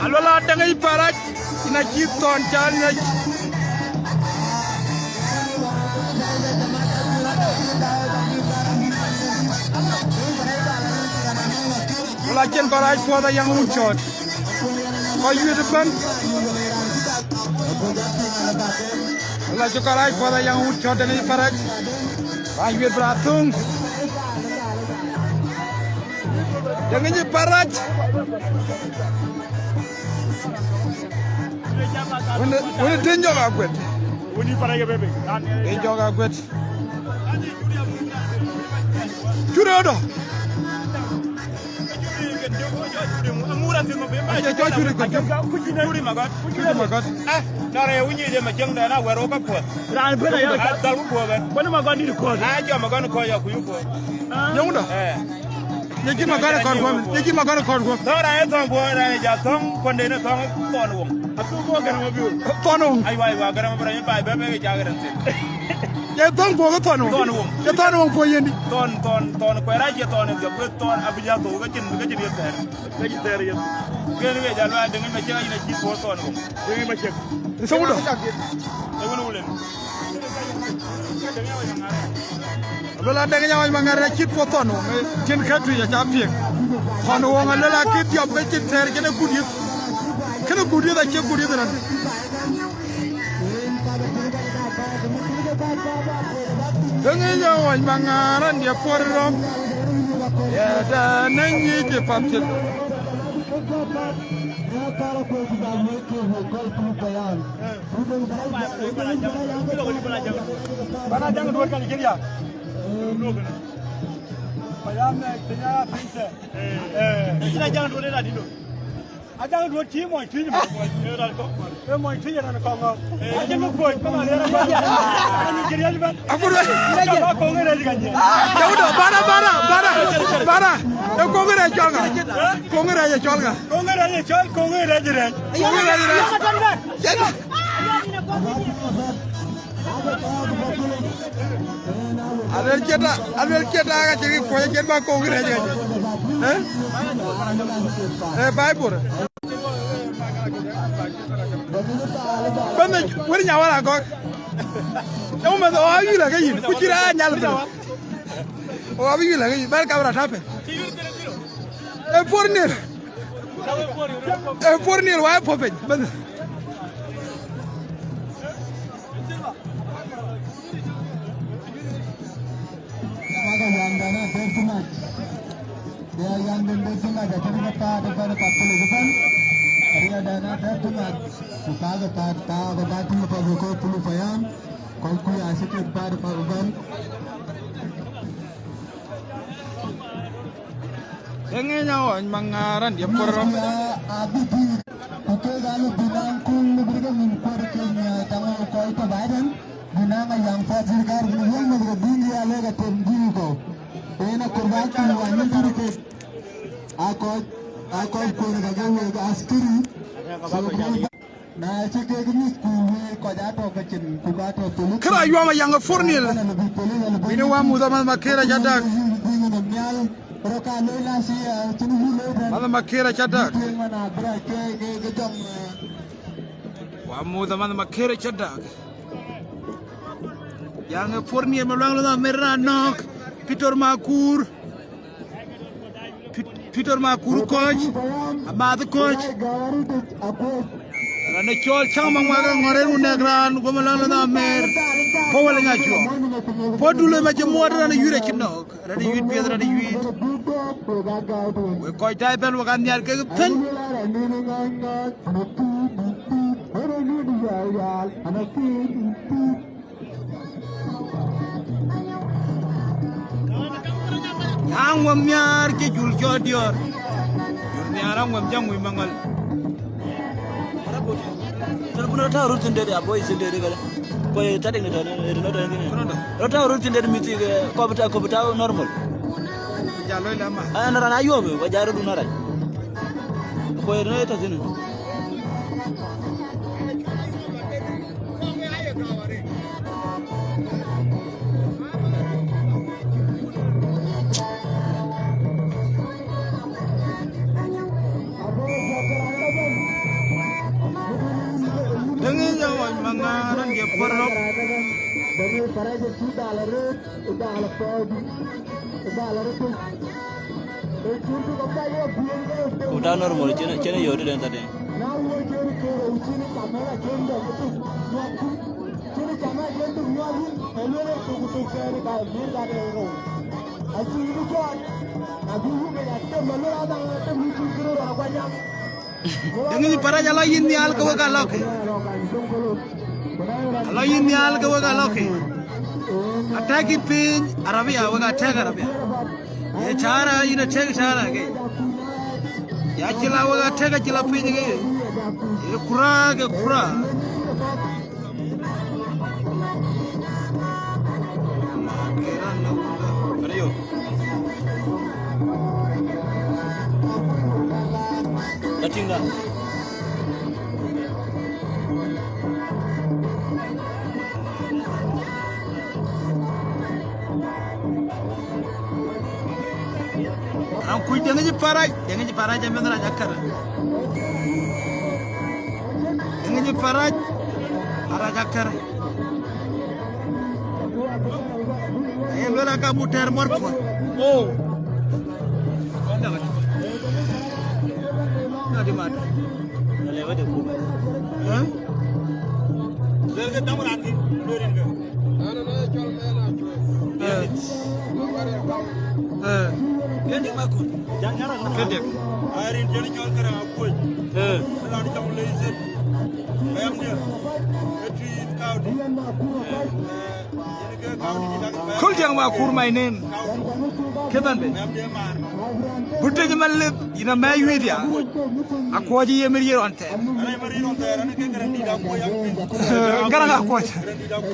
Aluel Adeŋ ë Parac, yïn acï thɔn can ŋic. Aluel acïn kɔc rac puɔ̈th ayaŋ wun cɔɔt. Kɔc yuet ëbɛ̈n. Aluel acï kɔc rac puɔ̈th ayaŋ wun cɔɔt Adeŋ ë Parac. Rac yuet bï raan thöŋ. Adeŋ ë Parac. Wën, wën Deŋ Jɔk Aguet. Wën ë Parac ë bebe. Deŋ Jɔk Aguet. Curë ëdɔ. Acie cɔl Curi Kɔc. Curi Magɔt. Curi Magɔt. Ah, nɔrɛ wunyi je ma cieŋ dɛn a wɛr wo ka puɔth. Raan ben a yɔl. Ah, dhal ku puɔth ben. Bäni Magɔt dït kɔc. Ah, jɔ Magɔt kɔc ya ku yu puɔth. Yöŋ dɔ. Eh. Ye cï Magɔt kɔn guɔm, ye cï Magɔt kɔn guɔm. Thɔŋ raan ye thɔŋ puɔth, raan ye ja thɔŋ, kɔnde ne thɔŋ, thɔn woŋ. Asu puɔth gɛrɛ ma biur. Thɔn woŋ. Aywa, aywa, gɛrɛ ma bra ye bai bɛ bɛ ja gɛrɛ thil. Ye thɔŋ puɔth thɔn woŋ. Thɔn woŋ. Ye thɔn woŋ puɔth yendi. Thɔn, thɔn, thɔn kuɛra ye thɔn ye thɔn abija thɔŋ ka cin, ka cin ye thɛr. Ka cï thɛɛr yeth. Kën ke jal lueel Deŋ Macek, ayïn acï thuɔɔu thɔn wok. Deŋ Macek. Ë thok dɔ. Ë wën wulen. Abël a Deŋ Nyawac Maŋar acï thuɔɔu thɔn wok. Cïn kë tui aca piŋ. Thɔn wok alël akï dhiɔp ke cïn thɛɛr, cïn ë kut yeth. Kën ë kut yeth acie kut yeth rɔt. Deŋ Nyawac Maŋar an, diɛ puɔr rɔm. Yɛn da nɛ̈ŋ yic ë pap cin. Bana jaŋ duɔt kan cïn ya. Payam ne tenya pinse. Eh. Ina jaŋ duɔt ina dino. Ajaŋ duɔt cï mɔny Tuic mɔny. Ee mɔny Tuic ë raan kɔŋ ŋɔ̈k. Acïn bï kuöc bï mal yɛn abä. Anu cï riɛc bɛ̈n. Akur. Jɔl ba koŋ ë rɛc ka nyiɛc. Jɔl dɔ, bara, bara, bara, bara. Ë koŋ ë rɛc cɔl ŋa? Koŋ ë rɛc ë cɔl ŋa? Koŋ ë rɛc ë cɔl, koŋ ë rɛc ë rɛc. Koŋ ë rɛc ë rɛc. Cɛn. Aluel cït a, aluel cït a ka cï kuɔc cït ba koŋ rɛc ka cï. Eh? Eh, Bible. Bende wër nya wala gɔk. Emu meth o awi la ke yin, ku cï ra nyal bende. O awi la ke yin, ber kamera tape. E fornir. E fornir wa e popeny. Bende. Kakä yandana der too much. Ya yanden der too much, atari ka paat ban ka pele ban. Ari yandana der too much. Ku kakä paat, kakä paat too much, ko pulu payam. Ko ku ya sikit paat pa ban. Deŋ Nyawac Maŋar an, diɛ puɔr rɔm. Ku kek aa lɔ bï naŋ kuŋ në bï ke nyin kuɔ̈t ke nyiɛɛi taŋ ë kɔc tɔ̈ baiden, bï naŋ ayaŋ puɔth thïn kär bï wël meth ke dhïn ya lek atem dhïn kɔ̈u. Yen akor bä kuŋ wa nyin thïn kek. Aa kɔc, aa kɔc kuɔ̈t ka ke wek askiri. So, na cï kek mïth kuur wëër kɔc atɔ̈ ke cin ku ka tɔ̈ polis. Kërɔ yuɔm ayaŋ ë fornil. Bï në wa muth amath Makër aca dak. Math Makër aca dak. Wa muth amath Makër aca dak. Yaŋ ë fornil ma luaŋ lɔ na mer na nɔ̈k. Pitor Makur. Pit-, Pitor Makur kɔc, amath kɔc. Raan ë cɔl cäŋ maŋuak ë ŋɔ̈r en wun nɛk raan, guöm lɔn lɔ na mer. Po wala nya cuɔ. Po dul ë ma cï muɔɔt raan ë yuit acï nɔ̈k. Raan ë yuit piɛth, raan ë yuit. Wek kɔc tai bɛ̈n wek anhiar kek thïn. Aŋuɔm nhiaar ke jul cɔl diɔ̈ɔ̈r. Jul nhiaar aŋuɔm cä ŋuc maŋɔl. Tɛ̈n kun rɔt tääu röt thïn dɛ̈t ya boy thïn dɛ̈t këdë. Ku ye tɛ̈ dek në tɛ̈n, ë tɛ̈n, tɛ̈n, tɛ̈n. Rɔt tääu röt thïn dɛ̈t mïth thik, eh, kɔp tääu, kɔp tääu normal. Ja loi la ma. An raan ayuɔ̈p, ba ja röt dun arac. Ku ye tɛ̈n ë tɔ̈ thïn. Däŋ ë Nyawac Maŋar an, diɛ puɔr rɔm. Ku ta normal, cïn, cïn yööt den thaden. Däŋ ë Parac ala yïn nhial ke wek alɔ̈k. Ala yïn nhial ke wek alɔ̈k. Atɛ̈k yïn piny, arabia, wek atɛ̈k arabia. Ye tara yïn atɛ̈k tara ke. Ya cï la wek atek, acï la piny ke ye. Ye kura ke kura. Ayo. Datinga. An kuc deŋ ci parac, deŋ ci parac, amɛn rac akär. Deŋ ci parac, arac akär. Aye luel aka bu tɛɛr mɔr puɔ̈l. Oh. Nadi mat. Huh? Luel ke dam ran di, luel rin ke. Eh. Eh. Kediek. Arin jeni jol kara kuoc. Eh. Ran jam le iset. Bayam dia. Eti kawdi. Eh. Kul Diaŋ Makur, my name. Kë bɛ̈n bɛ. Butec Malith, yïn amɛ̈c wïït ya. Akuɔc ye mïr ye rɔn thɛɛr. Garaŋ Akuɔc.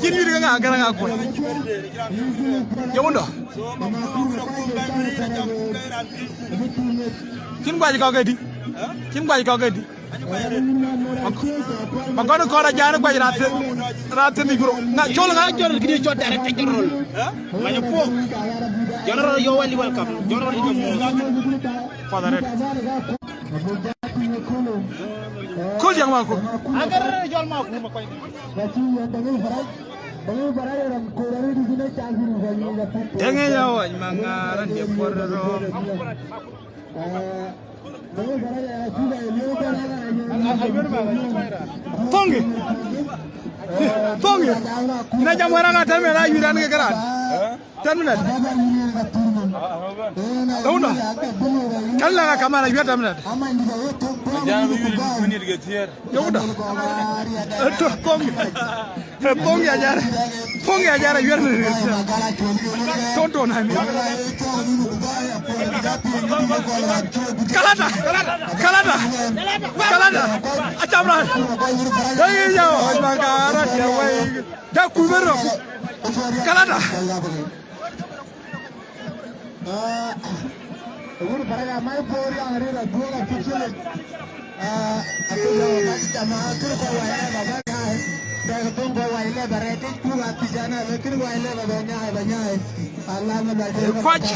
Cïn wïït ke ŋa Garaŋ Akuɔc. Yewundɔ. Cïn guac kɔ̈k ëdï. Cïn guac kɔ̈k ëdï. Makɔn kɔn ajan guac rath, rath mi bro. Na col ŋa col kidi col director general. Manya pok. General, you're well welcome. General, you're more. For the red. Kul Diaŋ Makur. Agar jol Makur ma koy. Denge ya wany mangara ne porro. Thoŋi. Thoŋi. Ina jam wɛ̈t aka ten minute ayuir an ke kërac. Ten minute. Dawunda. Kan la ka kaman ayuir ten minute. Jana bi yuir minute ke thier. Yewunda. Eto thoŋi. Thoŋ ya jara. Thoŋ ya jara yuɛr ni. Ton ton ani. Kalata, kalata, kalata. Acamra. Hey ya, magara ya wai. Da ku bero. Kalata. Wur baraga mai bor ya ri ra duoga kicile. Ah, aku ya wa jama kir ko wa ile baba nyaai. Daga bon ko wa ile bare ti ku ga tijana le kir wa ile baba nyaai ba nyaai. Allah ma la. Kwach.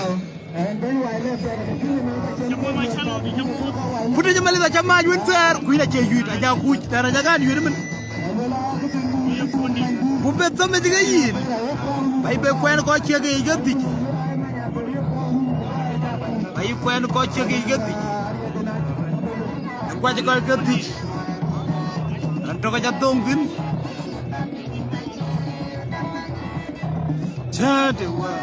Pude jama le da jama yun ter ku ina ce yut aja kuc dara jagan yun min. Ku bɛ thäm ë cï ke yïn, ba yï bɛ kuɛn kɔc ciëk yiic ke dhïc, ba yï kuɛn kɔc ciëk yiic ke dhïc, ë kuac kɔc ke dhïc, ɣɛn tök aca dhoŋ thïn. Cäätëwä.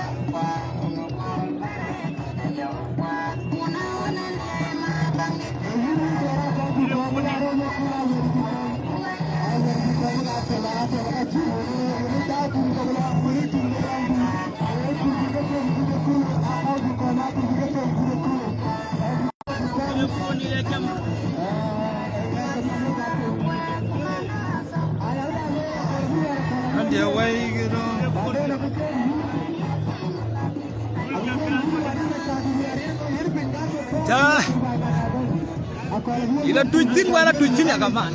Ande wai giro. Ta. Ila tuc thïn wala tuc thïn ya kaman.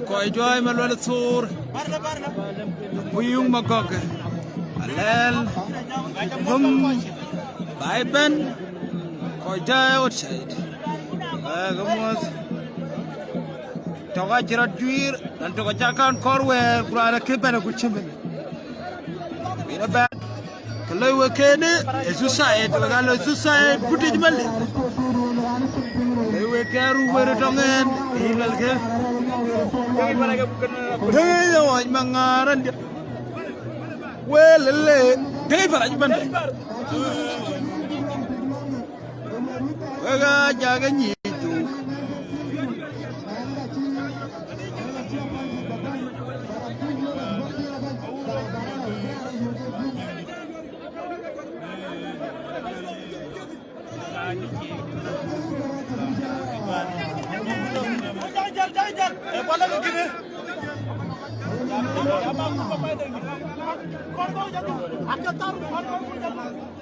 Kɔc juai Malual Thur, Buyuŋ Magɔk, Alɛl, Gum, Bai Ben, kɔc tɔ̈ outside. Wek muɔ̈th. Tök acï rɔt juiir, raan tök acä kan kɔɔr wɛɛr, ku raan akë bɛ̈n ku cï mën. Bïn abɛ̈n. Ke loi wek kënë, ë suicide, wek aa loi suicide, putic Malith. Loi wek kɛɛr wek röt tɔŋ ɛn, ë luɛlkë. Dëŋ ë ye ɣɔc maŋaar ɛn diɛ̈. Wël ëlë, dëŋ ë parac bɛ̈n. Wek aa jak ë nyic thok.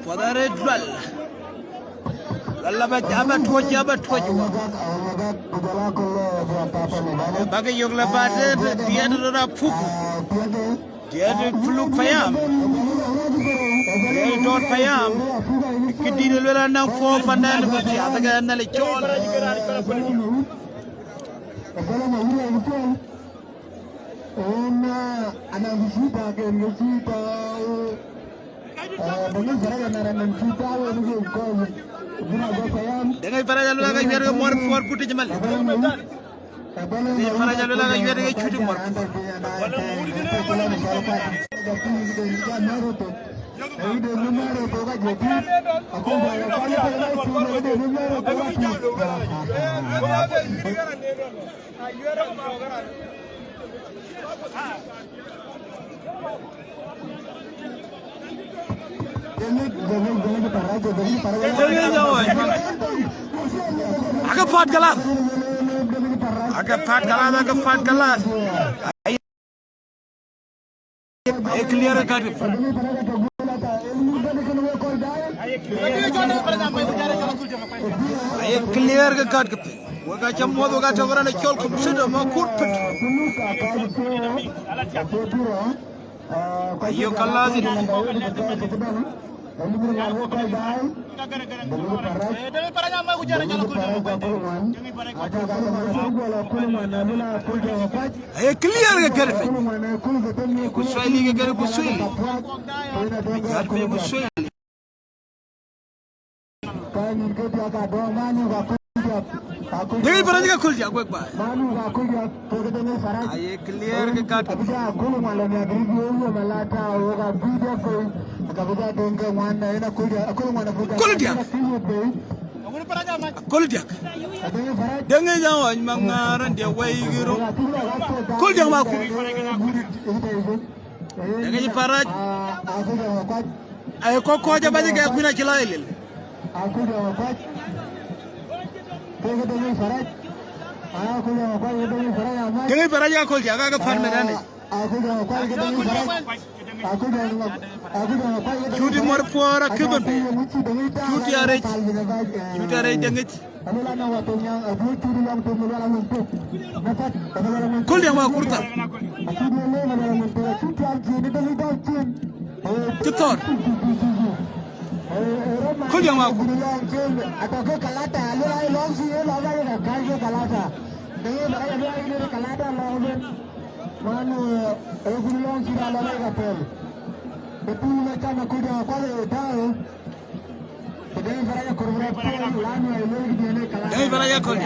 Puɔth arëët dual. Wala ba, aba tuɔc, aba tuɔc wɔ. Ba ke yök la ba de, de, diɛt rɔt apuk. Diɛt Puluk Payam. Diɛt Dɔɔt Payam. Kë dït luel anɔŋ puɔ̈u pandan bï thiath ke Nhialic cɔɔl. Ënë, anɔŋ kë cï tääk, en kë cï tääu, eh, Deŋic Parac anɔŋ, anɔŋ kë cï tääu, en kë kɔc, bï na jɔ payam. Deŋic Parac aluel ke wiɛt ke muɔr puɔ̈r kutic mal. Deŋic Parac aluel ke wiɛt ke cuti muɔr puɔ̈r. Ake pat kalas. Ake pat kalas, ake pat kalas. Aye clear kat. Aye clear ke kat ke piny. Wek aca muɔ̈th, wek atɔ̈ ke raan ë cɔl Kum Cït Makur Pet. Ayo kalas. Aye clear ke kɛ̈t piny. Ku Swahili ke kɛ̈t ku Swahili. Gat piny ku Swahili. Deŋic Parac ka köl diäk wek baai. Aye clear ke kat ke piny. Köl diäk. Köl diäk. Deŋic Aɣɔc Maŋar, raan diɛ̈ wei ke rou. Köl diäk Makur. Deŋic Parac. Aye kɔ̈k kɔ̈ɔ̈c abac ke kuïn acï la ë lel. Deŋic Parac ka köl diäk, ka ke pän mɛt anic. Cuti muɔr puɔ̈r akëbën. Cuti arëc. Cuti arëc Deŋic. Köl diäk Makur thar. Cï thɔ̈r. Köl diäk Makur. Deŋic Parac aköl.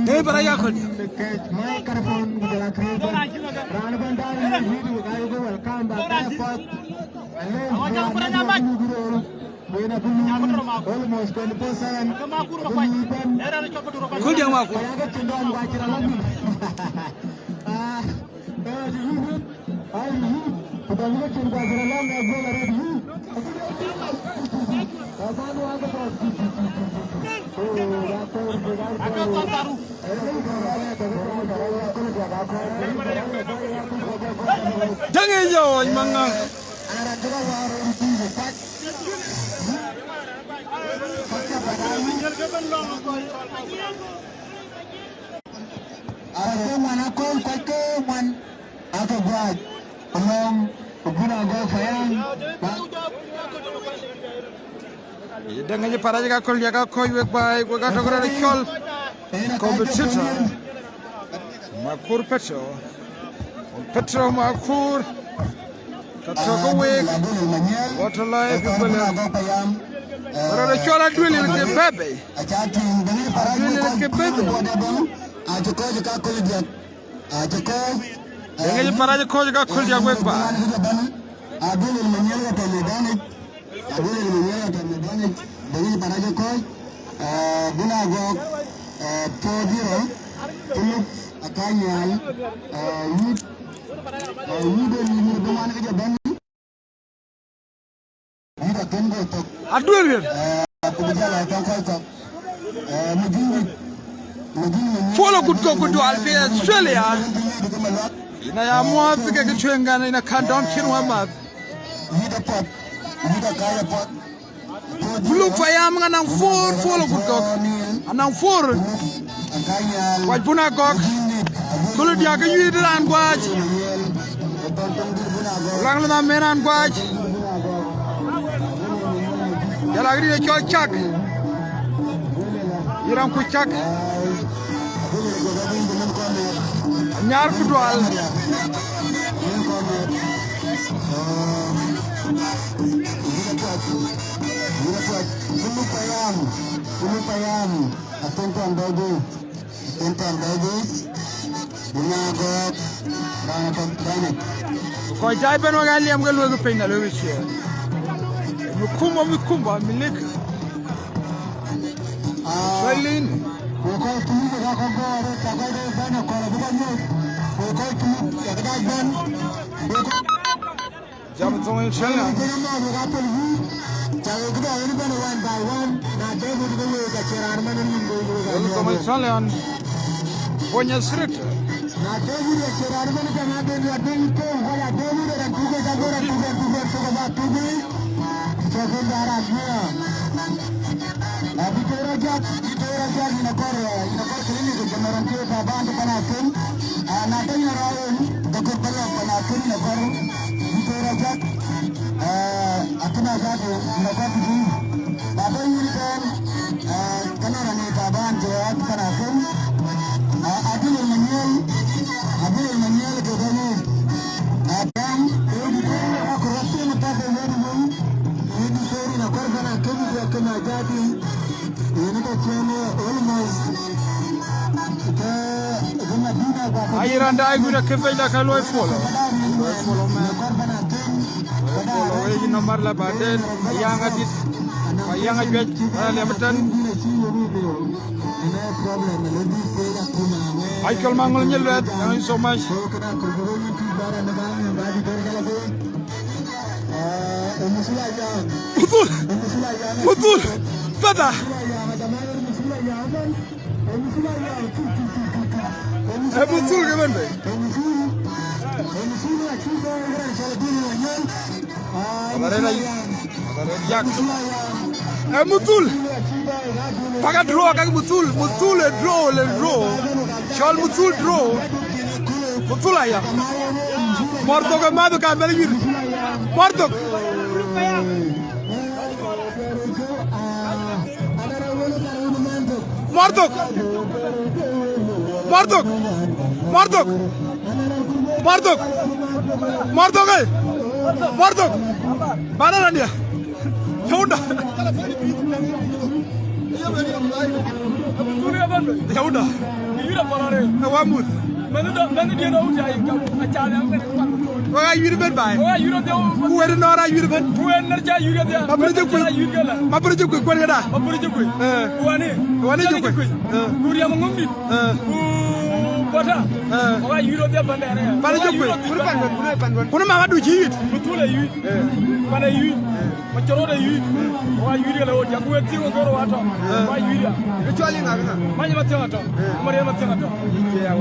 Deŋic Parac aköl. Köl diäk Makur. Deŋic Aɣɔc Maŋar. Arëk ke ŋuan aköl, kɔc ke ŋuan ake guac alɔŋ Bun Agɔk Payam. Deŋic Parac ka köl diäk ka kɔc wek baai, wek atɔ̈ ke raan cɔl Competitor Makur Petro. Petro Makur. Ka tɔ̈ ke week, wɔ tɔ̈ lɔi ke guël. Rɔt ë cɔl Aduël ke bɛ̈bɛ̈i. Aduël ke bɛ̈bɛ̈i. Deŋic Parac kɔc ka köl diäk wek baai. Deŋic Parac kɔc, eh, Bun Agɔk, eh, four zero, Puluk. Kanyal, eh, yït, eh, yït en yït döŋ an ke jɔ bɛ̈n. Yït akën gɔl thok. Aduel yen. Eh, ku bï jal a tɔŋ kɔc kɔ̈k. Eh, mi jïn yït, mi jïn mi nyïn. Follow Good Kɔ̈k Kudual fi Australia. Yïn aya muɔɔth ke kë tueŋ kan, yïn akan dɔm cin wä math. Yït apuɔth, yït akac apuɔth. Buluk Payam ŋa naŋ four, follow Good Kɔ̈k. Anaŋ four. Kuac Bun Agɔk. Kulu diak ke yuiit raan guac. Laŋ lɔ na men raan guac. Jal ak rin e cɔl Cak. Yï ram ku Cak. Anyar Kudual. Kulu Payam, Kulu Payam, atëntɔn bɛ̈ɛ̈i, atëntɔn bɛ̈ɛ̈i, Bun Agɔk, raan atɔ̈ bɛ̈nï. Kɔc tai bɛ̈n wek aliɛm ke lueek piny na lueek cie. Mi kumba, mi kumba, mi lik. Ah, Australian. Wek kɔc tïït ë ka kɔc gɔɔr, ka kɔc dee bɛ̈n akɔ̈l abï kɔc nyuc. Wek kɔc tïït, ya këdac bɛ̈n. Wek kɔc Jam thoŋ Australia. Jam thoŋ Australia. Bonya Street. Victoria Jack, Victoria Jack, in a car, in a car clinic, Jamaran Taban, Panakin, and Nathan Raul, the good fellow Panakin, in a car, Victoria Jack, uh, Akina Jack, in a car, Baba Unicorn, uh, Kanara Taban, Joat Panakin, uh, Adil Manuel, Adil Manuel, Kedani, Adam, Akurati, Matata, Editori na kɔr kana kemi dia kena jadi. Ini ka cɛn almost. Ke, ke Madina gua. Ayi randa ayi gura ke fɛn da ka luɔi follow. Luɔi follow, man. Na kɔr kana kemi. Luɔi follow, eh, yïn na mar la baden. Ayaŋ adit. Ayaŋ ajuɛc. Ana lem tan. Michael Mangol Nyilwet, thank you so much. Muthul! Muthul! Fada! Eh, Muthul ke bende. Abarena, abarena yak. Eh, Muthul. Paka draw, kaki Muthul. Muthul, eh, draw, le draw. Chol Muthul draw. Muthul aya. Mortok, eh, madu ka bel yir. Mortok. Mortok. Mortok. Mortok. Mortok. Mortok, eh. Mortok. Bana na dia. Yaunda. Yaunda. Awamuth. Wek ayuir ben bai. Ku weri nɔɔr ayuir ben. Ma bï rɔt jɔ kuc. Ma bï rɔt jɔ kuc kuɛn këda. Eh. Wani jɔ kuc. Eh. Ku riɛm ŋum dit. Eh. Ku bɔta. Eh. Wek ayuir rɔt jɔ bandɛɛr. Pan jɔ kuc. Kun mama du cï yit. Muthul ayuir. Eh. Pan ayuir. Macɔrɔt ayuir. Wa yuir yɛlɛ wo jak wek thiëŋ wek gör wa tɔ. Wa yuir ya. Ke cɔl iŋa bï ŋa? Many ma thiëŋ atɔ. Mariam ma thiëŋ atɔ.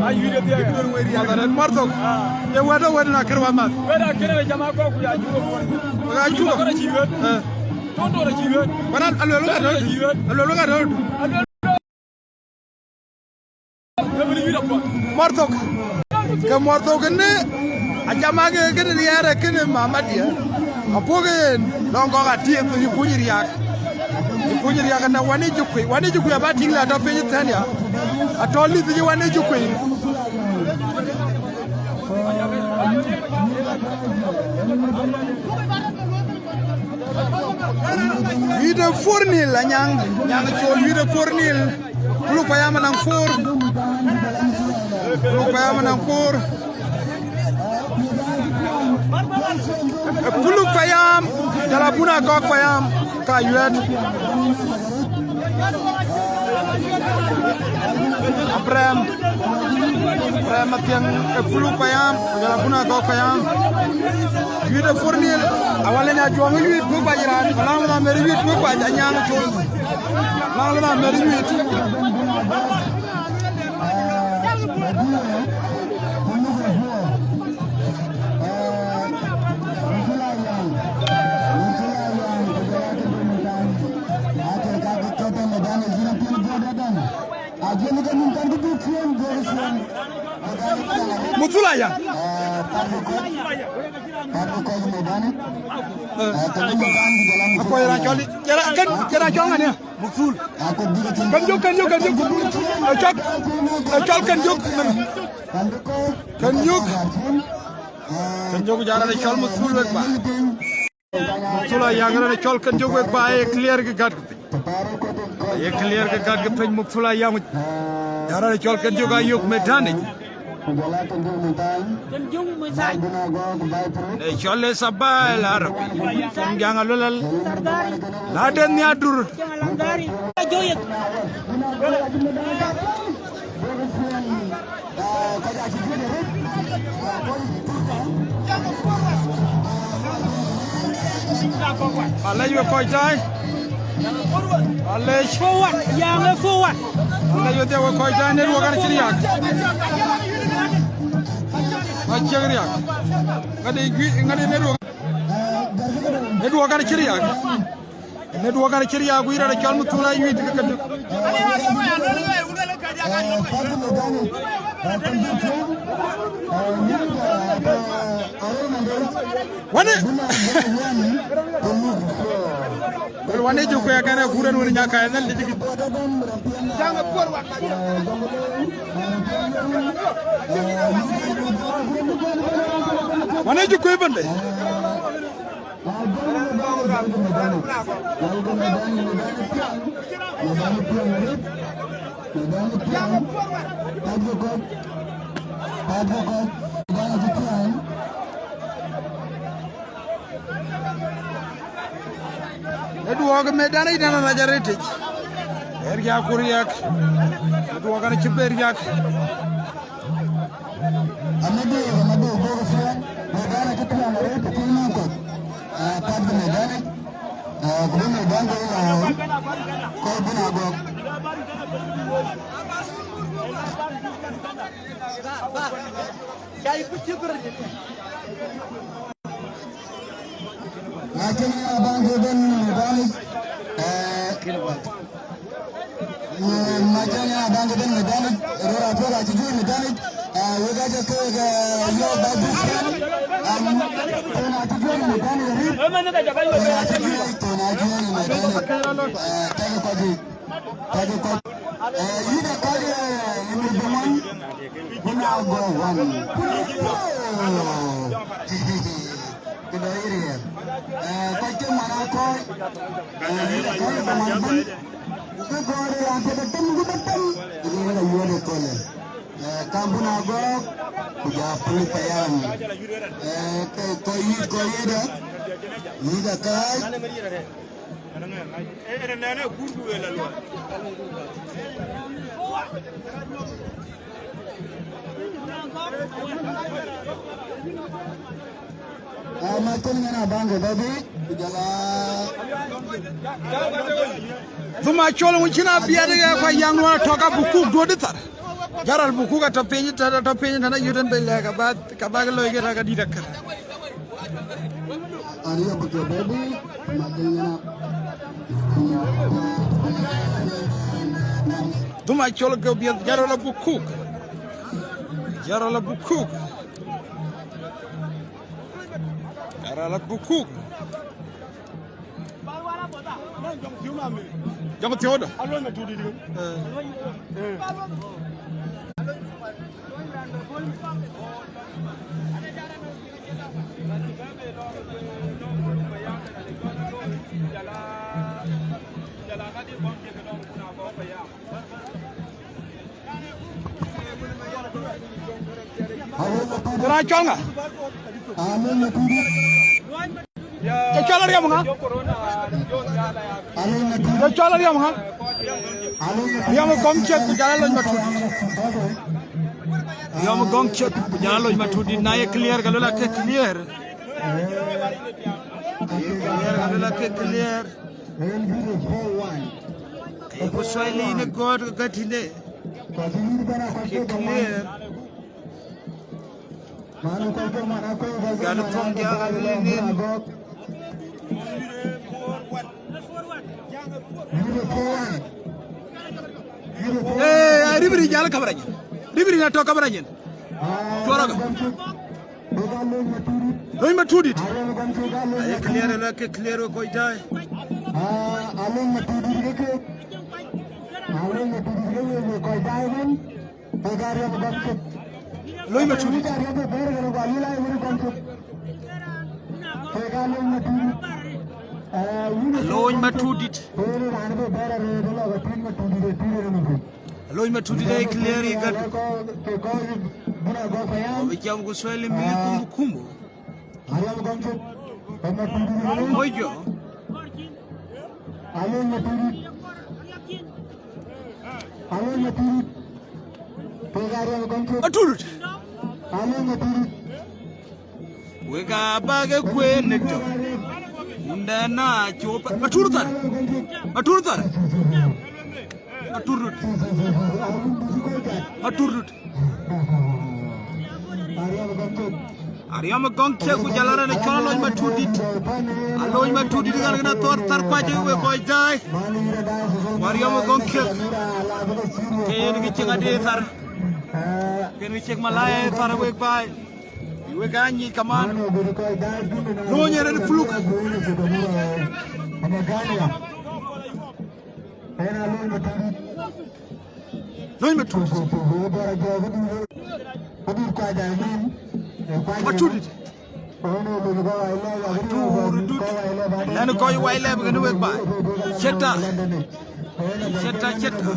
A yuir ya thiëŋ. Ke duön weri ya. Martok. Ah. Ye wɛt wɛt na kër wa math. Wɛt a kër jama kɔ ku ya juro. Wa juro. Kɔrɔ ci wɛt. Eh. Ton ton ci wɛt. Wana alwelo ka dot. Alwelo ka dot. Mortok. Ke Mortok kënë, ajama ke kënë riɛɛr kënë mama diɛ. Apuɔ̈k en, lɔŋ kɔk atiëth, yï puny riak. Yï puny riak, na wani jukui, wani jukui aba tiŋ la tɔ piny thɛn ya. Atɔ lith yï wani jukui. Wide four nil, Anyaŋ, Anyaŋ Col, wide four nil. Puluk Payam anɔŋ four. Puluk Payam anɔŋ four. Puluk Payam, jɔl a Bun Agɔk Payam, ka yuɛt. Abraham. Mathiäŋ ë Puluk Payam, ku jɔl a Bun Agɔk Payam. Yuit ë four nil, awal ë Ajuɔŋ ë yuit ku bac raan, Laŋ Laŋ Meri yuit ku bac Anyaŋ ë col. Laŋ Laŋ Meri yuit. Muthul aya. Akoy raan cɔl, cï raan, kën, cï raan cɔl ŋa ni? Muthul. Kën jök, kën jök, kën jök. Ë cɔl, ë cɔl kën jök. Kën jök. Kën jök, jɔl raan cɔl Muthul wek ba. Muthul Ayaŋ raan cɔl kën jök wek ba, aye clear ke gät ke piny. Aye clear ke gät ke piny, Muthul Ayaŋ. Jɔl raan cɔl kën jök ayök medanic. Kën jök medanic. Ë cɔl ë Sabail Arabi. Kën jaŋ aluel al. Sardari. La den nhiadur. Sardari. Alec we kɔc tɔ̈i. Alec. Forward, yaŋ ë forward. Alec we dhiau we kɔc tɔ̈i, network an cï riak. Acïk riak. Ŋadï, ŋadï network. Network an cï riak. Network an cï riak, ku yïn raan cɔl Muthul ayuit ke këdï. Wani. Wani jɔ kuɛɛk kɛn ë kuur en wën nya kac, dhal dït. Wani jɔ kuɛɛk bende. Ë duɔɔk medan ë nɛn anac arëtic. Ë riak ku riak. Ë duɔɔk an cï ben riak. Amadu, Amadu, go fian, medan acï pian arëët të piny nɔm kɔc. Ah, pat bï medan, ah, ku bï medan ke la, kɔc bï na gɔk. Macen ya bang ke ben medanic, eh, macen ya bang ke ben medanic, rora pora ci ju medanic, eh, we ga je ke ga yo ba ju fen, am, tona ci ju medanic ri, tona ci ju, tona ju medanic, eh, tege kwa ju. Kɔc kɔc. Eh, yïn ë kɔc, eh, yïn ë dhoŋuan, bï na go wan. Këdë yï riɛl. Eh, kɔc ke man akɔc. Eh, yïn ë kɔc ë dhoŋuan bï. Ku ke gɔɔr ë raan piɛth ë tem, ku bï tem. Ku ke wek ayuɔ̈ɔ̈t ë köölë. Eh, kam bï na gɔɔk, ku ja pul payam. Eh, ke kɔc yït, kɔc yït, eh. Yït ë kɔc. Dhuma col ŋu cïn abiɛt ë kua yaŋ nuɔɔr tɔ̈k abukuk duöt ë thar. Jaral bukuk atɔ̈ piny, atɔ̈ piny tën ayut en bei lɛ̈k, ka ba, ka ba ke loi ke rak adït akër. Ariyo bï ke bɛ̈i bï, ma ke yen a. Dhuma col ke biɛth, Jaral abukuk. Jaral abukuk. Jaral abukuk. Jɔŋ thiɔ̈ɔ̈dë. Eh. Raan cɔl ŋa? Ye cɔl Ariam ŋa? Ye cɔl Ariam ŋa? Ariam ë kɔm ciɛth ku jal alony matut. Yɔm Gɔŋ Ciɛk, ku jɔl a Lony Matut dït, na ye clear, ka luel a ke clear. Ye clear, ka luel a ke clear. Ke ku Swahili në gɔ̈t ke ka tïŋde. Ke clear. Gal thuɔŋ diäk ë lueel nin. Ee, ribiri jal kabrany. Ribiri na tɔ̈ kabrany. Cuɔrɔ ka. Lony Matut dït. Aye clear la ke clear we kɔc daai. Lony Matut dït. Lony Matut dït. Lony Matut dït, ee clear ye gat. Abï jam ku Swahili mili kumbu kumbu. Mojo. Matut dït. Wek aa bäk ë kueen në tök. Wundɛn na cop. Matut thar. Matut thar. Matut dut. Matut dut. Ariɔm Gɔŋ Ciɛk ku jɔl a raan ë cɔl Alony Matut dït. Alony Matut dït ɣɛn kënë thɔ̈r thar kuac ë wek kɔc daai. Ku Ariɔm Gɔŋ Ciɛk. Ke yen kë cïk ade thar. Yen kë cïk malaya ë thar wek baai. Bï wek aa nyic kaman. Lony ë rɛ̈n Fuluk. Lony Matut. Matut dït. Matut dut. Lɛ̈n kɔc wai lɛ̈p kënë wek baai. Ciɛ̈t ta. Ciɛ̈t ta, ciɛ̈t ta.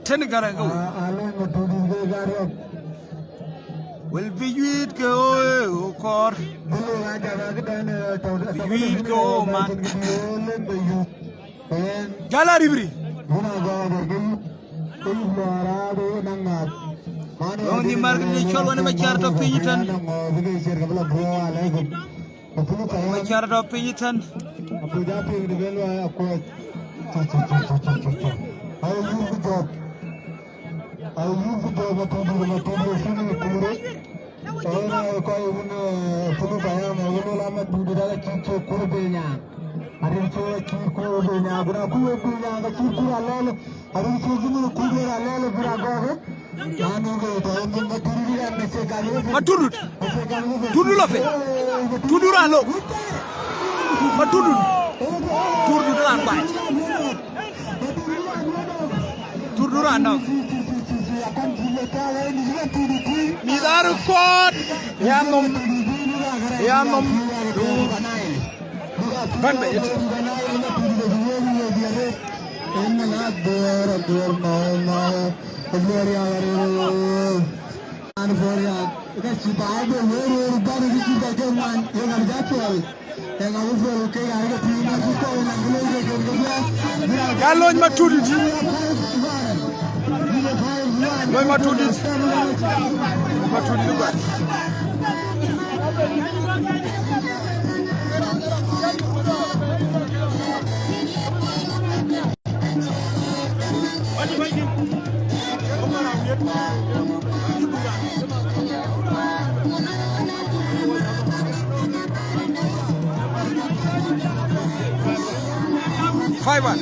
Tën gärɛ ke wek. Wël bï yuiit ke ɣo, ɣo kɔɔr. Bï yuiit ke ɣo man. Jal a ribri. Lɔ̈ŋ nhïïm mär kë ye cɔl Wën Macar tɔ̈ piny tɛ̈n. Wën Macar tɔ̈ piny tɛ̈n. Ayï, bï jɔt, bï jɔt Matut dït, Matut dït ë cïn ë kuur. Ëna ë kɔc wun, ee, Philip Ayam, ee, wun la Matut dït ala cït cï kuur be nyan. Aril cï kuur be nyan, ku na kuur be nyan, ka cït kuur alɛl, aril cï jïn kuur be alɛl, bï ra gɔ̈k. Na nu ke tɔ en Matut dït an, na cï gam. Matut dut. Matut dut lɔ piny. Matut dut raan lok. Matut dut. Matut dut raan bac. Matut dut raan nɔ̈k. Mïth aa röt kɔɔt. Ya nhom. Ya nhom. Bän bei ëtɛ̈n. Ya Lony Matut dït. Lony Matut dït. Matut dït guac. Five one.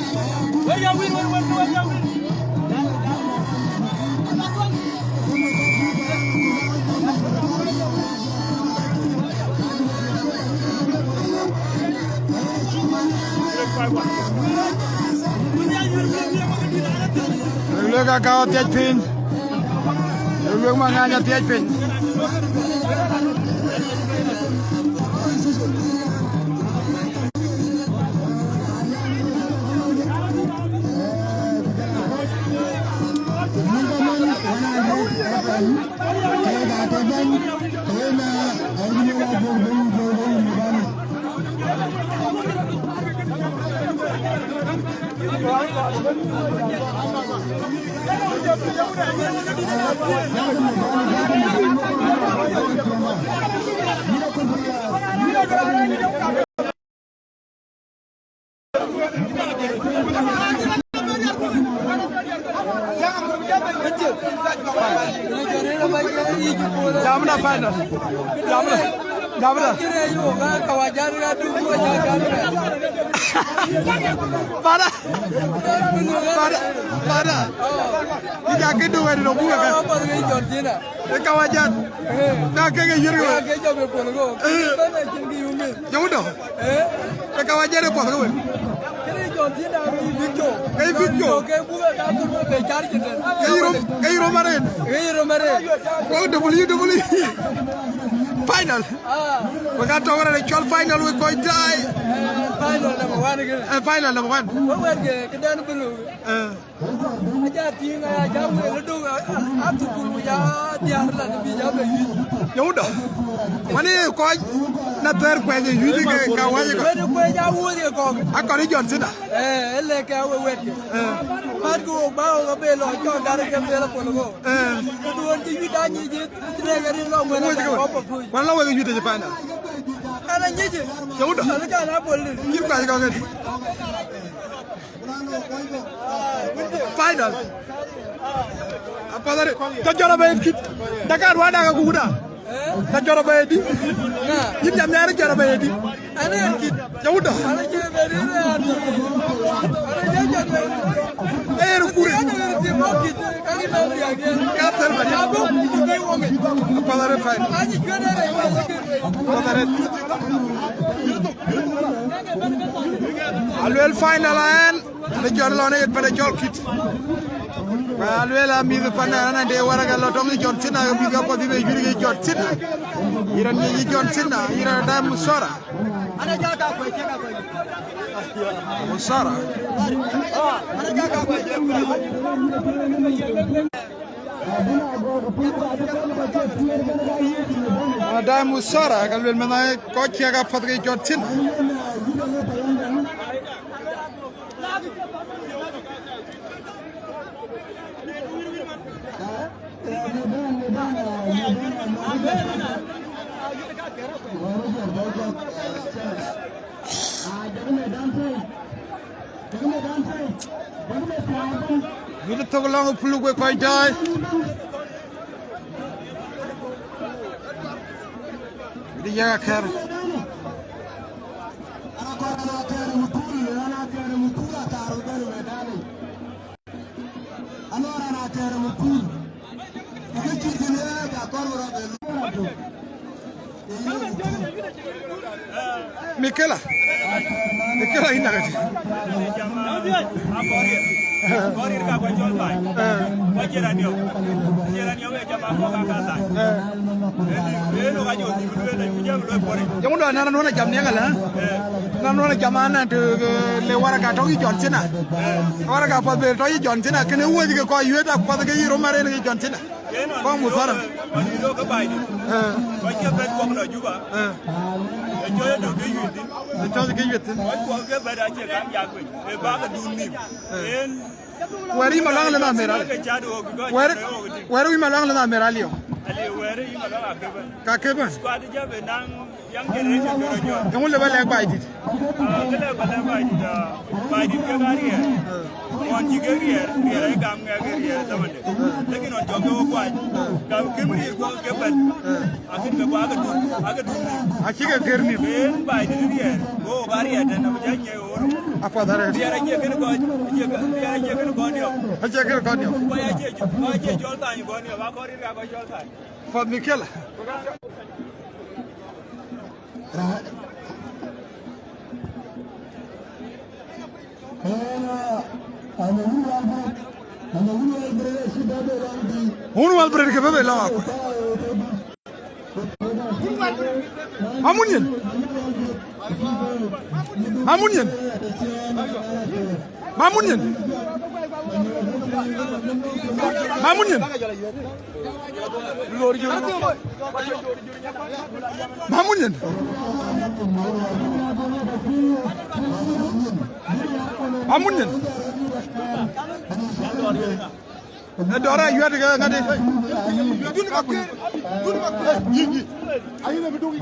Luek, luek aa ka thiac piny. Luek, luek Maŋany athiac piny. Jamna final. Jamna. Jamna. Para. Para. Para. Ija ke do wɛ̈t no buga ka. E kawajat. Na ke ke yur. Ke jo be polo go. Jamu do. E kawajat e polo go. Kene John Cena ke video. Ke video. Ke buga ka ko be charge den. Ke iro, ke iro mare. Ke iro mare. Ko W W E. Final. Ah. We got over the actual final with Koi Tai. Eh, final number one again. Eh, final number one. We were the, the Dan Bulu. Eh. Aja tiŋ, aja wël döŋ, a, a, a thukul, ku ja diäär la, bi ja be yuic. Yöŋda. Wani kɔc na thɛɛr kuɛc ë yuic ke ka wac ë kɔc. Wël kuɛc a wuɔ̈c ë kɔ̈k. A kɔn ë John Cena. Eh, e lek ke a we wɛ̈t ke. Eh. Mat ke wok ba wok abë lɔ cɔk gar ke bel apol go. Eh. Ke duɔ̈n cï yuic da nyic ë, cï lek rin lɔ wël. Wuɔ̈c ke wek. Kɔp apui. Wan lɔ wek yuic ë final. Ana nyic. Yöŋda. Ana ca na bol. Cï kuɛc kɔ̈k ë. Final. Apadare. Ta jɔrɔ ba edit. Dakar wa daga kuda. Ta jɔrɔ ba edit. Yin jam yar jɔrɔ ba edit. Ana edit. Yöŋda. Ana je be ri re ani. Ana je je be. Eh, ru kure. Ana edit mo kit. Ka ki na ri age. Ka tel ba. Abo ku be wo me. Apadare final. Ani je de re. Apadare. Aluel final en. Ade jɔt lɔn ë yen pan ë cɔl kit. Ba lueel a mïth pan ë raan ade waraka lɔ tɔŋ ë John Cena, ke mïth ka puɔth bï be yïr ke John Cena. Yïr an ye John Cena, yïr an dai Musora. Musora. An dai Musora, ka lueel mɛn ë kɔc ciɛk apath ke John Cena. Wït thok lɔŋ ë puluk wek kɔc daai. Wït yak akɛ̈r. Mikela. Mikela ina kati. Jamu do na nuna jam ne kala. Na nuna jam ana to le waraka to John Cena. Waraka pa be to John Cena kene wo ke ko yue ta pa ke yiro mare ne John Cena. Kɔŋ Musora. Ee. Ee. Ee, cɔl ke yueth thïn. Ee. Wɛ̈ɛ̈r yï Malɔŋ lë na mɛr aliu. Wɛ̈ɛ̈r, wɛ̈ɛ̈r yï Malɔŋ lë na mɛr aliu. Ka ke bɛ̈n. Young generation bï rɔt jɔt. Eeŋö lë ba lɛ̈k Baidït? Ah, kë lëk ba lɛ̈k Baidït, ah, Baidït kek aa riɛɛr. Ɣɔn cï kek riɛɛr, riɛɛr ayï gam ŋɛk riɛɛr dhamande. Lakin ɣɔn cɔk ke wok kuany, ka këm riɛɛr guɔ ke bɛ̈n. Akën ke guɔ ake dun, ake dun nim. Acï ke gër nim. Yen Baidït riɛɛr, go wok aa riɛɛr tɛ̈n, abï jɔ nyiɛc ɣöör. Apath arëët. Riɛɛr acie kën gɔny, acie kën, riɛɛr acie kën gɔny niɔp. Acie kën gɔny niɔp. Kɔc acie, kɔc acie cɔl thany gɔny niɔp, akɔn riɛɛr ka kɔc cɔl thany. Apath Mikela. Wun wal bret ke bebe la wak. Mamun yen. Mamun yen. Mamun yen. Mamun yen. Mamun yen. Mamun yen. Dɔ̈ɔ̈r ayuat ke ŋadï. Dun Makër, Dun Makër. Yï, yï. Ayï le bï duk yï.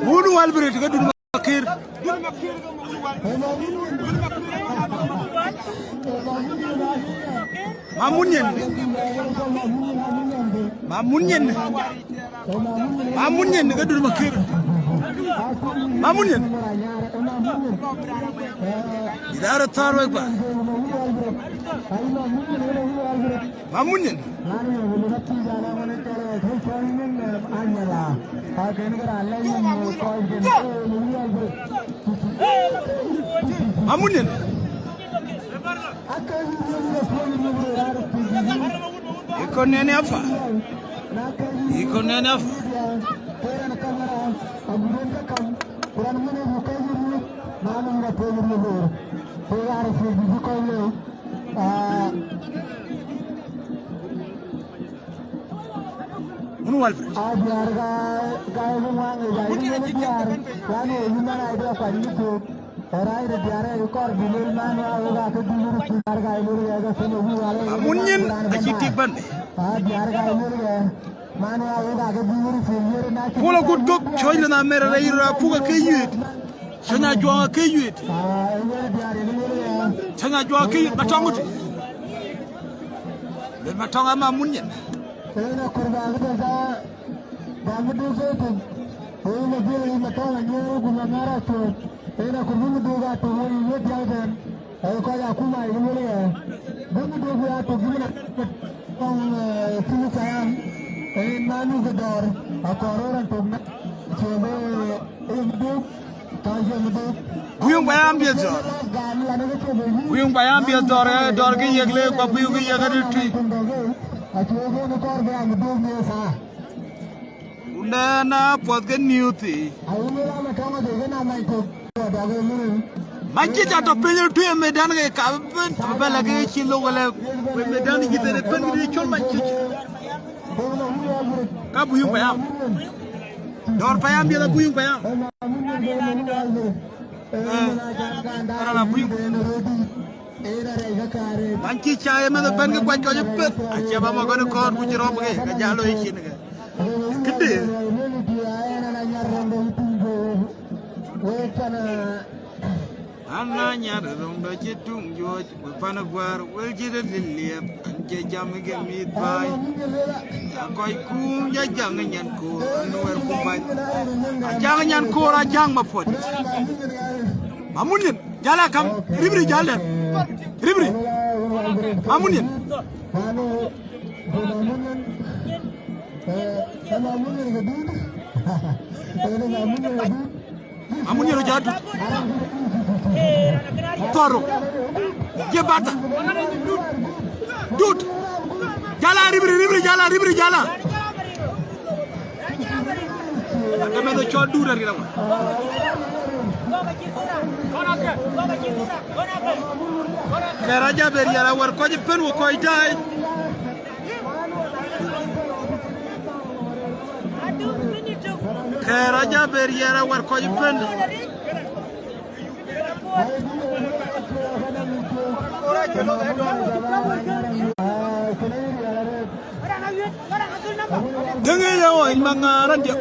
Wun Walbrit ke Dun Makër. Ma mun nyin. Ma mun nyin. Ma mun nyin ke Dun Makër. Ma mun nyin. Idara thar wek ba. Ma mun nyin. Ma mun nyin. Ikon nene afa. Ikon nene afa. Mun Walbrit. Amun nyin acï tik bɛ̈n. Pol akut kök cɔ̈c lë na mɛr rɛc rɔ apuk ake yuet. Cäny ajuɔŋ ake yuet. Cäny ajuɔŋ ake yuet. Matɔŋ ëtï. Le Matɔŋ ama mun nyin. Ba mi duk ke piny. Ee, ma dhil, ee, ma tɔŋ anyuɔɔr ku ma ŋaar acuɔɔc. Ee, na ku mi duk aa tuk wei ye diäk tɛn. Ee, kɔc akuma ye luel ë. Bi mi duk aa tuk, bi mi na tɔŋ, ee, piny Payam. Ee, manu ke dɔɔr. Akɔɔr rɔɔr an tuk na. Cuɔɔc, ee, ee, mi duk. Tɔŋ cuɔɔc mi duk. Wiyuŋ Payam bieth dɔɔr. Wiyuŋ Payam bieth dɔɔr, ee, dɔɔr ke yek le, kua pïu ke yek adï tui. Acuɔɔc, ee, kɔɔr bï aa mi duk mi thaa. Ku nɛn apuɔth ke niu thii. Mac cï ca tɔ piny röt tui ë medan ke ka bï bɛ̈n, abï bɛ̈n lɛ̈k ke cï lok ëlë, ku ë medan yïth en ë kën kï col mac cï. Ka Buyuŋ Payam. Dɔ̈ɔ̈r Payam biɛth Abuyuŋ Payam. Eh, raan Abuyuŋ. Bäny cï ca ye meth ëbɛ̈n ke kuac kɔc ëpeth, acie ba mɔ̈k kɔn ë kɔɔr ku cï rɔm ke, ke jal loi cin ke. Këdë? An na nyar röŋdɔ cï tuŋ juɔc, we pan guäär, wel cï rël liep, an cï jam ke mïth baai. Akɔc kum ja jaŋ nyan koor, an wɛr ku bäny. Ajaŋ nyan koor, ajaŋ mapuɔ̈t. Mamun yen. Jala kam, ribri jala. Ribri. Mamun yen. Mamun yen jadu. Toro. Je bata. Dut. Jala ribri, ribri jala, ribri jala. Ake meth cɔl Dut aril awal. Kɛɛr Ajap ë riɛl awär kɔc ëpën, wek kɔc tääi. Kɛɛr Ajap ë riɛl awär kɔc ëpën. Dëŋ ë ye ɣɔny maŋaar adiäk.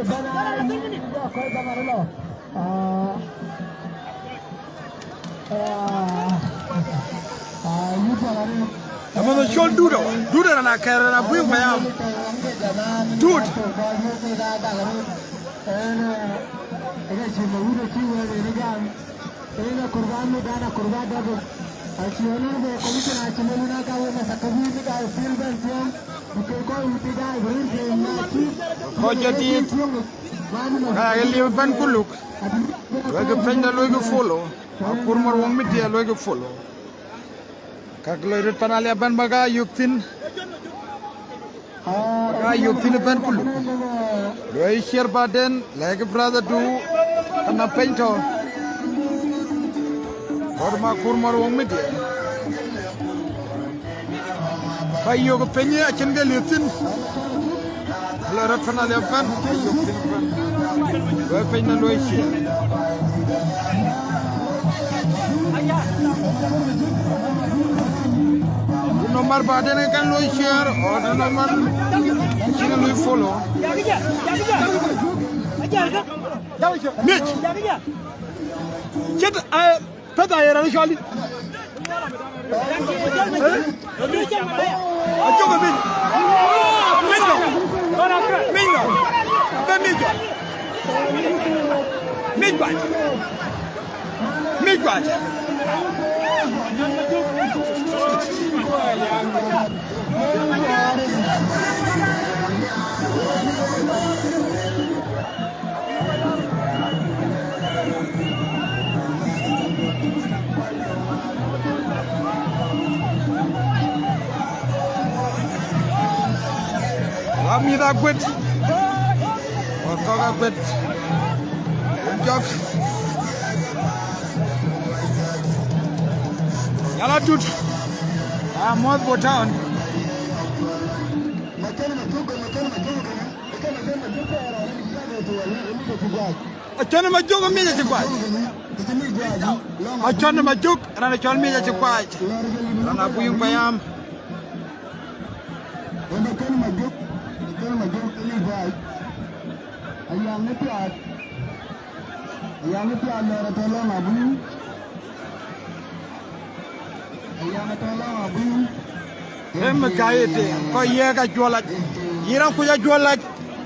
Amɔ̈th cɔl Dut ɔ, Dut ë raan akɛ̈r, raan Abuyuŋ Payam. Dut. Kɔc jadid, ka ye liep bɛ̈n ku luk, luɔikï pɛ̈nyda, luɔikï follow, akur Maruɔŋ Media, luɔikï follow. Ka ke loi röt pan Aliap bɛ̈n ba ka yök thïn. Ba ka yök thïn ëbɛ̈n ku luk. Luɔi share baden, lɛ̈kë brother du. Ana piny tɔ̈. Kɔɔr ma kur mɔr wok media. Ba yök piny acïn ke liep thïn. Lɔ rɔt fan aliap bɛ̈n, ba yök thïn bɛ̈n. Wek piny në luɔi share. Ku nɔmar ba den kan luɔi share, or nɔmar cïn luɔi follow. Mic. Cït, eh, pɛth aye raan cɔl dï. Eh? Acök ë mic. Mic nɔ. Mic nɔ. Bɛ mic guac. Mic guac. Mic guac. Wa mïth aguet. Wa kɔ̈k aguet. Jɔk. Yala tut. Amuɔ̈th Bor Town. Acɔn ë Majök ë mic acï guac. Acɔn ë Majök, raan acɔl mic acï guac. Raan Abuyuŋ Payam. Ayaŋ ë piath, ayaŋ ë piath lɔɔr atɔ̈ lɔŋ abï. Ayaŋ atɔ̈ lɔŋ abï. Em ka ye de, kɔc yek ajuɔl lac. Yïn raan kuc ajuɔl lac.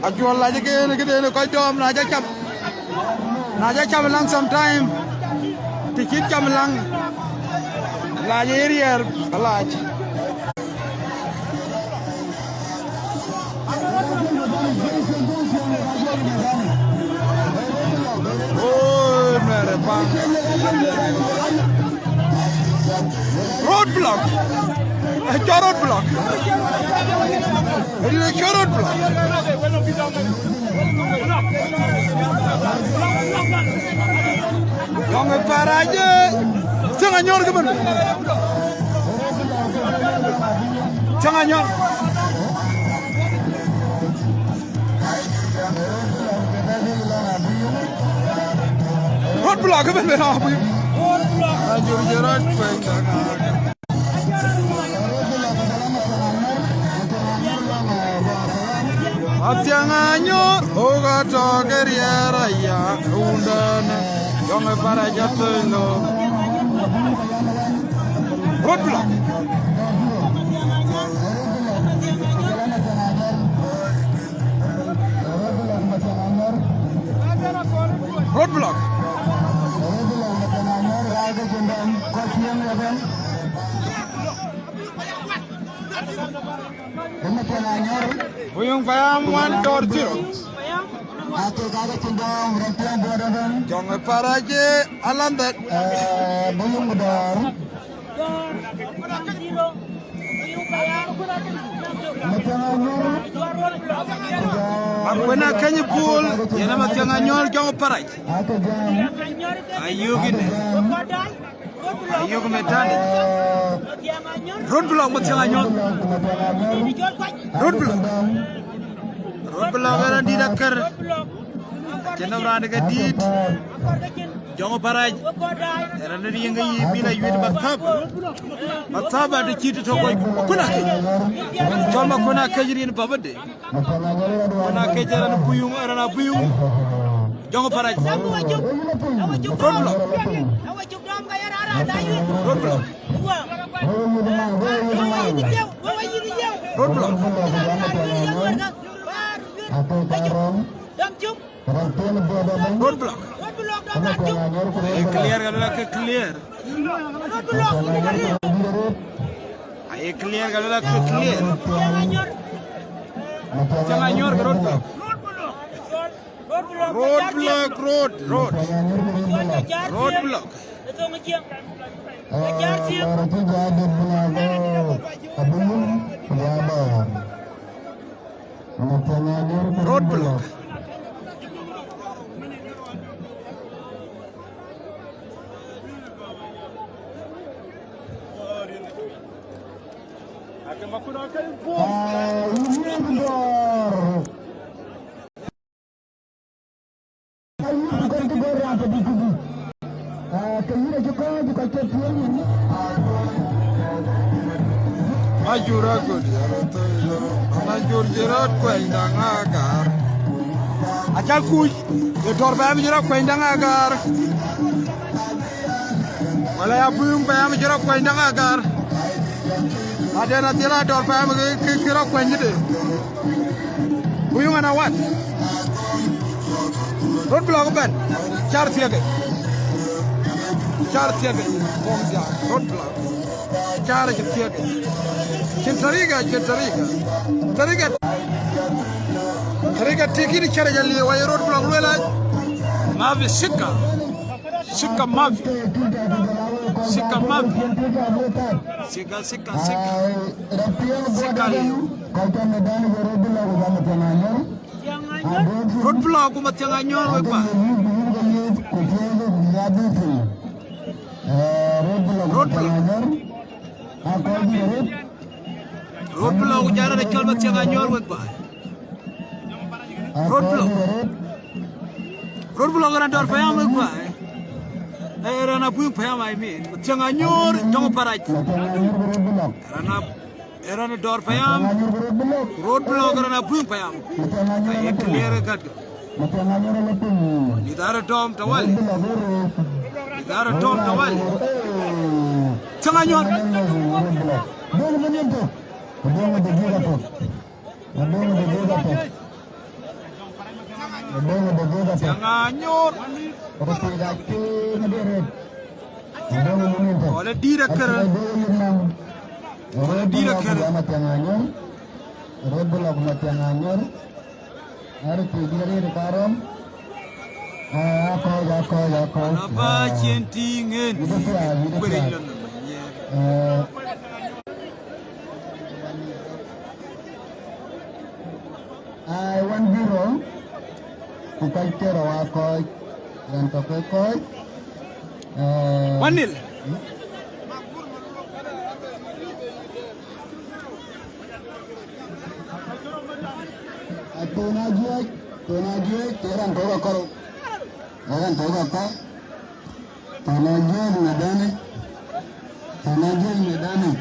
Ajuɔl lac ke en këden kɔc dɔm na ca cam. Na ca cam laŋ sometime. Të cït cam laŋ. Lac ë riɛɛr alac. Oh, nuɛɛr ë paŋ. Road block. Ë cɔl road block. Ë cɔl road block. Jɔŋ ë Parac, eh, thiëŋ anyɔɔr kë bën. Thiëŋ anyɔɔr. Road block kë bën bën abï. Anyɔɔr jë rɔt kuec. Athiaŋ Anyɔɔr, ɣok atɔ̈ ke riɛɛr aya, rundɛn, Jɔŋ ë Parac athöc lɔ. Road block. Road block. Buyuŋ Payam one or zero. Jɔŋ ë Parac alandhɛ. Buyuŋ dɔɔr. Akuën Akëny Puɔl, yen ë Mathiaŋ Anyɔɔr Jɔŋ ë Parac. Ayök ënë. Ayök Metani. Road block Mathiaŋ Anyɔɔr. Road block. Road block ë raan dït akër. Cïn nɔm raan ke dït. Jɔŋ Parac. Ë raan dït yen ke yï bï la yuet mathap. Mathap adï cït tɔ̈ kɔc. Makun Akëc. Cɔl Makun Akëc rin baba de. Makun Akëc ë raan Abuyuŋ, ë raan Abuyuŋ. Jɔŋ Parac. Road block. Road block. Road block. Road block. Aye clear, ka luel ke clear. Aye clear, ka luel ke clear. Thiaŋ Anyɔɔr ke road block. Road block, road, road. Road block. Road block. Ah, yïn dɔ̈ɔ̈r. Ayï ku kɔn cï gɔ̈ɔ̈r raan tɔ̈ dït këdï. Ah, ke yïn acï kɔ̈ɔ̈c kɔc ke piɔ̈ɔ̈c yïn. Majur agut, yɛn ë thöc lɔ, Majur cï rɔt kuɛny daŋ agar. Aca kuc, ye dɔ̈ɔ̈r pɛɛm cï rɔt kuɛny daŋ agar. Wala ya buŋ pɛɛm cï rɔt kuɛny daŋ agar. Aden adhil a dɔ̈ɔ̈r pɛɛm kë, kë, kë rɔt kuɛny këde. Ku yöŋ ɛn awat. Road block bɛ̈n. Car thiëëkë. Car thiëëkë. Kɔŋ diaal. Road block. Car cï thiëëkë. Cïn tariga, cïn tariga. Tariga. Tariga tïk yïn cär jɔ liëëu, wai road block lueel a. Mafi sika. Sika mafi. Sika mafi. Sika, sika, sika. Sika liu. Road block ku Mathiang Anyor wek ba. Road block. Road block ku jana de cɔl Mathiang Anyor wek ba. Road block. Road block raan dɔ̈ɔ̈r payam wek ba. Eh, raan abuŋ payam, I mean. Mathiang Anyor jɔŋ parac. Raan ab-, raan dɔ̈ɔ̈r payam. Road block raan abuŋ payam. Aye clear gat. Idara dɔm tawali. Idara dɔm tawali. Mathiang Anyor. Mathiang Anyor. Wala dït akër. Wala dït akër. Road block Mathiang Anyor. Arëk dït arëët ë karɔm. Ah, akɔ̈ɔ̈c, akɔ̈ɔ̈c, akɔ̈ɔ̈c. Ana ba cien tïŋ en. Yïdë piath, yïdë piath. Eh, ai, one zero. Ku kɔc ke rou aa kɔ̈ɔ̈c. Raan tɔ̈ ke kɔ̈ɔ̈c. Eh, one nil. Atun Ajuɔc, Tun Ajuɔc, ke raan tɔ̈ ke kɔ̈ɔ̈c. Ke raan tɔ̈ ke kɔ̈ɔ̈c. Tun Ajuɔc medani. Tun Ajuɔc medani.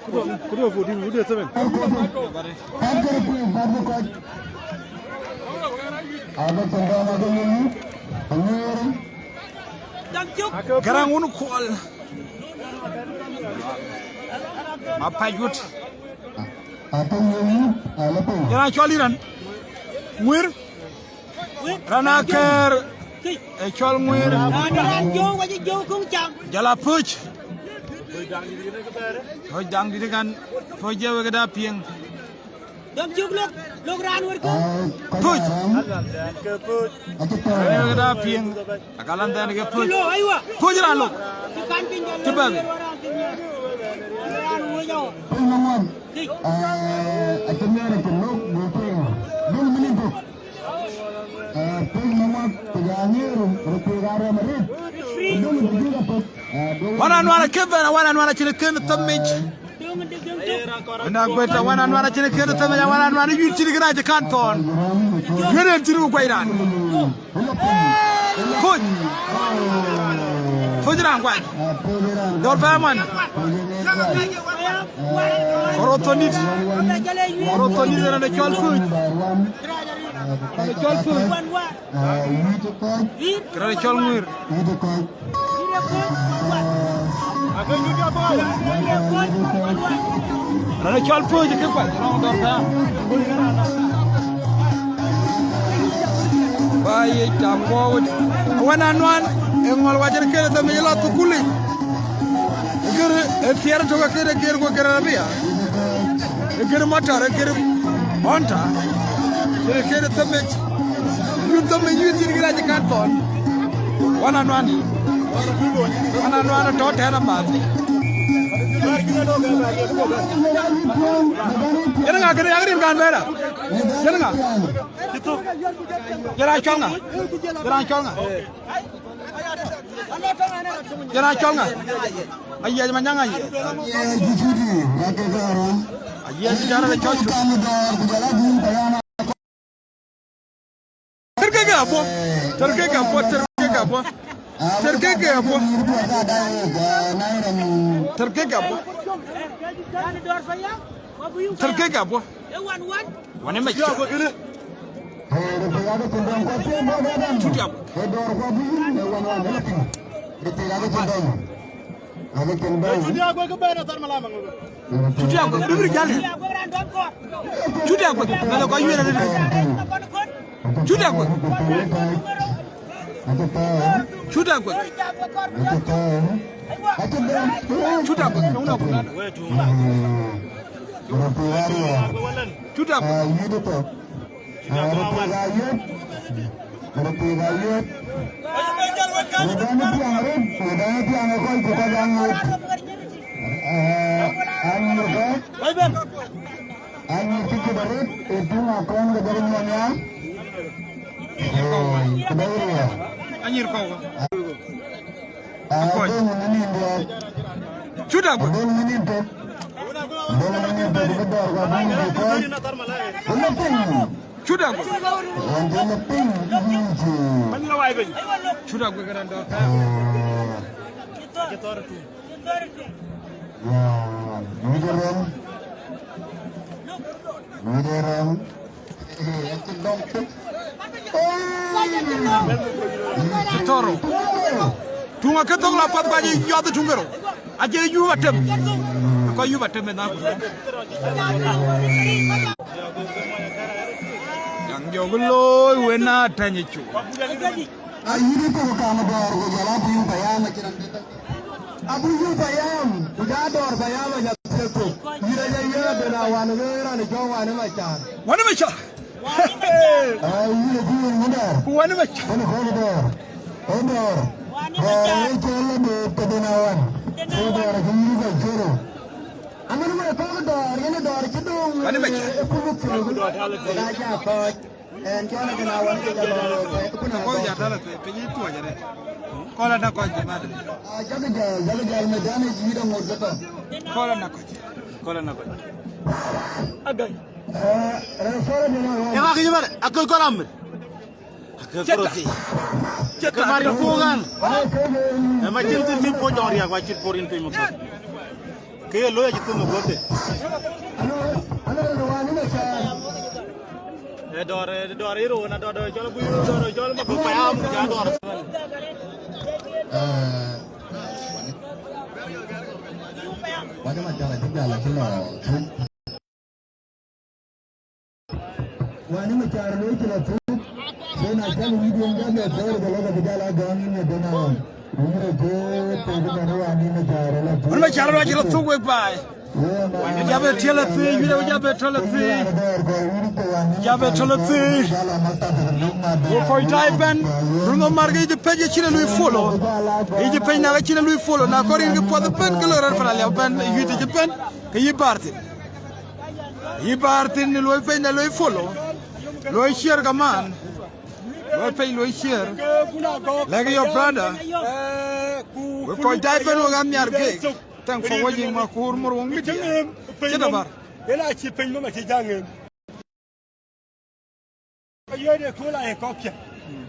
Kudu, kudu fourteen, kudu seven. Garaŋ wun kuɔl. Ma pac wut. Jana cɔl iran. Ŋuir. Rana kɛɛr. E cɔl ŋuir. Jala puc. Puc daŋ dït kan. Puc je wek da piŋ. Dɔm cuk lok, lok raan wër kë. Puc. Raan wër kë da piŋ. Akalan dhɛn ke puc. Puc raan lok. Cï bɛ̈n. Raan wër jɔ. Puc maŋuan. Acï mɛɛr acï lok, bï piŋ. Döŋ mïnï dök. Puc maŋuan, ku ja ŋeer, röt piŋ arɛm arëët. Döŋ dït dït apɔt. Wan anuan akë bɛ̈n, wan anuan acïn kën thëm mic. Ëna guet, wan anuan acïn kën thëm mic, wan anuan yuc cïn kën acï kan thɔn. Yuet en cïn ku guai raan. Puc. Puc raan guai. Dɔr bɛ man. Koro thonit. Koro thonit ëna de cɔl puc. Ëna de cɔl puc. Kërɛn cɔl ŋuir. Raan cɔl puc ke kuany rɔŋ dɔr ka. Ba ye ta forward. Wan anuan e ŋɔl wacin kene thami la tukuli. Kër e tiɛr to ka kene kër ko kër rabia. Kër motor kër honda. Kër kër thami. Thom ë nyuc thïn kï rac kan thɔn. Wan anuan. Wan anuan tɔ̈ tɛ̈n amath. Yen ŋa kënë yak rin kan bɛ̈ɛ̈r a? Yen ŋa? Yen raan cɔl ŋa? Yen raan cɔl ŋa? Yen raan cɔl ŋa? Ayiɛc Manyaŋ Ayiɛc. Ayiɛc bï jɔt rɔt ë cɔc. Tɛ̈r kek apuɔ̈u. Tɛ̈r kek apuɔ̈u. Tɛ̈r kek apuɔ̈u. Tɛ̈r kek apuɔ̈u. Tɛ̈r kek apuɔ̈u. Tɛ̈r kek apuɔ̈u. Wan ë mac. Cut ya. Cut ya guek, bï bï jal. Cut ya guek, bɛ̈n kɔc yuɛɛr arëët. Cut ya guek. Cut ya guek. Cut ya guek. Cut ya guek. Cut ya guek. Röt pïïr ayuet. Röt pïïr ayuet. Wëdan ë piaŋ arëët, wëdan ë piaŋ ë kɔc ku kɔc aŋot. Ee, anyïr kë. Anyïr cï cït arëët, ë piŋ akɔn ke jɔk nyuɔɔn nhial. Ee, ku bɛ̈ɛ̈i riɛɛr. Anyïr kɔ̈u. Aa, döŋ në nïn diɛɛr. Cut akuec. Döŋ në nïn tök. Döŋ në nïn tök, bï dɔɔr kɔ̈k bï nïn tök kɔ̈ɔ̈c. Bï lɔ piny. Cut akuec. Ɣɔn cï lɔ piny, bï nïn tök. Cut akuec këdäŋ dɔ̈ɔ̈r. Aa. Ya, mïdï rem. Mïdï rem. Tɔ̈rou. Tuŋ akë thok la path, ku acï yuath tuŋ kërou. Acï yup atem. Kɔc yup atem ë na ku. Yaŋ jɔk looi wën na tɛ̈ny cuk. Ayï thok kam dɔɔr ku jɔl a piny payam acïn raan bï thok. Abuk yï payam, ku ja dɔɔr payam aja thiëk thok. Yïn aja yiëk adöl awan ë raan ë cɔl Wan ë Macar. Wan ë Macar. Aa, yïn ë bï yen ŋö dɔɔr? Ku Wan ë Macar. Wan ë kɔc dɔɔr. Ë dɔɔr. Dɔɔr ë cɔl adöl tëdun awan. Cï dɔɔr acï yïk acï rou. Amën wek kɔc dɔɔr, yen ë dɔɔr cï döŋ. Wan ë Macar. Ë kuluk thïn. Ku dɔɔr talë thïn. Ku ja kɔc. Ɣɛn cɔl Ajeŋ Awän ke jɔl looi, ku na kɔc ja tɔ̈ la piny, piny ë tuɔɔc arëët. Kɔl ana kɔc jamaat. Ah, jakï jäl, jakï jäl, mëdan ë jïït aŋot ke tɔ̈. Kɔl ana kɔc. Kɔl ana kɔc. Agai. Eh, rɛ̈ɛ̈r cɔl Ajeŋ Awän. Ë ŋa kë cï bɛ̈n? Akɔc kɔl amir. Akë kɔl thii. Cït ke mar yïn puɔ̈u ɣän. Ë ma cïn thïn cï puɔ̈u jɔŋ riääk, wa cït puɔ̈u rin piny më puɔ̈u. Kë ye looi acï thum ë guöpde. Ë dɔɔr, ë dɔɔr ë rou, na dɔɔr, dɔɔr cɔl abuk, dɔɔr cɔl ma bï payam, ku ja dɔɔr. Eh, Wan ë Macar acï jäl acï lɔ thuk. Wan ë Macar loi cï lɔ thuk. Yen acäl wïc yen jal ë thɔ̈ɔ̈r, ke lɔ ke bï jal a gäŋ yïn ë döŋ aɣɔn. Wïc rɔt thuk, thuk ëmɛn ë Wan ë Macar ë lɔ thuk. Wan ë Macar lɔ cï lɔ thuk wek baai. Ë jabë tiɛl athii, wïc rɔt jabë tɔl athii. Jabë tɔl athii. Ku kɔc tai bɛ̈n, run ë mar ke yic pec acïn ë lui follow. Yic pec na ke cïn ë lui follow, na kɔɔr yen ke puɔth ëbɛ̈n ke loi rɔt pan aliap bɛ̈n, yuit yic ëbɛ̈n, ke yï bäär thïn. Yï bäär thïn, luɔi piny de luɔi follow. Luɔi share kaman. Luɔi piny luɔi share. Lɛ̈k your brother. Wek kɔc tai bɛ̈n wek an nhiar keek. Thanks for watching Makur Murwong Media. Cït abar. Yen acï piny nɔm acï jaŋ en. Ayuɛɛr ë kööl ayek kɔ̈k cï.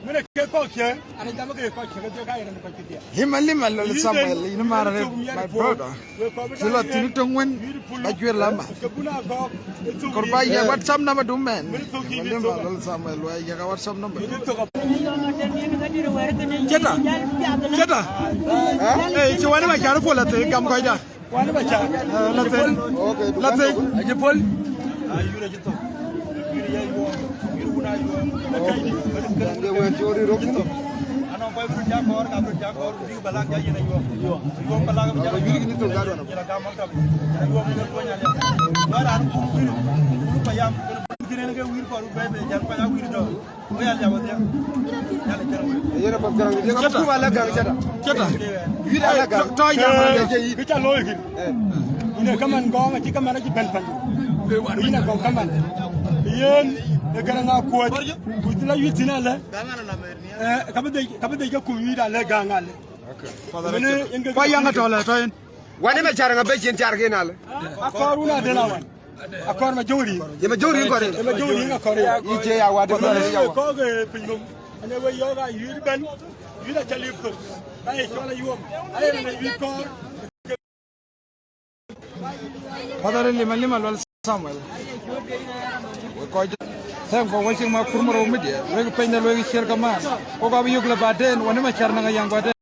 Mën ë kek kɔ̈k cï, an, jam ke kɔc cï ke dhiëk ayek rɛ̈n kɔc cï dhiëk. Him a lim a lol Samuel, yïn mar arëët, my brother. Cï lɔ thïn töŋ wën, ba cuëër lama. Kɔɔr ba yek WhatsApp number du mɛn. Him a lim a lol Samuel, wek yek WhatsApp number. Cït a, cït a. Ee, cï Wan ë Macar puɔ̈l athii gam kɔcda. Wan ë Macar. Eh, la thël. La thël. Acï puɔ̈l. Ayur acï thök. Ayur ya yuɔɔm. Ayur wun ayuɔɔm. Ë kɛ̈cdï. Ë kɛ̈cdï. Anɔŋ kɔc bï röt jak kɔɔr, ka bï röt jak kɔɔr, ku bïk bä lak jak yen ayuɔɔm. Ayuɔɔm bä lak bï jak. Ayuɔɔm bï röt jak kɔɔr. Ayuɔɔm bï röt jak kɔɔr. Ayuɔɔm bï röt jak kɔɔr. Wala raan kum bï röt. Kum bä yam. Kërën ke wïïr kɔɔr bɛ̈ɛ̈i bɛ jal kɔc a wïïr dɔ̈ɔ̈r. Wek ya liap adhiam. Yen apath Gäräŋ, yen apath Gäräŋ, cï da. Wïïr ala Gäŋ. Tɔ̈ jam ke yï. Kë ca looi kï. Yïn ee kaman gɔ̈ɔ̈ŋ acï kaman acï bɛ̈n pany. Yïn ee gɔ̈ɔ̈ŋ kaman. Yen ee Gäräŋ akuɔ̈c. Ku cï la wïïr thïn alë. Eh, ka bï dhec, ka bï dhec ke kum wïïr alë Gäŋ alë. Kua yaŋ atɔ̈ lɛ tɔ̈ yen. Wani ma car ŋa bɛ cin car ke nal. Akɔr wun aden awan. Akɔr ma jori. Ye ma jori kɔr. Ye ma jori ŋa kɔr. Yi ce ya wa de kɔr ya wa. Kɔr ke piny nom. Ane we yɔga yïr ben. Yïr a chalip to. Ai chola yuom. Ai na yïr kɔr. Father Lima Lima Lol Samuel. We kɔc. Thank for watching my Kurmaro media. Wek piny de wek share kaman. Ko ka bi yuk le baden. Wani ma car na yaŋ baden.